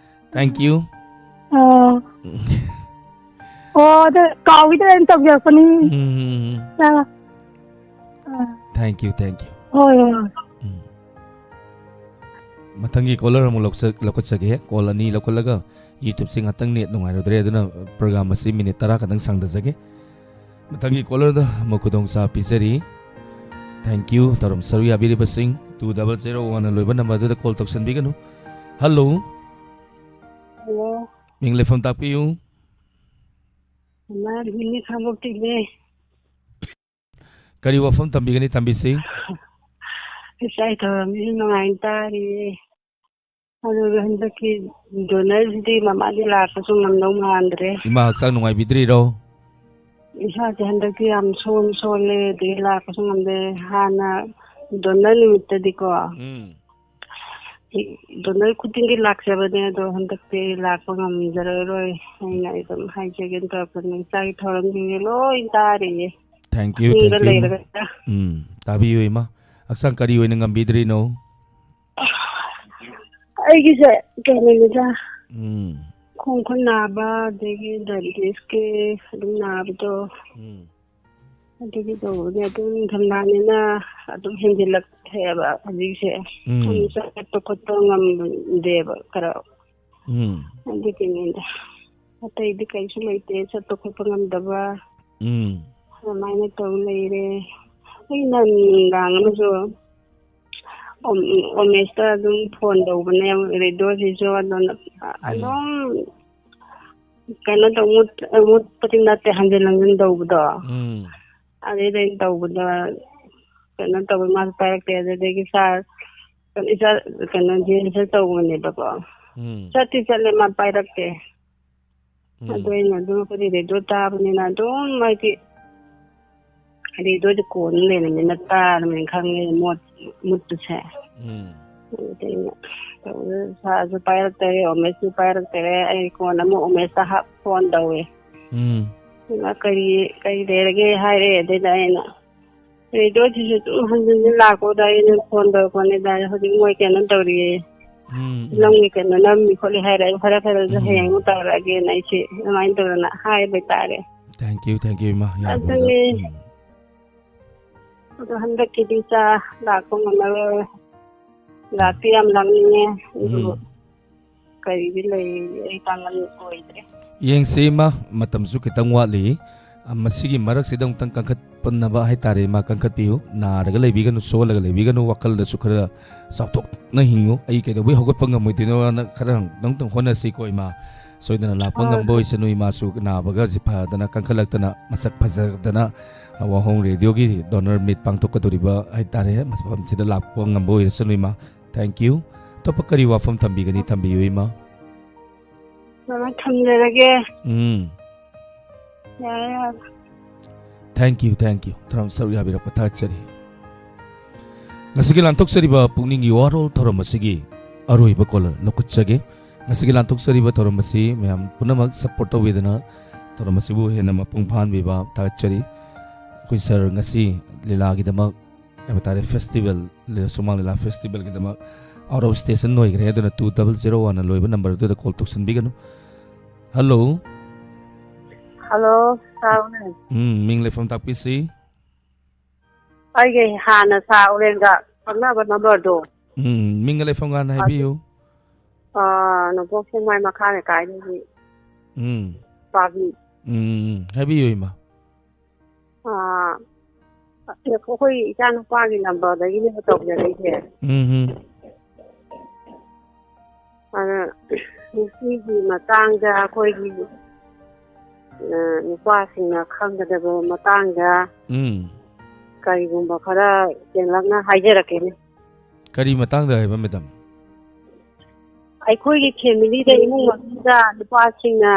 Thank you꯫ ꯑꯣ꯫ ꯎꯝ꯫ ꯑꯣ, ꯑꯗꯨ ꯀꯥꯎꯈꯤꯗꯅ ꯑꯩꯅ ꯇꯧꯖꯔꯛꯄꯅꯤ꯫ ꯎꯝ, ꯎꯝ, ꯎꯝ꯫ ꯑꯥ꯫ ꯑꯥ꯫ Thank you, thank you꯫ ꯍꯣꯏ, ꯍꯣꯏ, ꯍꯣꯏ꯫ ꯎꯝ꯫ ꯃꯊꯪꯒꯤ caller ꯑꯃꯨꯛ ꯂꯧꯆ-, ꯂꯧꯈꯠꯆꯒꯦ꯫ Call ꯑꯅꯤ ꯂꯧꯈꯠꯂꯒ YouTube-ꯁꯤ ꯉꯥꯛꯇꯪ net ꯅꯨꯡꯉꯥꯏꯔꯨꯗ꯭ꯔꯦ, ꯑꯗꯨꯅ program ꯑꯁꯤ minute ꯇꯔꯥ ꯈꯛꯇꯪ ꯁꯥꯡꯊꯖꯒꯦ꯫ ꯃꯊꯪꯒꯤ caller-ꯗ ꯑꯃꯨꯛ ꯈꯨꯗꯣꯡꯆꯥꯕ ꯄꯤꯖꯔꯤ꯫ Thank you꯫ ꯊꯧꯔꯝ ꯁꯔꯨꯛ ꯌꯥꯕꯤꯔꯤꯕꯁꯤꯡ two double zero one ꯂꯣꯏꯕ number-ꯗꯨꯗ call ꯇꯧꯁꯟꯕꯤꯒꯅꯨ꯫ Hello꯫ Hello꯫ ꯃꯤꯡ ꯂꯩꯐꯝ ꯇꯥꯛꯄꯤꯌꯨ꯫ ꯏꯃꯥ ꯔꯣꯍꯤꯅꯤ ꯈꯥꯡꯕꯣꯛꯇꯒꯤꯅꯦ꯫ ꯀꯔꯤ ꯋꯥꯐꯝ ꯊꯝꯕꯤꯒꯅꯤ, ꯊꯝꯕꯤꯁꯤ? ꯏꯆꯥ ꯊꯧꯔꯝꯁꯤ ꯅꯨꯡꯉꯥꯏꯅ ꯇꯥꯔꯤꯌꯦ꯫ ꯑꯗꯨꯒ ꯍꯟꯗꯛꯀꯤ donor-ꯁꯤꯗꯤ ꯃꯃꯥꯗꯤ ꯂꯥꯛꯄꯁꯨ ꯉꯝꯗꯧ ꯃꯥꯟꯗ꯭ꯔꯦ꯫ ꯏꯃꯥ ꯍꯛꯆꯥꯡ ꯅꯨꯡꯉꯥꯏꯕꯤꯗ꯭ꯔꯤꯔꯣ? ꯏꯁꯥꯁꯦ ꯍꯟꯗꯛꯇꯤ ꯌꯥꯝ ꯁꯣꯟ-, ꯁꯣꯜꯂꯦ, ꯑꯗꯒꯤ ꯂꯥꯛꯄꯁꯨ ꯉꯝꯗꯦ꯫ ꯍꯥꯟꯅ donor ꯅꯨꯃꯤꯠꯇꯗꯤꯀꯣ, ꯎꯝ꯫ Donor ꯈꯨꯗꯤꯡꯒꯤ ꯂꯥꯛꯆꯕꯅꯦ, ꯑꯗꯣ ꯍꯟꯗꯛꯇꯤ ꯂꯥꯛꯄ ꯉꯝꯖꯔꯔꯣꯏ꯫ ꯑꯩꯅ ꯑꯗꯨꯝ ꯍꯥꯏꯖꯒꯦꯅ ꯇꯧꯔꯛꯄꯅꯦ꯫ ꯏꯆꯥꯒꯤ ꯊꯧꯔꯝꯁꯤꯡꯁꯦ ꯂꯣꯏ ꯇꯥꯔꯤꯌꯦ꯫ Thank you, ꯌꯨꯝꯗ thank you, ꯏꯃꯥ꯫ ꯂꯩꯔꯒ꯫ ꯎꯝ, ꯇꯥꯕꯤꯌꯨ, ꯏꯃꯥ꯫ ꯍꯛꯆꯥꯡ ꯀꯔꯤ ꯑꯣꯏꯅ ꯉꯝꯕꯤꯗ꯭ꯔꯤꯅꯣ? ꯑꯩꯒꯤꯁꯦ ꯀꯩꯅꯣꯅꯤꯗ, ꯎꯝ꯫ ꯈꯣꯡ ꯈꯨꯠ ꯅꯥꯕ, ꯑꯗꯒꯤ diabetes-ꯀꯤ ꯑꯗꯨꯝ ꯅꯥꯕꯗꯣ꯫ ꯎꯝ꯫ ꯑꯗꯨꯒꯤ ꯇꯧꯕꯅꯦ꯫ ꯑꯗꯨꯝ ꯅꯤꯡꯊꯝꯊꯥꯅꯤꯅ ꯑꯗꯨꯝ ꯍꯦꯟꯖꯤꯜꯂꯛꯑꯦꯕ ꯍꯧꯖꯤꯛꯁꯦ꯫ ꯎꯝ꯫ ꯑꯗꯨꯝ ꯆꯠꯄ ꯈꯣꯠꯄ ꯉꯝꯗꯦꯕ ꯈꯔ꯫ ꯎꯝ꯫ ꯑꯗꯨꯒꯤꯅꯤꯗ꯫ ꯑꯇꯩꯗꯤ ꯀꯩꯁꯨ ꯂꯩꯇꯦ, ꯆꯠꯄ ꯈꯣꯠꯄ ꯉꯝꯗꯕ꯫ ꯎꯝ꯫ ꯑꯗꯨꯃꯥꯏꯅ ꯇꯧ ꯂꯩꯔꯦ꯫ ꯑꯩ ꯅꯍꯥꯟ ꯅꯨꯡꯗꯥꯡ ꯑꯃꯁꯨ ꯑꯣꯝ-, ꯑꯣꯃꯦꯁꯇ ꯑꯗꯨꯝ ꯐꯣꯟ ꯇꯧꯕꯅꯦ, ꯔꯦꯗꯤꯑꯣꯁꯤꯁꯨ ꯑꯗꯨꯅ ꯎꯝ꯫ ꯑꯗꯨꯝ ꯀꯩꯅꯣ ꯇꯧ-, ꯃꯨꯠ-, ꯃꯨꯠꯄꯗꯤ ꯅꯠꯇꯦ, ꯍꯟꯖꯤꯟ ꯍꯟꯖꯤꯟ ꯇꯧꯕꯗꯣ꯫ ꯎꯝ꯫ ꯑꯗꯩꯗ ꯑꯩꯅ ꯇꯧꯕꯗ ꯀꯩꯅꯣ ꯇꯧꯕ, ꯃꯥꯁꯨ ꯄꯥꯏꯔꯛꯇꯦ꯫ ꯑꯗꯨꯗꯒꯤ ꯁꯥꯔ, ꯏꯆꯥ, ꯀꯩꯅꯣ, ꯖꯦꯟꯁꯇ ꯇꯧꯕꯅꯦꯕꯀꯣ꯫ ꯎꯝ꯫ ꯆꯠꯇꯤ ꯆꯠꯂꯦ, ꯃꯥ ꯄꯥꯏꯔꯛꯇꯦ꯫ ꯎꯝ꯫ ꯑꯗꯨ ꯑꯩꯅ ꯑꯗꯨꯝ ꯑꯩꯈꯣꯏꯗꯤ ꯔꯦꯗꯤꯑꯣ ꯇꯥꯕꯅꯤꯅ ꯑꯗꯨꯝ ꯍꯥꯏꯗꯤ ꯔꯦꯗꯤꯑꯣꯗꯤ ꯀꯣꯟꯅ ꯂꯩꯔꯕꯅꯤꯅ ꯇꯥꯔꯕꯅꯤꯅ ꯈꯪꯉꯦ ꯃꯣꯠ-, ꯃꯨꯠꯄꯁꯦ꯫ ꯎꯝ꯫ ꯑꯗꯨꯗ ꯑꯩꯅ ꯇꯧꯕꯗ ꯁꯥꯔꯁꯨ ꯄꯥꯏꯔꯛꯇꯔꯦ, ꯑꯣꯃꯦꯁꯁꯨ ꯄꯥꯏꯔꯛꯇꯔꯦ꯫ ꯑꯩ ꯀꯣꯟꯅ ꯑꯃꯨꯛ ꯑꯣꯃꯦꯁꯇ ꯍꯥꯞ ꯐꯣꯟ ꯇꯧꯋꯦ꯫ ꯎꯝ꯫ ꯏꯃꯥ, ꯀꯔꯤ, ꯀꯔꯤ ꯂꯩꯔꯒꯦ ꯍꯥꯏꯔꯦ꯫ ꯑꯗꯩꯗ ꯑꯩꯅ ꯔꯦꯗꯤꯑꯣꯁꯤꯁꯨ ꯑꯗꯨꯝ ꯍꯟꯖꯤꯟ ꯍꯟꯖꯤꯟ ꯂꯥꯛꯄꯗ ꯑꯩꯅ ꯐꯣꯟ ꯇꯧꯔꯛꯄꯅꯤꯗ, ꯍꯧꯖꯤꯛ ꯃꯣꯏ ꯀꯩꯅꯣ ꯇꯧꯔꯤꯌꯦ, ꯎꯝ, ꯎꯝ꯫ ꯐꯤꯂꯝꯒꯤ ꯀꯩꯅꯣ ꯅꯝꯃꯤ ꯈꯣꯠꯂꯤ ꯍꯥꯏꯔꯦ꯫ ꯑꯩ ꯐꯔꯦ ꯐꯔꯦ, ꯑꯗꯨ ꯎꯝ꯫ ꯍꯌꯦꯡ ꯑꯃꯨꯛ ꯇꯧꯔꯛꯑꯒꯦꯅ ꯑꯩꯁꯦ ꯑꯗꯨꯃꯥꯏꯅ ꯇꯧꯗꯅ ꯍꯥꯏꯕ ꯍꯥꯏꯇꯥꯔꯦ꯫ Thank you, thank you, ꯏꯃꯥ, ꯌꯥꯝ ꯐꯖꯅ꯫ ꯑꯗꯨꯅꯤ꯫ ꯎꯝ꯫ ꯑꯗꯣ ꯍꯟꯗꯛꯀꯤꯗꯤ ꯏꯆꯥ ꯂꯥꯛꯄ ꯉꯝꯃꯔꯣꯏ꯫ ꯂꯥꯛꯇꯤ ꯌꯥꯝ ꯂꯥꯛꯅꯤꯡꯉꯦ, ꯑꯗꯨꯕꯨ ꯎꯝ꯫ ꯀꯔꯤꯗꯤ ꯂꯩ, ꯑꯩ ꯄꯥꯡꯒꯜ ꯑꯣꯏꯗ꯭ꯔꯦ꯫ ꯌꯦꯡꯁꯤ ꯏꯃꯥ, ꯃꯇꯝꯁꯨ ꯈꯤꯇꯪ ꯋꯥꯠꯂꯤ꯫ ꯑ, ꯃꯁꯤꯒꯤ ꯃꯔꯛꯁꯤꯗ ꯑꯃꯨꯛꯇꯪ ꯀꯟꯈꯠꯄꯅꯕ ꯍꯥꯏꯇꯥꯔꯦ ꯏꯃꯥ, ꯀꯟꯈꯠꯄꯤꯌꯨ꯫ ꯅꯥꯔꯒ ꯂꯩꯕꯤꯒꯅꯨ, ꯁꯣꯜꯂꯒ ꯂꯩꯕꯤꯒꯅꯨ, ꯋꯥꯈꯜꯗꯁꯨ ꯈꯔ ꯆꯥꯎꯊꯣꯛꯅ ꯍꯤꯡꯉꯨ꯫ ꯑꯩ ꯀꯩꯗꯧꯕꯩ ꯍꯧꯒꯠꯄ ꯉꯝꯃꯣꯏꯗꯣꯏꯅꯣꯅ ꯈꯔ ꯑꯃꯨꯛꯇꯪ ꯍꯣꯠꯅꯁꯤꯀꯣ ꯏꯃꯥ꯫ ꯁꯣꯏꯗꯅ ꯂꯥꯛꯄ ꯍꯣꯏ꯫ ꯉꯝꯕ ꯑꯣꯏꯁꯅꯨ꯫ ꯏꯃꯥꯁꯨ ꯅꯥꯕꯒꯁꯦ ꯐꯗꯅ, ꯀꯟꯈꯠꯂꯛꯇꯅ, ꯃꯁꯛ ꯐꯖꯗꯅ, ꯋꯥꯍꯣꯡ ꯔꯦꯗꯤꯑꯣꯒꯤ donor meet ꯄꯥꯡꯊꯣꯛꯀꯗꯧꯔꯤꯕ ꯍꯥꯏꯇꯥꯔꯦ, ꯃꯐꯝꯁꯤꯗ ꯂꯥꯛꯄ ꯉꯝꯕ ꯑꯣꯏꯔꯁꯅꯨ ꯏꯃꯥ꯫ Thank you꯫ ꯑꯇꯣꯞꯄ ꯀꯔꯤ ꯋꯥꯐꯝ ꯊꯝꯕꯤꯒꯅꯤ? ꯊꯝꯕꯤꯌꯨ ꯏꯃꯥ꯫ ꯃꯃꯥ, ꯊꯝꯖꯔꯒꯦ꯫ ꯎꯝ꯫ ꯌꯥꯔꯦ, ꯌꯥꯔꯦ꯫ Thank you, thank you꯫ ꯊꯧꯔꯝ ꯁꯔꯨꯛ ꯌꯥꯕꯤꯔꯛꯄ ꯊꯥꯒꯠꯆꯔꯤ꯫ ꯉꯁꯤꯒꯤ ꯂꯥꯟꯊꯣꯛꯆꯔꯤꯕ ꯄꯨꯛꯅꯤꯡꯒꯤ ꯋꯥꯔꯣꯜ ꯊꯧꯔꯝ ꯑꯁꯤꯒꯤ ꯑꯔꯣꯏꯕ caller ꯂꯧꯈꯠꯆꯒꯦ꯫ ꯉꯁꯤꯒꯤ ꯂꯥꯟꯊꯣꯛꯆꯔꯤꯕ ꯊꯧꯔꯝ ꯑꯁꯤ ꯃꯌꯥꯝ ꯄꯨꯝꯅꯃꯛ support ꯇꯧꯕꯤꯗꯨꯅ ꯊꯧꯔꯝ ꯑꯁꯤꯕꯨ ꯍꯦꯟꯅ ꯃꯄꯨꯡ ꯐꯥꯍꯟꯕꯤꯕ ꯊꯥꯒꯠꯆꯔꯤ꯫ ꯑꯩꯈꯣꯏ sir ꯉꯁꯤ ꯂꯤꯂꯥꯒꯤꯗꯃꯛ ꯍꯥꯏꯕ ꯇꯥꯔꯦ, festival, ꯁꯨꯃꯥꯡ ꯂꯤꯂꯥ festivalꯒꯤꯗꯃꯛ out of station ꯑꯣꯏꯈ꯭ꯔꯦ꯫ ꯑꯗꯨꯅ two double zero one ꯂꯣꯏꯕ number ꯑꯗꯨꯗ call ꯇꯧꯁꯤꯟꯕꯤꯒꯅꯨ꯫ Hello꯫ Hello, ꯁꯥꯔꯅꯦ꯫ ꯎꯝ, ꯃꯤꯡ ꯂꯩꯐꯝ ꯇꯥꯛꯄꯤꯁꯤ꯫ ꯑꯩꯒꯤ ꯍꯥꯟꯅ ꯁꯥꯔ ꯎꯔꯦꯟꯒ ꯈꯪꯅꯕ numberꯗꯣ꯫ ꯎꯝ, ꯃꯤꯡꯒ ꯂꯩꯐꯝꯒ ꯍꯥꯟꯅ ꯑꯗꯨ ꯍꯥꯏꯕꯤꯌꯨ꯫ ꯑꯥ, ꯅꯣꯡꯄꯣꯛ ꯁꯦꯛꯃꯥꯏ ꯃꯈꯥ ꯂꯩꯀꯥꯏꯗꯒꯤ ꯎꯝ꯫ ꯄꯥꯕꯤ꯫ ꯎꯝ, ꯎꯝ, ꯎꯝ꯫ ꯍꯥꯏꯕꯤꯌꯨ, ꯏꯃꯥ꯫ ꯑꯥ, ꯑꯩꯈꯣꯏ ꯏꯆꯥ ꯅꯨꯄꯥꯒꯤ ꯅꯝꯕꯔꯗꯒꯤꯅꯦꯕ ꯇꯧꯖꯔꯛꯏꯁꯦ꯫ ꯎꯝ ꯍꯝ꯫ ꯑꯗ ꯅꯨꯄꯤꯒꯤ ꯃꯇꯥꯡꯗ ꯑꯩꯈꯣꯏꯒꯤ, ꯑ, ꯅꯨꯄꯥꯁꯤꯡꯅ ꯈꯪꯒꯗꯕ ꯃꯇꯥꯡꯗ ꯎꯝ꯫ ꯀꯔꯤꯒꯨꯝꯕ ꯈꯔ ꯇꯦꯜꯂꯞꯅ ꯍꯥꯏꯖꯔꯛꯀꯦꯅꯦ꯫ ꯀꯔꯤ ꯃꯇꯥꯡꯗ ꯍꯥꯏꯕ, ꯃꯦꯗꯥꯝ? ꯑꯩꯈꯣꯏꯒꯤ ꯐꯦꯃꯤꯂꯤꯗ, ꯏꯃꯨꯡ ꯃꯅꯨꯡꯗ ꯅꯨꯄꯥꯁꯤꯡꯅ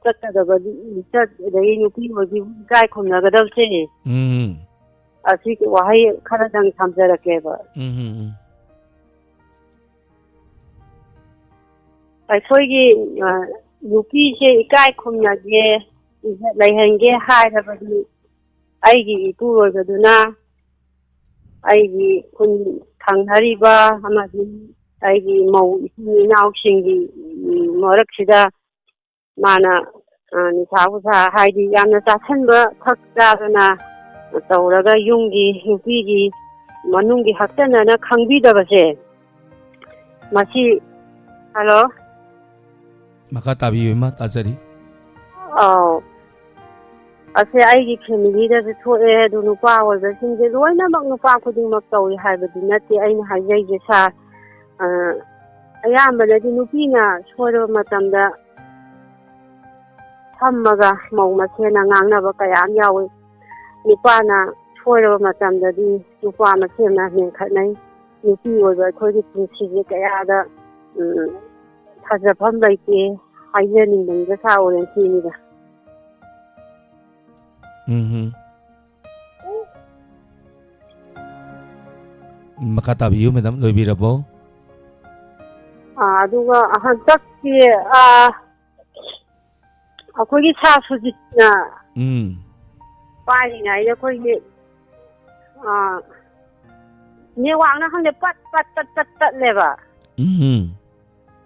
ꯆꯠꯀꯗꯕꯗꯤ, ꯆꯠ-, ꯑꯗꯒꯤ ꯅꯨꯄꯤ ꯑꯣꯏꯕꯤꯕꯨ ꯏꯀꯥꯏ ꯈꯨꯝꯅꯒꯗꯕꯁꯦ, ꯎꯝ꯫ ꯑꯁꯤ ꯋꯥꯍꯩ ꯈꯔꯗꯪ ꯊꯝꯖꯔꯛꯀꯦꯕ꯫ ꯎꯝ, ꯎꯝ, ꯎꯝ꯫ ꯑꯩꯈꯣꯏꯒꯤ, ꯑ, ꯅꯨꯄꯤꯁꯦ ꯏꯀꯥꯏ ꯈꯨꯝꯅꯒꯦ, ꯏꯖꯠ ꯂꯩꯍꯟꯒꯦ ꯍꯥꯏꯔꯕꯗꯤ, ꯑꯩꯒꯤ ꯏꯄꯨꯔꯣꯏꯕꯗꯨꯅ ꯑꯩꯒꯤ ꯈꯨꯟ ꯊꯪꯅꯔꯤꯕ ꯑꯃꯗꯤ ꯑꯩꯒꯤ ꯃꯧ ꯏꯆꯤꯟ ꯏꯅꯥꯎꯁꯤꯡꯒꯤ, ꯎꯝ, ꯃꯔꯛꯁꯤꯗ ꯃꯥꯅ, ꯑ, ꯅꯤꯁꯥ ꯄꯨꯁꯥ ꯍꯥꯏꯗꯤ ꯌꯥꯝꯅ ꯆꯥꯁꯟꯕ, ꯊꯛ ꯆꯥꯗꯅ ꯇꯧꯔꯒ ꯌꯨꯝꯒꯤ ꯅꯨꯄꯤꯒꯤ ꯃꯅꯨꯡꯒꯤ ꯍꯛꯆꯟꯅꯅ ꯈꯪꯕꯤꯗꯕꯁꯦ, ꯃꯁꯤ, ꯍꯜꯂꯣ? ꯃꯈꯥ ꯇꯥꯕꯤꯌꯨ, ꯏꯃꯥ, ꯇꯥꯖꯔꯤ꯫ ꯑꯧ꯫ ꯑꯁꯦ ꯑꯩꯒꯤ ꯐꯦꯃꯤꯂꯤꯗꯁꯨ ꯊꯣꯛꯑꯦ, ꯑꯗꯨ ꯅꯨꯄꯥ ꯑꯣꯏꯕꯁꯤꯡꯁꯦ ꯂꯣꯏꯅꯃꯛ ꯅꯨꯄꯥ ꯈꯨꯗꯤꯡꯃꯛ ꯇꯧꯏ ꯍꯥꯏꯕꯗꯤ ꯅꯠꯇꯦ ꯑꯩꯅ ꯍꯥꯏꯖꯩꯁꯦ, ꯁꯥꯔ꯫ ꯑ, ꯑꯌꯥꯝꯕꯅꯗꯤ ꯅꯨꯄꯤꯅ ꯁꯣꯏꯔꯕ ꯃꯇꯝꯗ ꯐꯝꯃꯒ ꯃꯧ ꯃꯁꯦꯅ ꯉꯥꯡꯅꯕ ꯀꯌꯥ ꯑꯃ ꯌꯥꯎꯏ꯫ ꯅꯨꯄꯥꯅ ꯁꯣꯏꯔꯕ ꯃꯇꯝꯗꯗꯤ ꯅꯨꯄꯥ ꯃꯁꯦꯅ ꯃꯦꯟꯈꯠꯅꯩ꯫ ꯅꯨꯄꯤ ꯑꯣꯏꯕ ꯑꯩꯈꯣꯏꯒꯤ ꯄꯨꯟꯁꯤꯁꯦ ꯀꯌꯥꯗ, ꯎꯝ, ꯊꯥꯖꯐꯝ ꯂꯩꯇꯦ ꯍꯥꯏꯖꯅꯤꯡꯕꯅꯤꯗ, ꯁꯥꯔ ꯑꯣꯔꯦꯟꯁꯤꯅꯤꯗ꯫ ꯎꯝ ꯍꯝ꯫ ꯃꯈꯥ ꯇꯥꯕꯤꯌꯨ, ꯃꯦꯗꯥꯝ, ꯂꯣꯏꯕꯤꯔꯕꯣ? ꯑꯥ, ꯑꯗꯨꯒ ꯍꯟꯗꯛꯀꯤ, ꯑꯥ, ꯑꯩꯈꯣꯏꯒꯤ ꯁꯥꯔ ꯁꯨꯖꯤꯠꯅ ꯎꯝ꯫ ꯄꯥꯏꯔꯤꯉꯩꯗ ꯑꯩꯈꯣꯏꯒꯤ, ꯑꯥ, ꯅꯦꯠꯋꯥꯛꯅ ꯈꯪꯗꯦ, ꯄꯠ ꯄꯠ ꯄꯠ ꯄꯠ ꯇꯠꯂꯦꯕ꯫ ꯎꯝ꯫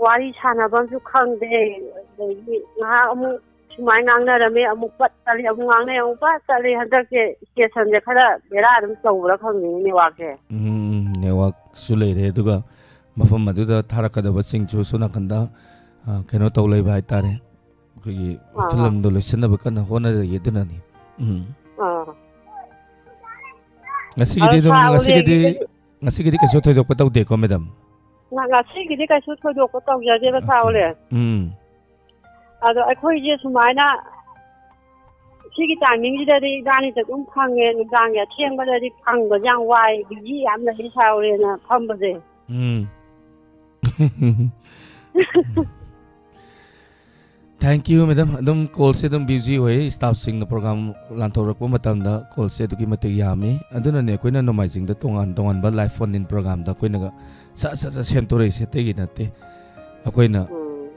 ꯋꯥꯔꯤ ꯁꯥꯟꯅꯐꯝꯁꯨ ꯈꯪꯗꯦ, ꯑꯗꯒꯤ ꯉꯥꯏꯍꯥꯛ ꯑꯃꯨꯛ ꯁꯨꯃꯥꯏꯅ ꯉꯥꯡꯅꯔꯝꯃꯦ, ꯑꯃꯨꯛ ꯄꯠ ꯇꯠꯂꯦ, ꯑꯃꯨꯛ ꯉꯥꯡꯅꯩ, ꯑꯃꯨꯛ ꯄꯠ ꯇꯠꯂꯦ꯫ ꯍꯟꯗꯛꯁꯦ ꯁ꯭ꯇꯦꯁꯟꯁꯦ ꯈꯔ ꯕꯦꯔꯥ ꯑꯗꯨꯝ ꯇꯧꯕ꯭ꯔꯥ ꯈꯪꯗꯦꯅꯦ ꯅꯦꯠꯋꯥꯛꯁꯦ꯫ ꯎꯝ, ꯅꯦꯠꯋꯥꯛꯁꯨ ꯂꯩꯔꯦ, ꯑꯗꯨꯒ ꯃꯐꯝ ꯑꯗꯨꯗ ꯊꯥꯔꯛꯀꯗꯕꯁꯤꯡꯁꯨ ꯁꯣꯝ ꯅꯥꯀꯟꯗ, ꯑ, ꯀꯩꯅꯣ ꯇꯧ ꯂꯩꯕ ꯍꯥꯏꯇꯥꯔꯦ꯫ ꯑꯩꯈꯣꯏꯒꯤ ꯑꯥ, ꯑꯥ꯫ ꯐꯤꯂꯝꯗꯣ ꯂꯣꯏꯁꯤꯟꯅꯕ ꯀꯟꯅ ꯍꯣꯠꯅꯔꯤ ꯑꯗꯨꯅꯅꯤ꯫ ꯎꯝ꯫ ꯑꯥ꯫ ꯉꯁꯤꯒꯤꯗꯤ ꯑꯗꯣ ꯑꯗꯨꯝ, ꯁꯥ ꯉꯁꯤꯒꯤꯗꯤ, ꯎꯔꯦꯟꯒꯤꯗꯤ ꯉꯁꯤꯒꯤꯗꯤ ꯀꯩꯁꯨ ꯊꯣꯏꯗꯣꯛꯄ ꯇꯧꯗꯦꯀꯣ, ꯃꯦꯗꯥꯝ? ꯉ-, ꯉꯁꯤꯒꯤꯗꯤ ꯀꯩꯁꯨ ꯊꯣꯏꯗꯣꯛꯄ ꯇꯧꯖꯗꯦꯕ, ꯁꯥ ꯑꯣꯀꯦ꯫ ꯎꯔꯦꯟ꯫ ꯎꯝ꯫ ꯑꯗꯣ ꯑꯩꯈꯣꯏꯁꯦ ꯁꯨꯃꯥꯏꯅ ꯁꯤꯒꯤ ꯇꯥꯏꯃꯤꯡꯁꯤꯗꯗꯤ ꯏꯕꯥꯅꯤꯁꯦ ꯑꯗꯨꯝ ꯐꯪꯉꯦ, ꯅꯨꯡꯗꯥꯡꯒꯤ ꯑꯊꯦꯡꯕꯗꯗꯤ ꯐꯪꯕꯁꯦ ꯌꯥꯝ ꯋꯥꯏ, ꯕꯤꯖꯤ ꯌꯥꯝ ꯂꯩ, ꯁꯥ ꯎꯔꯦꯟꯅ ꯐꯝꯕꯁꯦ꯫ ꯎꯝ꯫ Thank you, madam. ꯑꯗꯨꯝ ꯀꯣꯜꯁꯦ ꯑꯗꯨꯝ ꯕꯤꯖꯤ ꯑꯣꯏ, ꯁ꯭ꯇꯥꯐꯁꯤꯡꯅ ꯄ꯭ꯔꯣꯒ꯭ꯔꯥꯝ ꯂꯥꯟꯊꯣꯔꯛꯄ ꯃꯇꯝꯗ ꯀꯣꯜꯁꯦ ꯑꯗꯨꯛꯀꯤ ꯃꯇꯤꯛ ꯌꯥꯝꯃꯤ꯫ ꯑꯗꯨꯅꯅꯦ ꯑꯩꯈꯣꯏꯅ ꯅꯣꯡꯃꯥꯏꯖꯤꯡꯗ ꯇꯣꯉꯥꯟ ꯇꯣꯉꯥꯟꯕ ꯂꯥꯏꯚ ꯐꯣꯟ ꯏꯟ ꯄ꯭ꯔꯣꯒ꯭ꯔꯥꯝꯗ ꯑꯩꯈꯣꯏꯅꯒ ꯁꯠ ꯁꯠ ꯁꯠ ꯁꯦꯝꯗꯣꯔꯛꯏꯁꯦ, ꯑꯇꯩꯒꯤ ꯅꯠꯇꯦ꯫ ꯑꯩꯈꯣꯏꯅ, ꯎꯝ꯫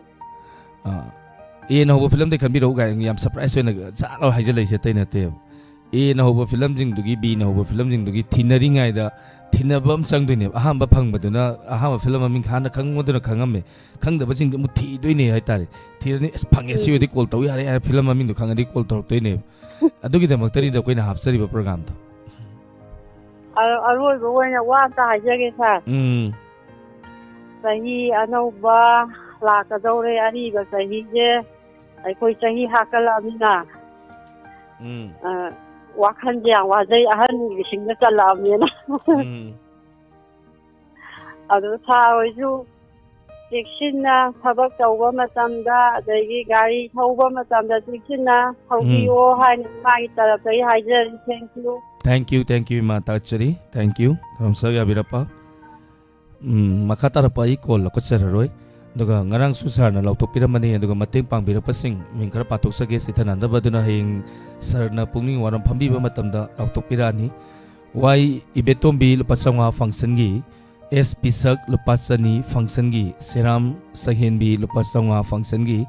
ꯑ, ꯑꯦꯅ ꯍꯧꯕ ꯐꯤꯂꯝꯗꯩ ꯈꯟꯕꯤꯔꯛꯎ ꯀꯥꯏꯅ ꯌꯥꯝ ꯁꯔꯄ꯭ꯔꯥꯏꯁ ꯑꯣꯏꯅ ꯆꯥꯠ ꯂꯥꯎ ꯍꯥꯏꯖꯤꯜꯂꯛꯏꯁꯦ ꯑꯇꯩ ꯅꯠꯇꯦꯕ꯫ ꯑꯦꯅ ꯍꯧꯕ ꯐꯤꯂꯝꯁꯤꯡꯗꯨꯒꯤ, ꯕꯤꯅ ꯍꯧꯕ ꯐꯤꯂꯝꯁꯤꯡꯗꯨꯒꯤ ꯊꯤꯅꯔꯤꯉꯩꯗ ꯊꯤꯅꯕ ꯑꯃ ꯆꯪꯗꯣꯏꯅꯦꯕ꯫ ꯑꯍꯥꯟꯕ ꯐꯪꯕꯗꯨꯅ, ꯑꯍꯥꯟꯕ ꯐꯤꯂꯝ ꯃꯃꯤꯡ ꯍꯥꯟꯅ ꯈꯪꯕꯗꯨꯅ ꯈꯪꯉꯝꯃꯦ, ꯈꯪꯗꯕꯁꯤꯡꯗꯣ ꯑꯃꯨꯛ ꯊꯤꯗꯣꯏꯅꯦ ꯍꯥꯏꯇꯥꯔꯦ꯫ ꯊꯤꯔꯅꯤ, "ꯑꯁ, ꯐꯪꯉꯦ, ꯁꯤ ꯑꯣꯏꯗꯤ ꯀꯣꯜ ꯇꯧ ꯌꯥꯔꯦ" ꯍꯥꯏꯔ ꯐꯤꯂꯝ ꯃꯃꯤꯡꯗꯣ ꯈꯪꯉꯗꯤ ꯀꯣꯜ ꯇꯧꯔꯛꯇꯣꯏꯅꯦꯕ꯫ ꯑꯗꯨꯒꯤꯗꯃꯛꯇꯅꯤꯗ ꯑꯩꯈꯣꯏꯅ ꯍꯥꯞꯆꯔꯤꯕ ꯄ꯭ꯔꯣꯒ꯭ꯔꯥꯝꯗꯣ꯫ ꯑ-, ꯑꯔꯣꯏꯕ ꯑꯣꯏꯅ ꯋꯥ ꯑꯝꯇ ꯍꯥꯏꯖꯒꯦ, ꯁꯥꯔ꯫ ꯎꯝ꯫ ꯆꯍꯤ ꯑꯅꯧꯕ ꯂꯥꯛꯀꯗꯧꯔꯦ, ꯑꯔꯤꯕ ꯆꯍꯤꯁꯦ ꯑꯩꯈꯣꯏ ꯆꯍꯤ ꯍꯥꯞꯀꯠꯂꯛꯑꯃꯤꯅ, ꯎꯝ꯫ ꯑ, ꯋꯥꯈꯜꯁꯦ ꯌꯥꯝ ꯋꯥꯖꯩ, ꯑꯍꯟꯒꯤꯁꯤꯡꯗ ꯆꯜꯂꯛꯑꯕꯅꯤꯅ꯫ ꯎꯝ꯫ ꯑꯗꯨ ꯁꯥꯔ ꯍꯣꯏꯁꯨ ꯆꯦꯛꯁꯤꯟꯅ ꯊꯕꯛ ꯇꯧꯕ ꯃꯇꯝꯗ, ꯑꯗꯒꯤ ꯒꯥꯔꯤ ꯊꯧꯕ ꯃꯇꯝꯗ ꯆꯦꯛꯁꯤꯟꯅ ꯊꯧꯕꯤꯌꯣ ꯎꯝ꯫ ꯍꯥꯏꯅ ꯏꯃꯥꯒꯤ ꯇꯔꯞꯇꯒꯤ ꯍꯥꯏꯖꯔꯤ꯫ Thank you꯫ Thank you, thank you, ꯏꯃꯥ, ꯊꯥꯒꯠꯆꯔꯤ꯫ Thank you, ꯊꯧꯔꯝ ꯁꯔꯨꯛ ꯌꯥꯕꯤꯔꯛꯄ꯫ ꯎꯝ, ꯃꯈꯥ ꯇꯥꯔꯛꯄ ꯑꯩ ꯀꯣꯜ ꯂꯧꯈꯠꯆꯔꯔꯣꯏ꯫ ꯑꯗꯨꯒ ꯉꯔꯥꯡꯁꯨ ꯁꯥꯔꯅ ꯂꯥꯎꯊꯣꯛꯄꯤꯔꯝꯕꯅꯤ, ꯑꯗꯨꯒ ꯃꯇꯦꯡ ꯄꯥꯡꯕꯤꯔꯛꯄꯁꯤꯡ ꯃꯤꯡ ꯈꯔ ꯄꯥꯊꯣꯛꯆꯒꯦ, ꯆꯤꯊꯅꯅꯕ꯫ ꯑꯗꯨꯅ ꯍꯌꯦꯡ ꯁꯥꯔꯅ ꯄꯨꯛꯅꯤꯡ ꯋꯥꯔꯝ ꯐꯝꯕꯤꯕ ꯃꯇꯝꯗ ꯂꯥꯎꯊꯣꯛꯄꯤꯔꯛꯑꯅꯤ꯫ ꯋꯥꯏ ꯏꯕꯦꯇꯣꯝꯕꯤ ꯂꯨꯄꯥ ꯆꯥꯝꯃꯉꯥ ꯐꯪꯁꯟꯒꯤ, ꯑꯦꯁ ꯄꯤꯁꯛ ꯂꯨꯄꯥ ꯆꯅꯤ ꯐꯪꯁꯟꯒꯤ, ꯁꯦꯔꯥꯝ ꯁꯛꯍꯦꯟꯕꯤ ꯂꯨꯄꯥ ꯆꯥꯝꯃꯉꯥ ꯐꯪꯁꯟꯒꯤ,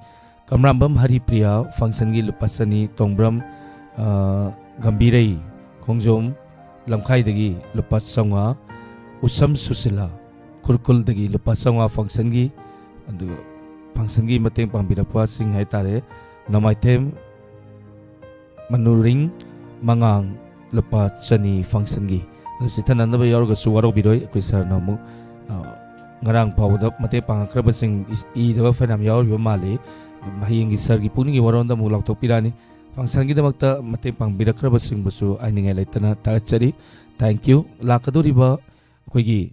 ꯀꯝꯔꯥꯝꯕꯝ ꯍꯔꯤꯄ꯭ꯔꯤꯌꯥ ꯐꯪꯁꯟꯒꯤ ꯂꯨꯄꯥ ꯆꯅꯤ, ꯇꯣꯡꯕ꯭ꯔꯝ, ꯑ, ꯒꯝꯚꯤꯔꯩ, ꯈꯣꯡꯖꯣꯝ ꯂꯝꯈꯥꯏꯗꯒꯤ ꯂꯨꯄꯥ ꯆꯥꯝꯃꯉꯥ, ꯎꯁꯝ ꯁꯨꯁꯤꯂꯥ ꯈꯨꯔꯈꯨꯜꯗꯒꯤ ꯂꯨꯄꯥ ꯆꯥꯝꯃꯉꯥ ꯐꯪꯁꯟꯒꯤ, ꯑꯗꯨꯒ ꯐꯪꯁꯟꯒꯤ ꯃꯇꯦꯡ ꯄꯥꯡꯕꯤꯔꯛꯄꯁꯤꯡ ꯍꯥꯏꯇꯥꯔꯦ, ꯅꯣꯡꯃꯥꯏꯊꯦꯝ ꯃꯅꯨꯔꯤꯡ ꯃꯉꯥꯡ ꯂꯨꯄꯥ ꯆꯅꯤ ꯐꯪꯁꯟꯒꯤ꯫ ꯑꯗꯨ ꯆꯤꯊꯅꯅꯕ ꯌꯥꯎꯔꯒꯁꯨ ꯋꯥꯔꯧꯕꯤꯔꯣꯏ, ꯑꯩꯈꯣꯏ ꯁꯥꯔꯅ ꯑꯃꯨꯛ, ꯑ, ꯉꯔꯥꯡ ꯐꯥꯎꯕꯗ ꯃꯇꯦꯡ ꯄꯥꯡꯉꯛꯈ꯭ꯔꯕꯁꯤꯡ ꯏ-, ꯏꯗꯕ ꯐꯅꯌꯥꯝ ꯌꯥꯎꯔꯤꯕ ꯃꯥꯜꯂꯤ꯫ ꯑꯗꯨꯝ ꯍꯌꯦꯡꯒꯤ ꯁꯥꯔꯒꯤ ꯄꯨꯛꯅꯤꯡꯒꯤ ꯋꯥꯔꯣꯜꯗ ꯑꯃꯨꯛ ꯂꯥꯎꯊꯣꯛꯄꯤꯔꯛꯑꯅꯤ꯫ functionꯒꯤꯗꯃꯛꯇ ꯃꯇꯦꯡ ꯄꯥꯡꯕꯤꯔꯛꯈ꯭ꯔꯕꯁꯤꯡꯕꯨꯁꯨ ꯍꯥꯏꯅꯤꯡꯉꯥꯏ ꯂꯩꯇꯅ ꯊꯥꯒꯠꯆꯔꯤ꯫ Thank you꯫ ꯂꯥꯛꯀꯗꯧꯔꯤꯕ ꯑꯩꯈꯣꯏꯒꯤ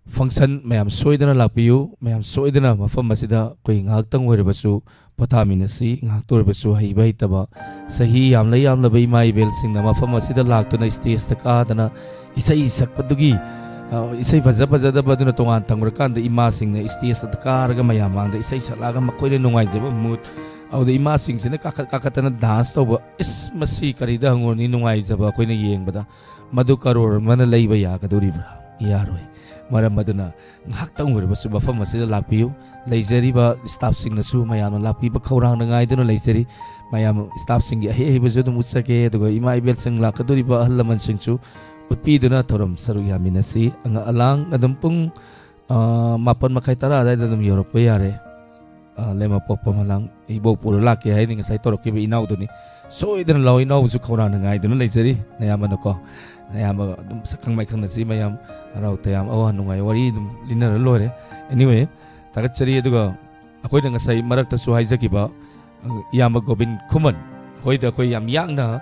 function ꯃꯌꯥꯝ ꯁꯣꯏꯗꯅ ꯂꯥꯛꯄꯤꯌꯨ꯫ ꯃꯌꯥꯝ ꯁꯣꯏꯗꯅ ꯃꯐꯝ ꯑꯁꯤꯗ ꯑꯩꯈꯣꯏ ꯉꯥꯏꯍꯥꯛꯇꯪ ꯑꯣꯏꯔꯕꯁꯨ ꯄꯣꯊꯥꯃꯤꯟꯅꯁꯤ꯫ ꯉꯥꯏꯍꯥꯛꯇ ꯑꯣꯏꯔꯕꯁꯨ ꯍꯩꯕ ꯍꯩꯇꯕ, ꯆꯍꯤ ꯌꯥꯝꯂ ꯌꯥꯝꯂꯕ ꯏꯃꯥ ꯏꯕꯦꯜꯁꯤꯡꯅ ꯃꯐꯝ ꯑꯁꯤꯗ ꯂꯥꯛꯇꯨꯅ stageꯇ ꯀꯥꯗꯅ ꯏꯁꯩ ꯁꯛꯄꯗꯨꯒꯤ, ꯑ, ꯏꯁꯩ ꯐꯖ ꯐꯖꯗꯕ ꯑꯗꯨꯅ ꯇꯣꯉꯥꯟ ꯊꯝꯈ꯭ꯔꯀꯥꯟꯗ ꯏꯃꯥꯁꯤꯡꯅ stageꯇ ꯀꯥꯔꯒ ꯃꯌꯥꯝ ꯃꯥꯡꯗ ꯏꯁꯩ ꯁꯛꯂꯛꯑꯒ ꯃꯈꯣꯏꯅ ꯅꯨꯡꯉꯥꯏꯖꯕ mood, ꯑꯗꯨꯗ ꯏꯃꯥꯁꯤꯡꯁꯤꯅ ꯀꯥꯈꯠ ꯀꯥꯈꯠꯇꯅ dance ꯇꯧꯕ, ꯏꯁ, ꯃꯁꯤ ꯀꯔꯤꯗ ꯍꯪꯉꯨꯔꯅꯤ ꯅꯨꯡꯉꯥꯏꯖꯕ ꯑꯩꯈꯣꯏꯅ ꯌꯦꯡꯕꯗ? ꯃꯗꯨ ꯀꯔꯣꯔ ꯑꯃꯅ ꯂꯩꯕ ꯌꯥꯒꯗꯧꯔꯤꯕ꯭ꯔꯥ? ꯌꯥꯔꯣꯏ꯫ ꯃꯔꯝ ꯑꯗꯨꯅ ꯉꯥꯏꯍꯥꯛꯇꯪ ꯑꯣꯏꯔꯕꯁꯨ ꯃꯐꯝ ꯑꯁꯤꯗ ꯂꯥꯛꯄꯤꯌꯨ꯫ ꯂꯩꯖꯔꯤꯕ staffꯁꯤꯡꯅꯁꯨ ꯃꯌꯥꯝꯅ ꯂꯥꯛꯄꯤꯕ ꯈꯧꯔꯥꯡꯅ ꯉꯥꯏꯗꯨꯅ ꯂꯩꯖꯔꯤ꯫ ꯃꯌꯥꯝ staffꯁꯤꯡꯒꯤ ꯑꯍꯩ ꯑꯍꯩꯕꯁꯨ ꯑꯗꯨꯝ ꯎꯠꯆꯒꯦ, ꯑꯗꯨꯒ ꯏꯃꯥ ꯏꯕꯦꯜꯁꯤꯡ ꯂꯥꯛꯀꯗꯧꯔꯤꯕ ꯑꯍꯜ ꯂꯃꯟꯁꯤꯡꯁꯨ ꯎꯠꯄꯤꯗꯨꯅ ꯊꯧꯔꯝ ꯁꯔꯨꯛ ꯌꯥꯃꯤꯟꯅꯁꯤ꯫ ꯑꯉ-, ꯑꯂꯥꯡ ꯑꯗꯨꯝ ꯄꯨꯡ, ꯑ, ꯃꯥꯄꯟ ꯃꯈꯥꯏ ꯇꯔꯥ ꯑꯗꯨꯋꯥꯏꯗ ꯑꯗꯨꯝ ꯌꯧꯔꯛꯄ ꯌꯥꯔꯦ꯫ ꯑ, ꯂꯩꯃꯄꯣꯛꯄ ꯃꯂꯥꯡ ꯏꯕꯣꯛ ꯄꯨꯔ ꯂꯥꯛꯀꯦ ꯍꯥꯏꯅꯤ ꯉꯁꯥꯏ ꯇꯧꯔꯛꯈꯤꯕ ꯏꯅꯥꯎꯗꯨꯅꯤ꯫ ꯁꯣꯏꯗꯅ ꯂꯥꯛꯑꯣ, ꯏꯅꯥꯎꯕꯨꯁꯨ ꯈꯧꯔꯥꯡꯅ ꯉꯥꯏꯗꯨꯅ ꯂꯩꯖꯔꯤ꯫ ꯅꯌꯥꯝꯕꯅꯀꯣ, ꯅꯌꯥꯝꯕ ꯑꯗꯨꯝ ꯁꯛꯈꯪ ꯃꯥꯏꯈꯪꯅꯁꯤ ꯃꯌꯥꯝ, ꯍꯔꯥꯎ ꯇꯌꯥꯝ ꯑꯋꯥ ꯅꯨꯡꯉꯥꯏ ꯋꯥꯔꯤ ꯑꯗꯨꯝ ꯂꯤꯅꯔ ꯂꯣꯏꯔꯦ꯫ Anyway, ꯊꯥꯒꯠꯆꯔꯤ꯫ ꯑꯗꯨꯒ ꯑꯩꯈꯣꯏꯅ ꯉꯁꯥꯏ ꯃꯔꯛꯇꯁꯨ ꯍꯥꯏꯖꯈꯤꯕ, ꯑ, ꯏꯌꯥꯝꯕ ꯒꯣꯕꯤꯟ ꯈꯨꯃꯟ ꯍꯣꯏꯗ ꯑꯩꯈꯣꯏ ꯌꯥꯝ ꯌꯥꯡꯅ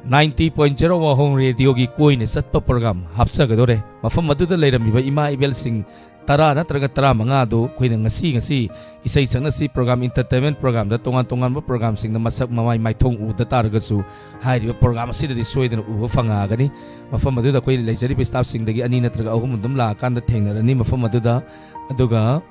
ninety point zero ꯋꯥꯍꯣꯡ ꯔꯦꯗꯤꯑꯣꯒꯤ ꯀꯣꯏꯅ ꯆꯠꯄ program ꯍꯥꯞꯆꯒꯗꯧꯔꯦ꯫ ꯃꯐꯝ ꯑꯗꯨꯗ ꯂꯩꯔꯝꯃꯤꯕ ꯏꯃꯥ ꯏꯕꯦꯜꯁꯤꯡ ꯇꯔꯥ ꯅꯠꯇ꯭ꯔꯒ ꯇꯔꯥꯃꯉꯥ ꯑꯗꯨ ꯑꯩꯈꯣꯏꯅ ꯉꯁꯤ, ꯉꯁꯤ ꯏꯁꯩ ꯁꯛꯅꯁꯤ program, entertainment programꯗ, ꯇꯣꯉꯥꯟ ꯇꯣꯉꯥꯟꯕ programꯁꯤꯡꯗ ꯃꯁꯛ ꯃꯃꯥꯏ ꯃꯥꯏꯊꯣꯡ ꯎꯗ ꯇꯥꯔꯒꯁꯨ ꯍꯥꯏꯔꯤꯕ program ꯑꯁꯤꯗꯗꯤ ꯁꯣꯏꯗꯅ ꯎꯕ ꯐꯪꯉꯛꯑꯒꯅꯤ꯫ ꯃꯐꯝ ꯑꯗꯨꯗ ꯑꯩꯈꯣꯏ ꯂꯩꯖꯔꯤꯕ staffꯁꯤꯡꯗꯒꯤ ꯑꯅꯤ ꯅꯠꯇ꯭ꯔꯒ ꯑꯍꯨꯝ ꯑꯗꯨꯝ ꯂꯥꯛꯑꯀꯥꯟꯗ ꯊꯦꯡꯅꯔꯅꯤ ꯃꯐꯝ ꯑꯗꯨꯗ꯫ ꯑꯗꯨꯒ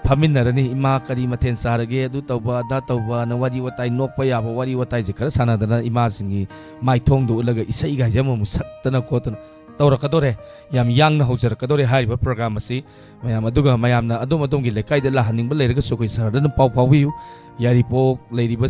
ꯐꯝꯃꯤꯟꯅꯔꯅꯤ꯫ "ꯏꯃꯥ, ꯀꯔꯤ ꯃꯊꯦꯜ ꯆꯥꯔꯒꯦ?" ꯑꯗꯨ ꯇꯧꯕ, ꯑꯗꯥ ꯇꯧꯕꯅ ꯋꯥꯔꯤ ꯋꯥꯇꯥꯏ, ꯅꯣꯛꯄ ꯌꯥꯕ ꯋꯥꯔꯤ ꯋꯥꯇꯥꯏꯁꯦ ꯈꯔ ꯁꯥꯟꯅꯗꯅ ꯏꯃꯥꯁꯤꯡꯒꯤ ꯃꯥꯏꯊꯣꯡꯗꯣ ꯎꯠꯂꯒ ꯏꯁꯩꯒꯥꯏꯁꯦ ꯑꯃꯃꯨꯛ ꯁꯛꯇꯅ ꯈꯣꯠꯇꯅ ꯇꯧꯔꯛꯀꯗꯣꯔꯦ꯫ ꯌꯥꯝ ꯌꯥꯡꯅ ꯍꯧꯖꯔꯛꯀꯗꯣꯔꯦ ꯍꯥꯏꯔꯤꯕ program ꯑꯁꯤ꯫ ꯃꯌꯥꯝ, ꯑꯗꯨꯒ ꯃꯌꯥꯝꯅ ꯑꯗꯣꯝ ꯑꯗꯣꯝꯒꯤ ꯂꯩꯀꯥꯏꯗ ꯂꯥꯛꯍꯟꯅꯤꯡꯕ ꯂꯩꯔꯒꯁꯨ ꯑꯩꯈꯣꯏ sirꯗ ꯑꯗꯨꯝ ꯄꯥꯎ ꯐꯥꯎꯕꯤꯌꯨ꯫ ꯌꯥꯏꯔꯤꯄꯣꯛ ꯂꯩꯔꯤꯕ